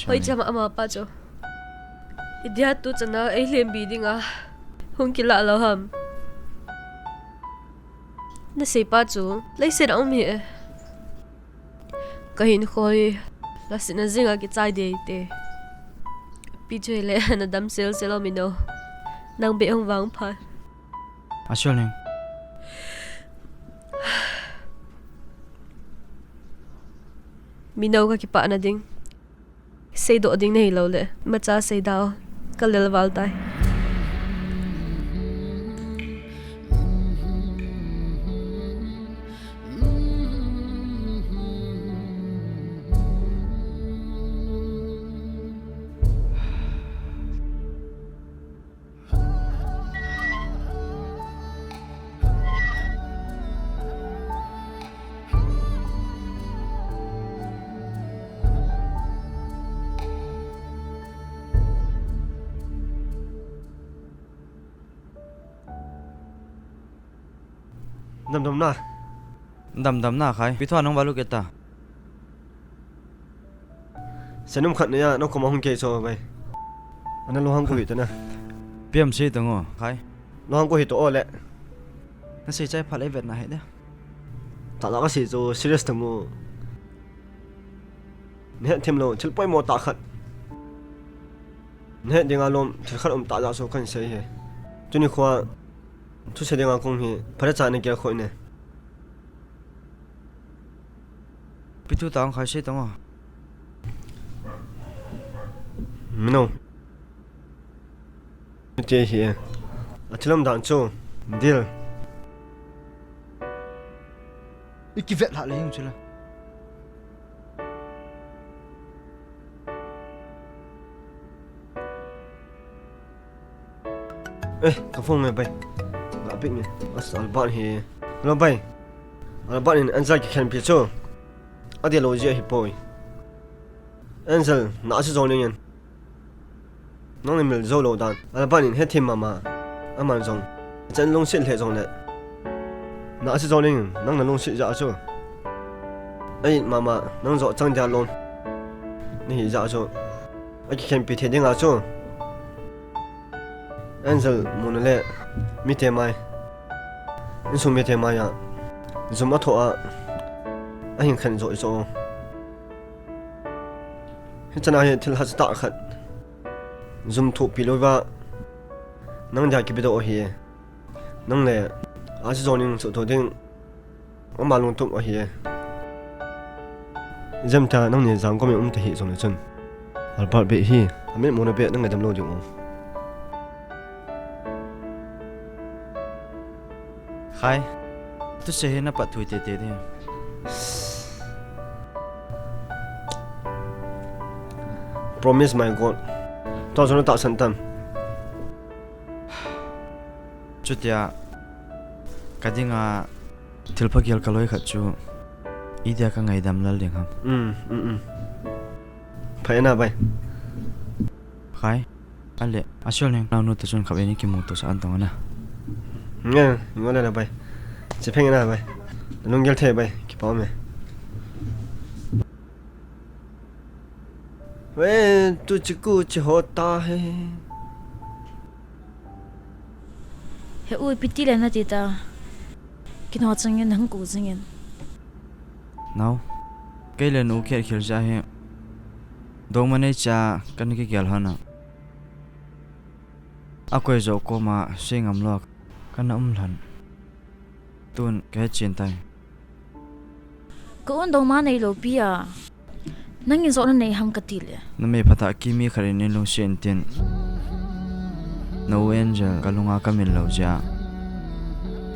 Hoicham ama pa chu. Idia tu chana ei lhembi dinga hung kilah lou ham. Nasei pa chu leiset a um hi e. Kahin khoi, lhasetna jinga kichai dei te. Pi chu hile, nadam sel sel o Mino. Nang beh hung vang phat. Asel ning. Mino, ka kipah na ding. Seidoh ding nei lou le, imacha sei dau, ka lel val tai. Damdam na. Damdam na khai. Ipi thu a nang valut kit ta? Senum khat nei a, na koma hung kei cho bai. Ana lunghang ko hi ta na. Ipi ham sei tang o, khai. Lunghang ko hi to o le. Na sei chai phat le vet na hi de. Tah la ka sei chu serious tang o. Na het thim lou, thil poimo tah khat. Na het ding a lom, thil khat um tah jeh chu kan sei hi. Tuni khoa, thusei ding a kong hi, phatecha na gel khoi ne. Ipi thu tah ham khai sei tang o. Mino. Mite hi e. A thil um dan chu. Deal. I kivet lhah le hing chu la. Eh, ka phone nge bai. Ga pick nge. As Albert hi. Hello bai. Albert in Angel kikhenpi chu. Adih lou jeh ahi poi. Angel, na asi jong ning in. Nang le mil jou lou dan. Albert in hethem mama. Aman jong. Chan lungset lheh jong le. Na asi jong ning in. Nang na lungset jeh chu. Ai mama, nang jo chang dia lom. Ni hi jeh chu. Akikhenpi thei ding a chu. Angel muna le mite mai. Insung mite mai a. Jum athoh a. Ahin khen jo i cho. Hichana hi thil hahsa tah khat. Jum thohpi louva. Nang dia kipedoh ahi. Nang le, asi jong ning suhthou ding. Ama lungtup ahi e. Ijemtia nangni jangkom in um ta hih jong le chun. Albert beh hi, amin muna beh nang ngaidam lou ding o. Khai, thusei hi na pat thui tete ding. Promise my God. Tua jong na tahsan tam. Chutia, ka dinga thil phagel ka loi khat chu, idia ka ngaidam lal ding ham. Um, um, um. Pha e na bai. Khai, ale, a sil ning, naonu toh chun khatvei ni kimuto sah in tong ana. Nge, ngol le na bai. Che pheng na bai. Lunggel thei bai, kipa um e. वे तुझको चाहता है। He u, ipi ti le nati ta. Kino changin hung ko jingin. Nao. Kei le nu khet khel jeh hi. Dongma nei cha kana kigel hon a. Akoi jo koma sei ngam lou kana um lhon. Tun ka hetchen tai. Ka un dongma neilou pi a. Nangin jong na nei ham kati le. Numei phatah kimi khat in eilungset intin. Na u Angel ka lunga ka mil lou jeh a.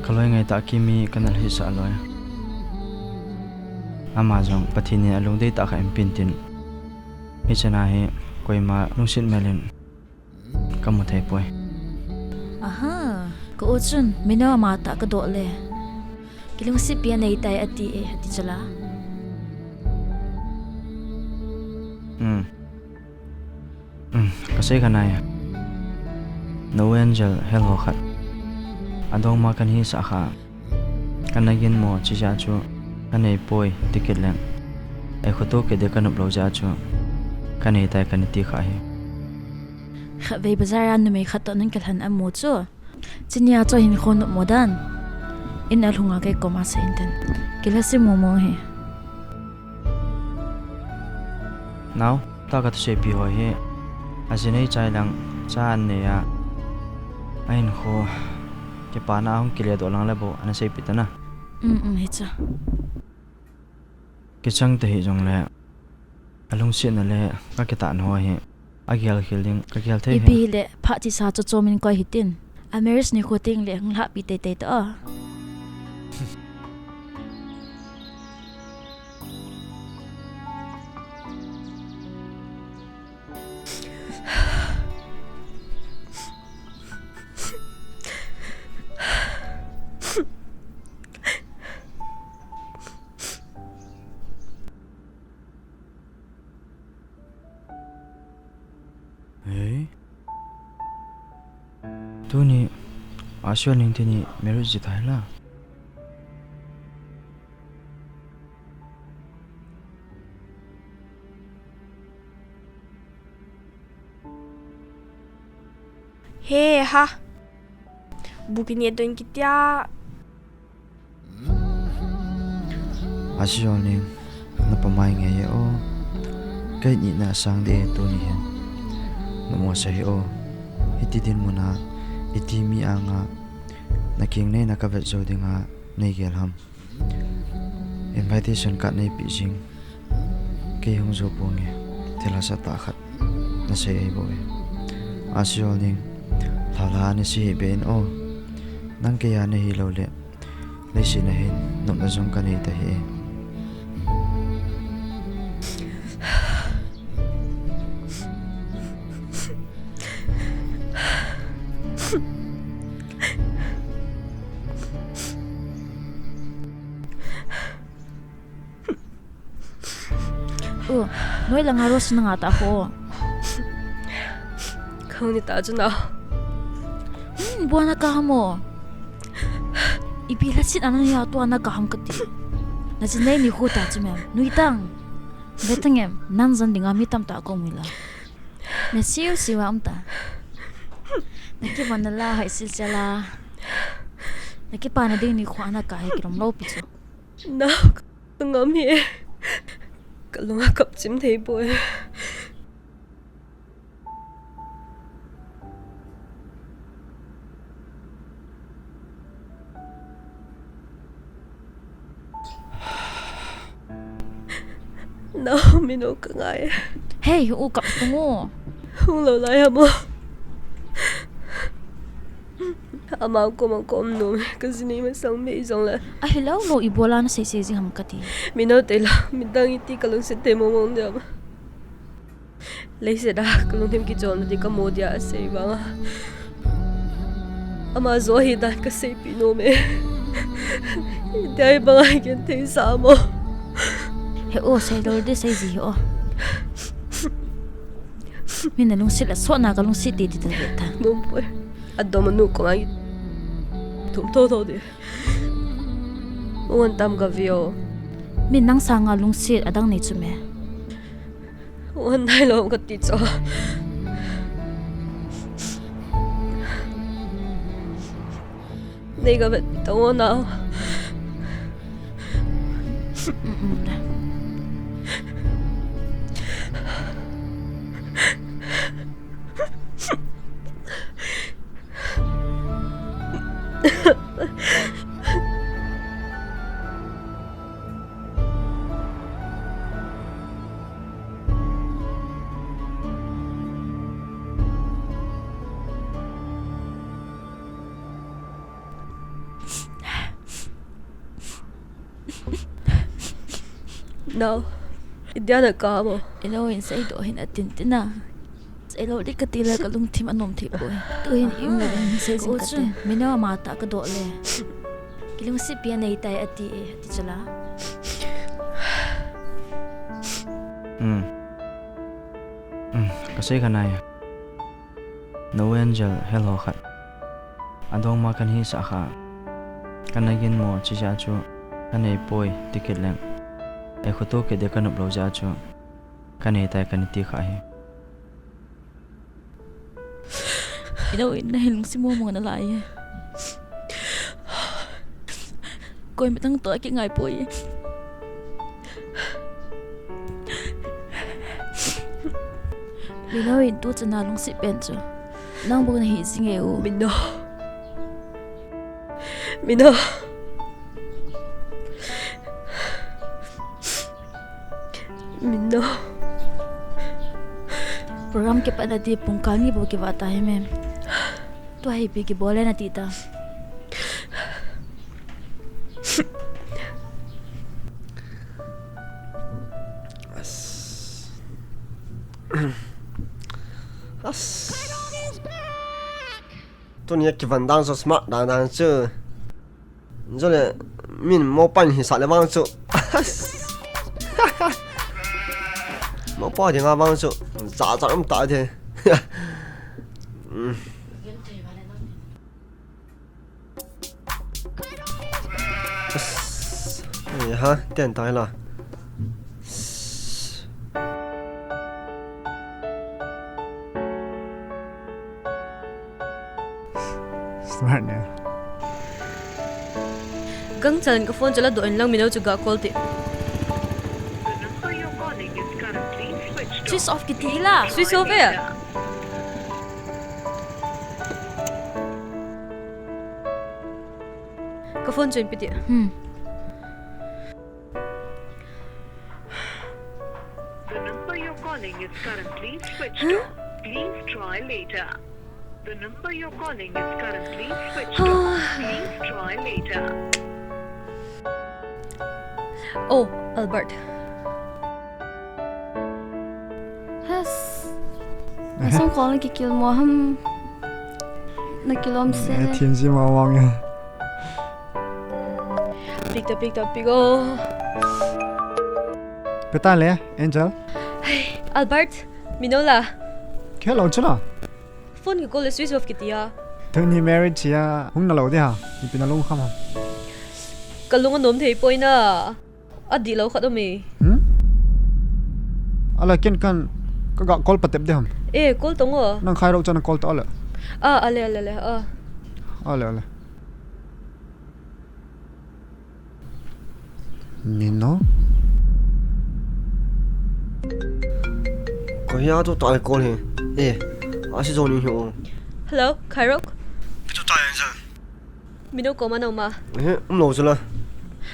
Ka loi ngaitah kimi kana lhisah loi. Ama jong Pathen in alungdei tah khat in peh intin. Hichana hi koima lungset mel in ka mu thei poi. Aha, ka u chun, Mino ama tah ka doh le. Kilungset pi anei tai ati e, ati chala. Hmm. Hmm, ka sei kha nai. Na u Angel hel ho khat. Adongma kana hisah kha. Kana ginmo chi jeh chu, ka nei poi, ti kit leng. Ei khoto kit ding ka nop lou jeh chu, ka nei tai kana ti kha hi. Khatvei bazar a numei khat toh nang kilhen amu chu. Chunia chu hinkho nopmo dan. In alhunga kei koma sei intin. Kilhasim mo mo hi. Nao, ta ka thusei pi ho hi. Aji nei chai lang, cha an nei a. Ahinkho. Kipa na ahung kile doh lang le bou, ana seipi ta na. Um, um, hicha. Kichang ta hih jongle, alungsetna le kakitahna ho hi agel khel ding, kagel thei hi. Ipi hile, phat chesa chu chomin koi hitin. A marriage nikho teng le, hung lhahpi teitei ta o. Hei. Tuni, Asio ning tuni marriage ji thei la. He ha. Bukini adon kitia. Asio ning, na pamai nge ye o. Kei ni na sang de tuni hin. Na mo sa hi o. Hiti dinmun a, iti mi anga. Na king nei na kavet jo dinga, nei gel ham. Invitation card nei pi jing. Kei hung jo ponge, thil hasa tah khat na sei ei bou e. Asio ning, lhala ni si hi ben o. Nang kei a na hi lou le, leiset na hin, nopna jong ka nei ta hi e. U, noi langa Rose na nga ta ho. Kau ni ta chu na. Hmm, bua na ka hamo. Ipi la sit ana ya tu ana ka ham kati. Na chin nei ni ho ta chu mem. Nui tang. Betang em, nang jan dinga mi tam ta ko mui la. Na siu siu a um ta. Na kivan na la hai sil sia la. Na kipa na ding ni kho ana ka hai kilom lo pi chu. Nau, ka ngam hi e. Ka lunga kap chim thei poi. Nau, Mino ka ngai. Hei, u kap tung o. Hung lo lai hamo. Ama koma ka um nom e, ka ji nei masang mei jong le. Ahi lo lo, ibola na sei sei jing ham kati. Mino te la, midang iti ka lungset te mong mong diam. Leiset a ka lungthim kichom na ti ka mo dia a sei vang a. Ama jo hi dan ka seipi nom e. Dia hi bang a gen thei sa mo. He o, sei lo de sei ji o. Min na lungset la sot na ka lungset ti ti ta ve ta. Nom poi. Adom nu ko ma thum tho tho de. Uan tam ka vio. Min nang sanga lungset adang nei chu me. Uan nai lo ka ti cho. Nei ka vet tong o nau. Nau, idia na ka mo. Ilo in sei do hin atin tina. Sei lo di ka ti la ka lungthim anom thei poi. Tu hin im la hin sei jing ka ti. Mino ama ta ka do le. Kilungset pi a nei tai ati e, ati chala. Hmm. Hmm, ka sei ka nai. No angel hel ho khat. Adong ma kan hi sa kha. Kan na gin mo chi ja chu. Kan nei poi ti kit leng. Ei khutu kit de kan up lo ja chu. Kan nei tai kan ti kha hi. Ino in na hin lungsi mo mo na lai e. Koi mi tang to a ki ngai poi. Mino in tu chana lungsi pen chu. Nang bu na hi si nge u. Mino. Mino. Mino. Program kipatna ding pungkal ni bou kivah ta hi mem. Tua hi ipi kibol e nati ta. As. As. Tunia kivon dan chu smart dan dan chu. Jole min mopa in hisah le vang chu. Mopa dinga vang chu. Cha cha um ta de. Hmm. As, eh, ha, ten tai la. Smart ne. Gangchal in ka phone chu la doh in lang, Mino chu ga call te. The number you're calling is currently switched off. Switch off kiti hi la. Switch off e. Ka phone chu in pe te. Hmm. The number you're calling is currently switched off. Please try later. The number you're calling is currently switched off. Please try later. Oh, Albert. Has. Nasong call na kikil mo ham. Nakilom se. Eh, thin si ma wang e. Pick ta, pick ta, pick o. Pe ta le, Angel. Hai, Albert, Mino la. Khe lo chu la. Phone ki call le switch off kiti a. Tuni marriage a hung na lo de ha. Ipi na lung kham ham. Ka lung anom thei poi na. Adih lo khat um e. Hmm? Ala ken kan ka ga call patep de ham. Eh, call tong o. Nang khai ro chan call to ala. Ah, ale, ale, ale. Ah. Ale, ale. Mino? Koi a tu tai call hi. Eh, asi joni hi o. Hello, Khairok. Itu tai Angel. Mino koma na um a? Eh, um lo chu la.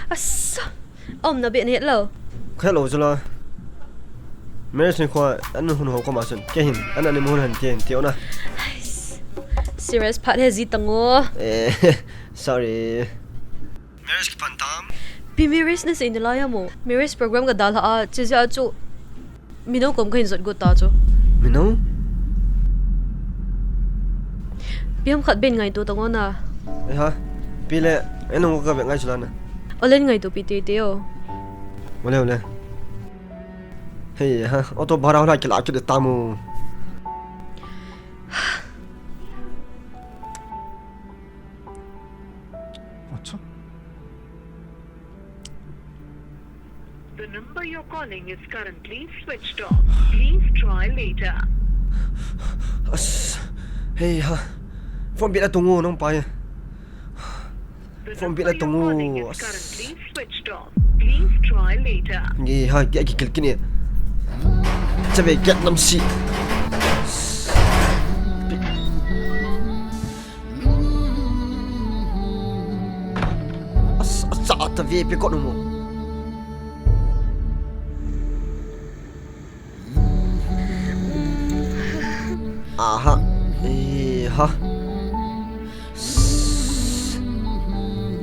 Asa, um na be ne lo. Khe lo chu la. Marriage ni kho an hun ho koma sun. Kei hin, an ani mo hun han ti, ti ona. Ais. Serious phat he ji tang o. Eh, sorry. Marriage kipan tam? Pi marriage na sei na lai a mo. Marriage program ka dalha a, che ja chu. Mino kom ka hin jot got ta chu. Mino? Pi ham khat ben ngaito tang o na. Eh ha. Pi le, eh nung ka be ngai chu la na. Olen ngaito pi te te o. Ole, ole. Hei ha, auto bhara hola kila kila ta mo. Acha. The number you're calling is currently switched off. Please try later. As, hei ha. Phone bit a tung o nang pai. The number you're calling is currently switched off. Phone bit a tung o. As. Please try later. Nge ha, ki, ki kil kini. Chave get nam si. As, asa ta ve pe ko no mo. Aha. Eh, ha.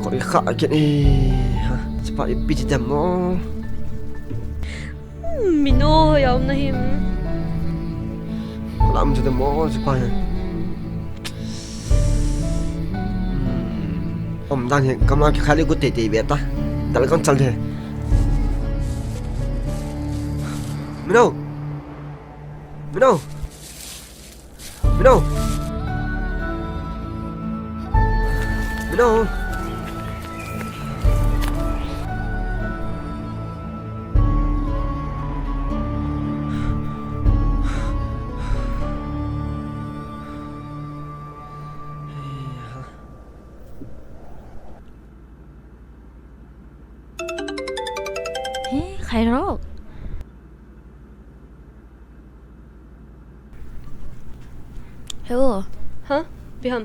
Kori kha again, eh, ha. Sipa ipi ti dem mo. Hmm, Mino, ya um na him. Lam ti dem mo, sipa. Hmm. Om dan hi, kamla ki khali ku te te be ta. Dal kan chal de. Mino. Mino. Mino. Mino. Hey, Khairok. Hello. Ha? Ipi ham?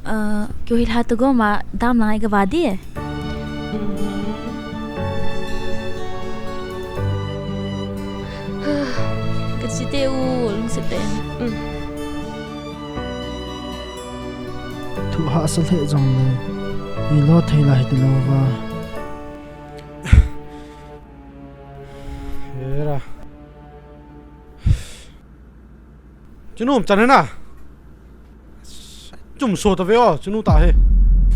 Ah, Kihoi lha ta goma dam lang ai ka va di. Ka chi te u, lungset te. Thu hahsa lheh jong le, i lo thei lai hita lou va. Hera. Chunu um chan na. Chum so ta ve o, chunu ta he.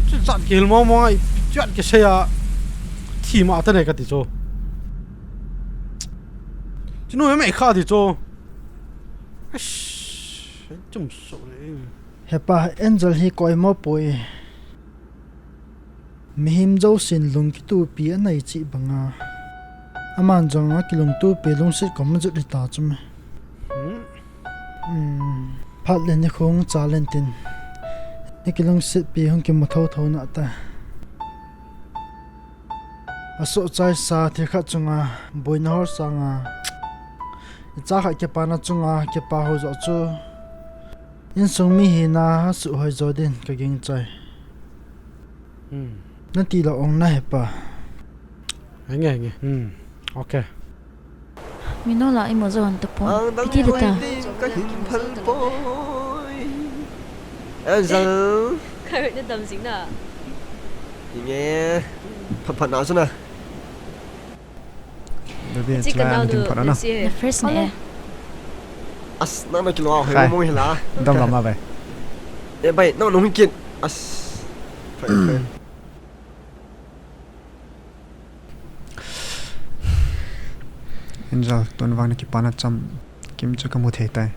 Chu chat kihil mo mo ai, chat kisei a. Thi ma ta ne ka ti chu. Chunu me kha ti chu. Chum so le. Hepa, Angel hi koima poi. Mihem jousen lung kitupi anei cheh banga, aman jong akilungtupi lungset kom ajot hita chu me. Hmm. Hmm. Phat le nikho chal in tin, ikilungsetpi hung kimu thotho nante. Asoh chaisa thil khat chunga boina hol sanga, icha khat kipana chunga kipa ho joh chu, insung mi hina asuh hoi jo din ka gingchai. Hmm. Nati lou ong na hepa. Henge, henge. Hmm. Okay. Mino la imo jo hon tapon. Piti de ta. Ka hin phal poi. Angel. Ka na dam jing na. Inge. Pha pha na chu na. Baby, chi chulai kanao a natin du, phat na. Na first ne. As, nang na kilo a hoi mo hila. Dam lama bai. Eh, bai, nang nung kit. As. Fine, fine. Angel, tun vang na kipana chamkim chu ka mu thei tai.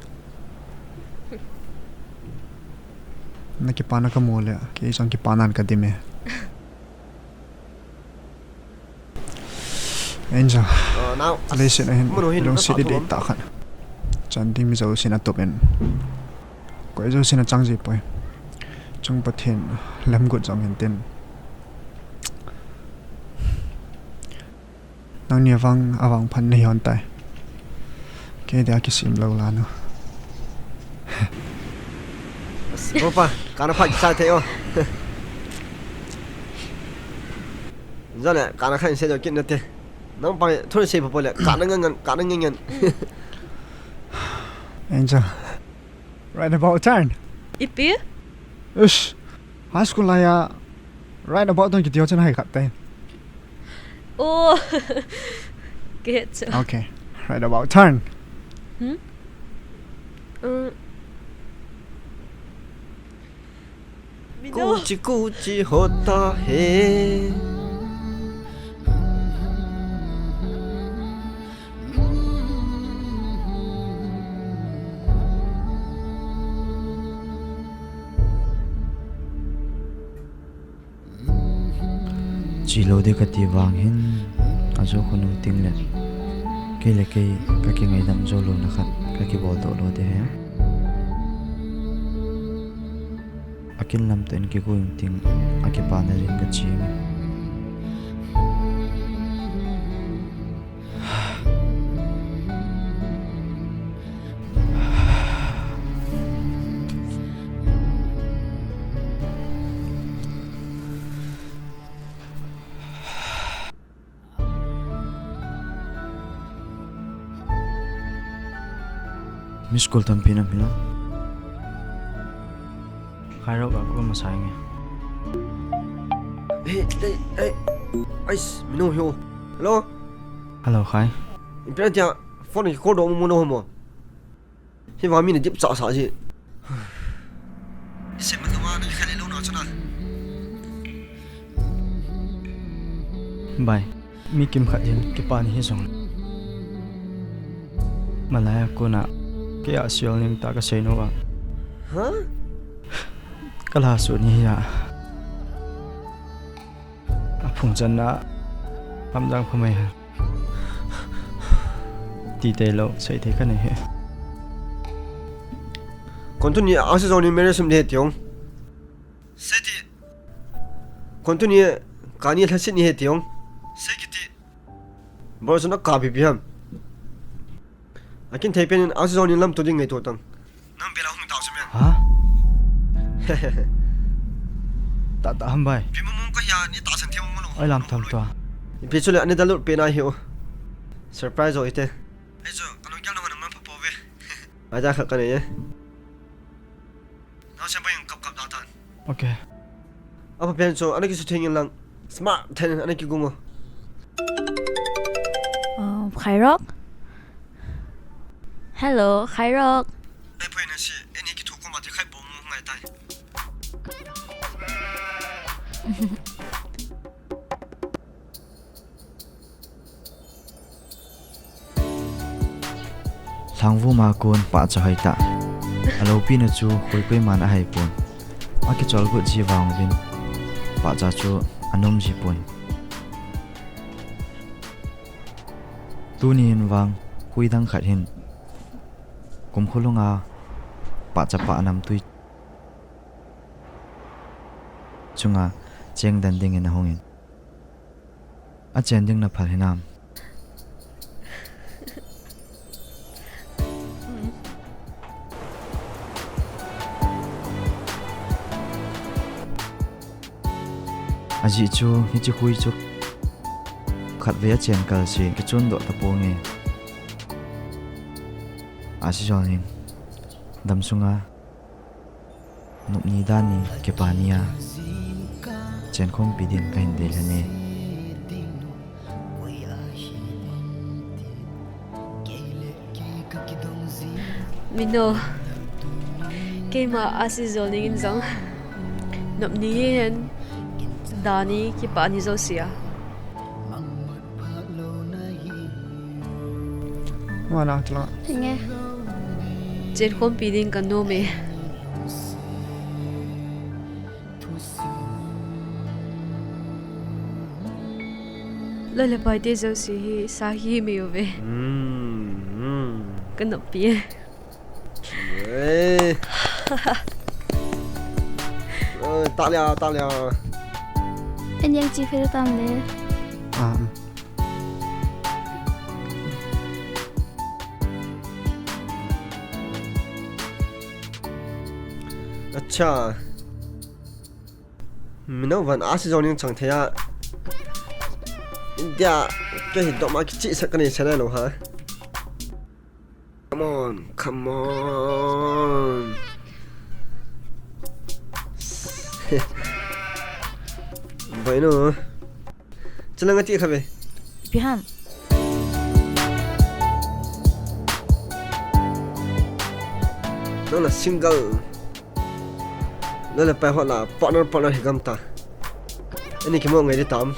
Na kipana ka mu le, kei jong kipana ka dim e. Angel, leiset a hin lungset dei dei tah khat. Chan ding mi jousen atup in. Koi jousen achang ji poi. Chung Pathen lamgot jong hin tin. Nangni vang avangphat nahi hon tai. Kei dia kisem lou la nu. Opa, kana phat kisa thei o. Jale, kana khan se jo kin nate. Nang pa, thon se pa pole, kana ngan ngan, kana ngan ngan. Angel. Right about turn. Ipi? Ush. High school laiya right about turn kiti ho chu nahe khat tai. Oh. Get. Okay. Right about turn. Hmm? Um. Kuchi kuchi hota hai. Chi lou ding kati vang hin, ajo khonung ting le, kei le kei ka kingaidam jou louna khat ka kibol doh lou ding ahi. Akin lam tah in kigo ing ting, akipana din ka ching e. Miss call tampi na hmil a. Khai rau ka call masa inge. Hey, hey, hey. Ais, minu hiu. Hello. Hello, Khai. Ipi na tia phone ki call do mu no mo. Hi va mi na dip cha sa ji. Ise ma ma na khai le lo na chuna. Bai. Mi kimkhat hin kipana hi jong. Malai a kona, kei a sial ning ta ka sei nau a. Ha? Ka la su ni a. A phung chan na, lam jang pha mai ha. Ti te lo, sei te ka nei he. Kon tu ni a si jong ni mere sum de tiong. Sei ti. Kon tu ni kani lhasit ni he tiong. Sei kiti. Bor suna ka bi bi ham. Akin thei pen in a si jong ni lam tu ding ngai to tang. Nang bela hung tau sum ya. Ha? Tah tah ham bai. Pi mong mong ka hia ni ta san thei mong mong lo. Oi lam tham tua. Ipi chu le ani da lut pe na hi o. Surprise o ite. Ei chu ka lo gyal na hon man pha po ve. Ai da kha ka nei e. Nao sem bai kap kap da tan. Okay. Apa pen chu ana ki su theng in lang. Smart then ana ki gungo. Uh, Khairok? Hello, Khairok. Ei poi na si, ei ni ki thu ko ma ti khai bom ngai tai. Lhangvum a kon pahcha hoi tah. A lopina chu koi koi man a hai pon. A kichol got ji vang vin. Pahcha chu a nom ji pon. Tuni hin vang, koi dang khat hin. Kum khulung a pahcha pah nam tui. Chunga cheng dan ding in a hung in. A chen ding na phal hinam. A ji chu, hi chi hui chu. Khat ve a chen kal si, ki chun do ta po nge. A si zon hin. Dam sunga. Nop ni dan ni, kipa ni a. Chen khom pi din ka hin dei le ni. Mino, keima a si zol ning in zong. Nop ni hi hen, dan ni, kipa ni zo si a. Mana tla. Nge. Chen khom pi ding ka nom e. Loi le pai te zo si hi sa hi mi u ve. Mm, mm. Ka nop pi e. Eh. Eh, tak lia, tak lia. Anh em chi phê tam le. Ah. Acha. Mino van a si zong ning chang thei a. India, kei hi dom a kichi sak ka nei se nai lo ha. Come on, come on. Boy no. Chala nga ti kha ve. Ipi ham? Nang na single. Nang na pai hot la partner, partner hi gam ta. Ani ki mo ngai di tam.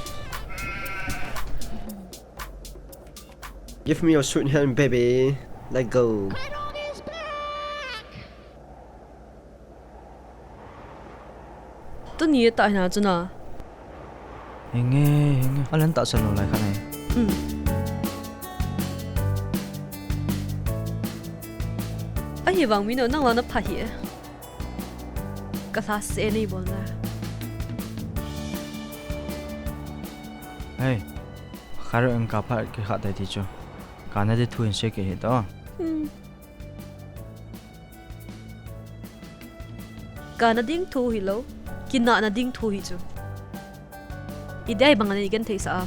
Give me your sweet hand, baby. Let go. Tuni e ta hina chuna. Henge, henge. Alan ta san lo lai kha nai. Hmm. Ahi vang mi no nang la na pha hi e. Ka hla se nei bol na. Hey. Kharo em ka pha ki kha tai ti chu. Ka na de thu in se ke he to. Hmm. Kana ding thu hi lo, kinahna ding thu hi chu. I dei bang a nei genthei sa a.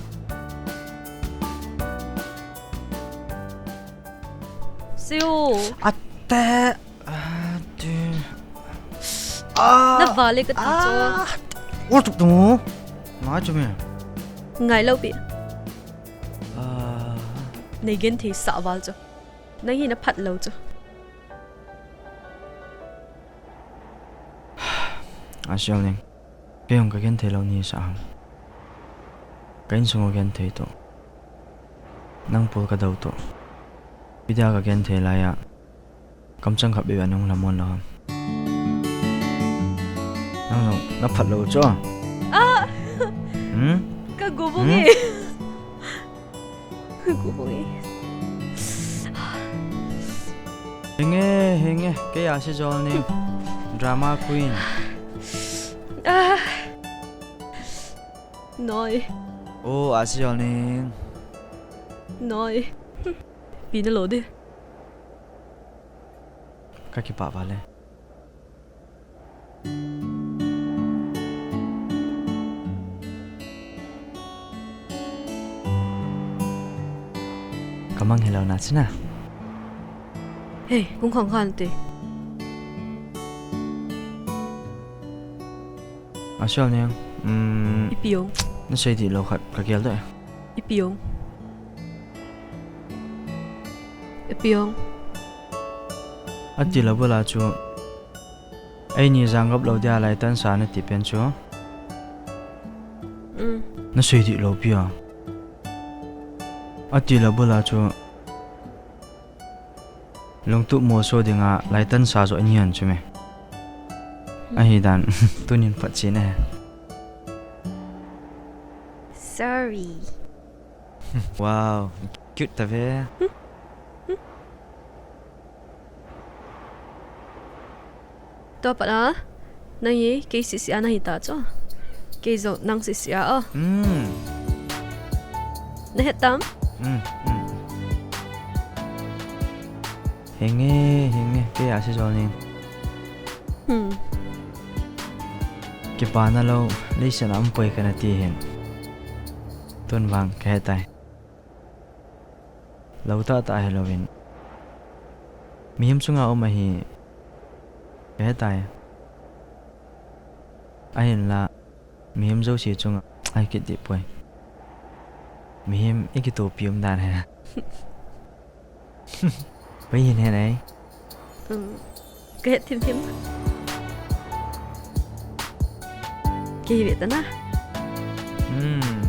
Siu. Ate. Ate. Ah. Na vale ka ti chu. Ah. Ol tup tu. Ngai chu me. Ngai lo pi. Ah. Nei genthei sa val chu. Nang hi na phat lo chu. A sial ning. Kei hong ka genthei lo ni sa ham. Ka insung a genthei to. Nang pol ka do to. Ipi dia ka genthei lai a. Kamchang khat bep a nung lamon lo ham. Nang zong na phat lo chu. Ah! Hmm? Ka gu bung e. Gu bung e. Henge, henge, kei a si zol ning. Drama queen. Ah. Noi. Oh, a si zol ning. Noi. Pi na lo de. Ka kipah vale. Kamang hilou na china. Hey, kung khang khan te. Asol ni, um, Ipi ong? Nasei dihlou khat kagel doh e. Ipi ong? Ipi ong? Ati lou bula chu. Eini jangap lou dia laitan sa nati pen chu. Mm. Nasei dihlou pi a. Ati lou bula chu. Lungtup moso dinga laitan sa jo ani han chu me. Ahi dan, tunin phat chin e. Sorry. Wow, cute ta ve. Tua pat a, nang hi kei sisi a nahi ta chu. Kei jong nang sisi a o. Hmm. Na het tam? Hmm, hmm. Henge, henge, kei a si jo ni. Hmm. Kipana lou, leiset a um poi kana ti hin. Tun vang, ka he tai. Lou tahtah hilouvin. Mihem chunga um ahi. Ka he tai. Ahinla. Mihem jouse chunga. Ahi kit deh poi. Mihem i kitopi um dan he. Pai hin he nai. Um. Ka het thim thim. Kei ve ta na. Hmm.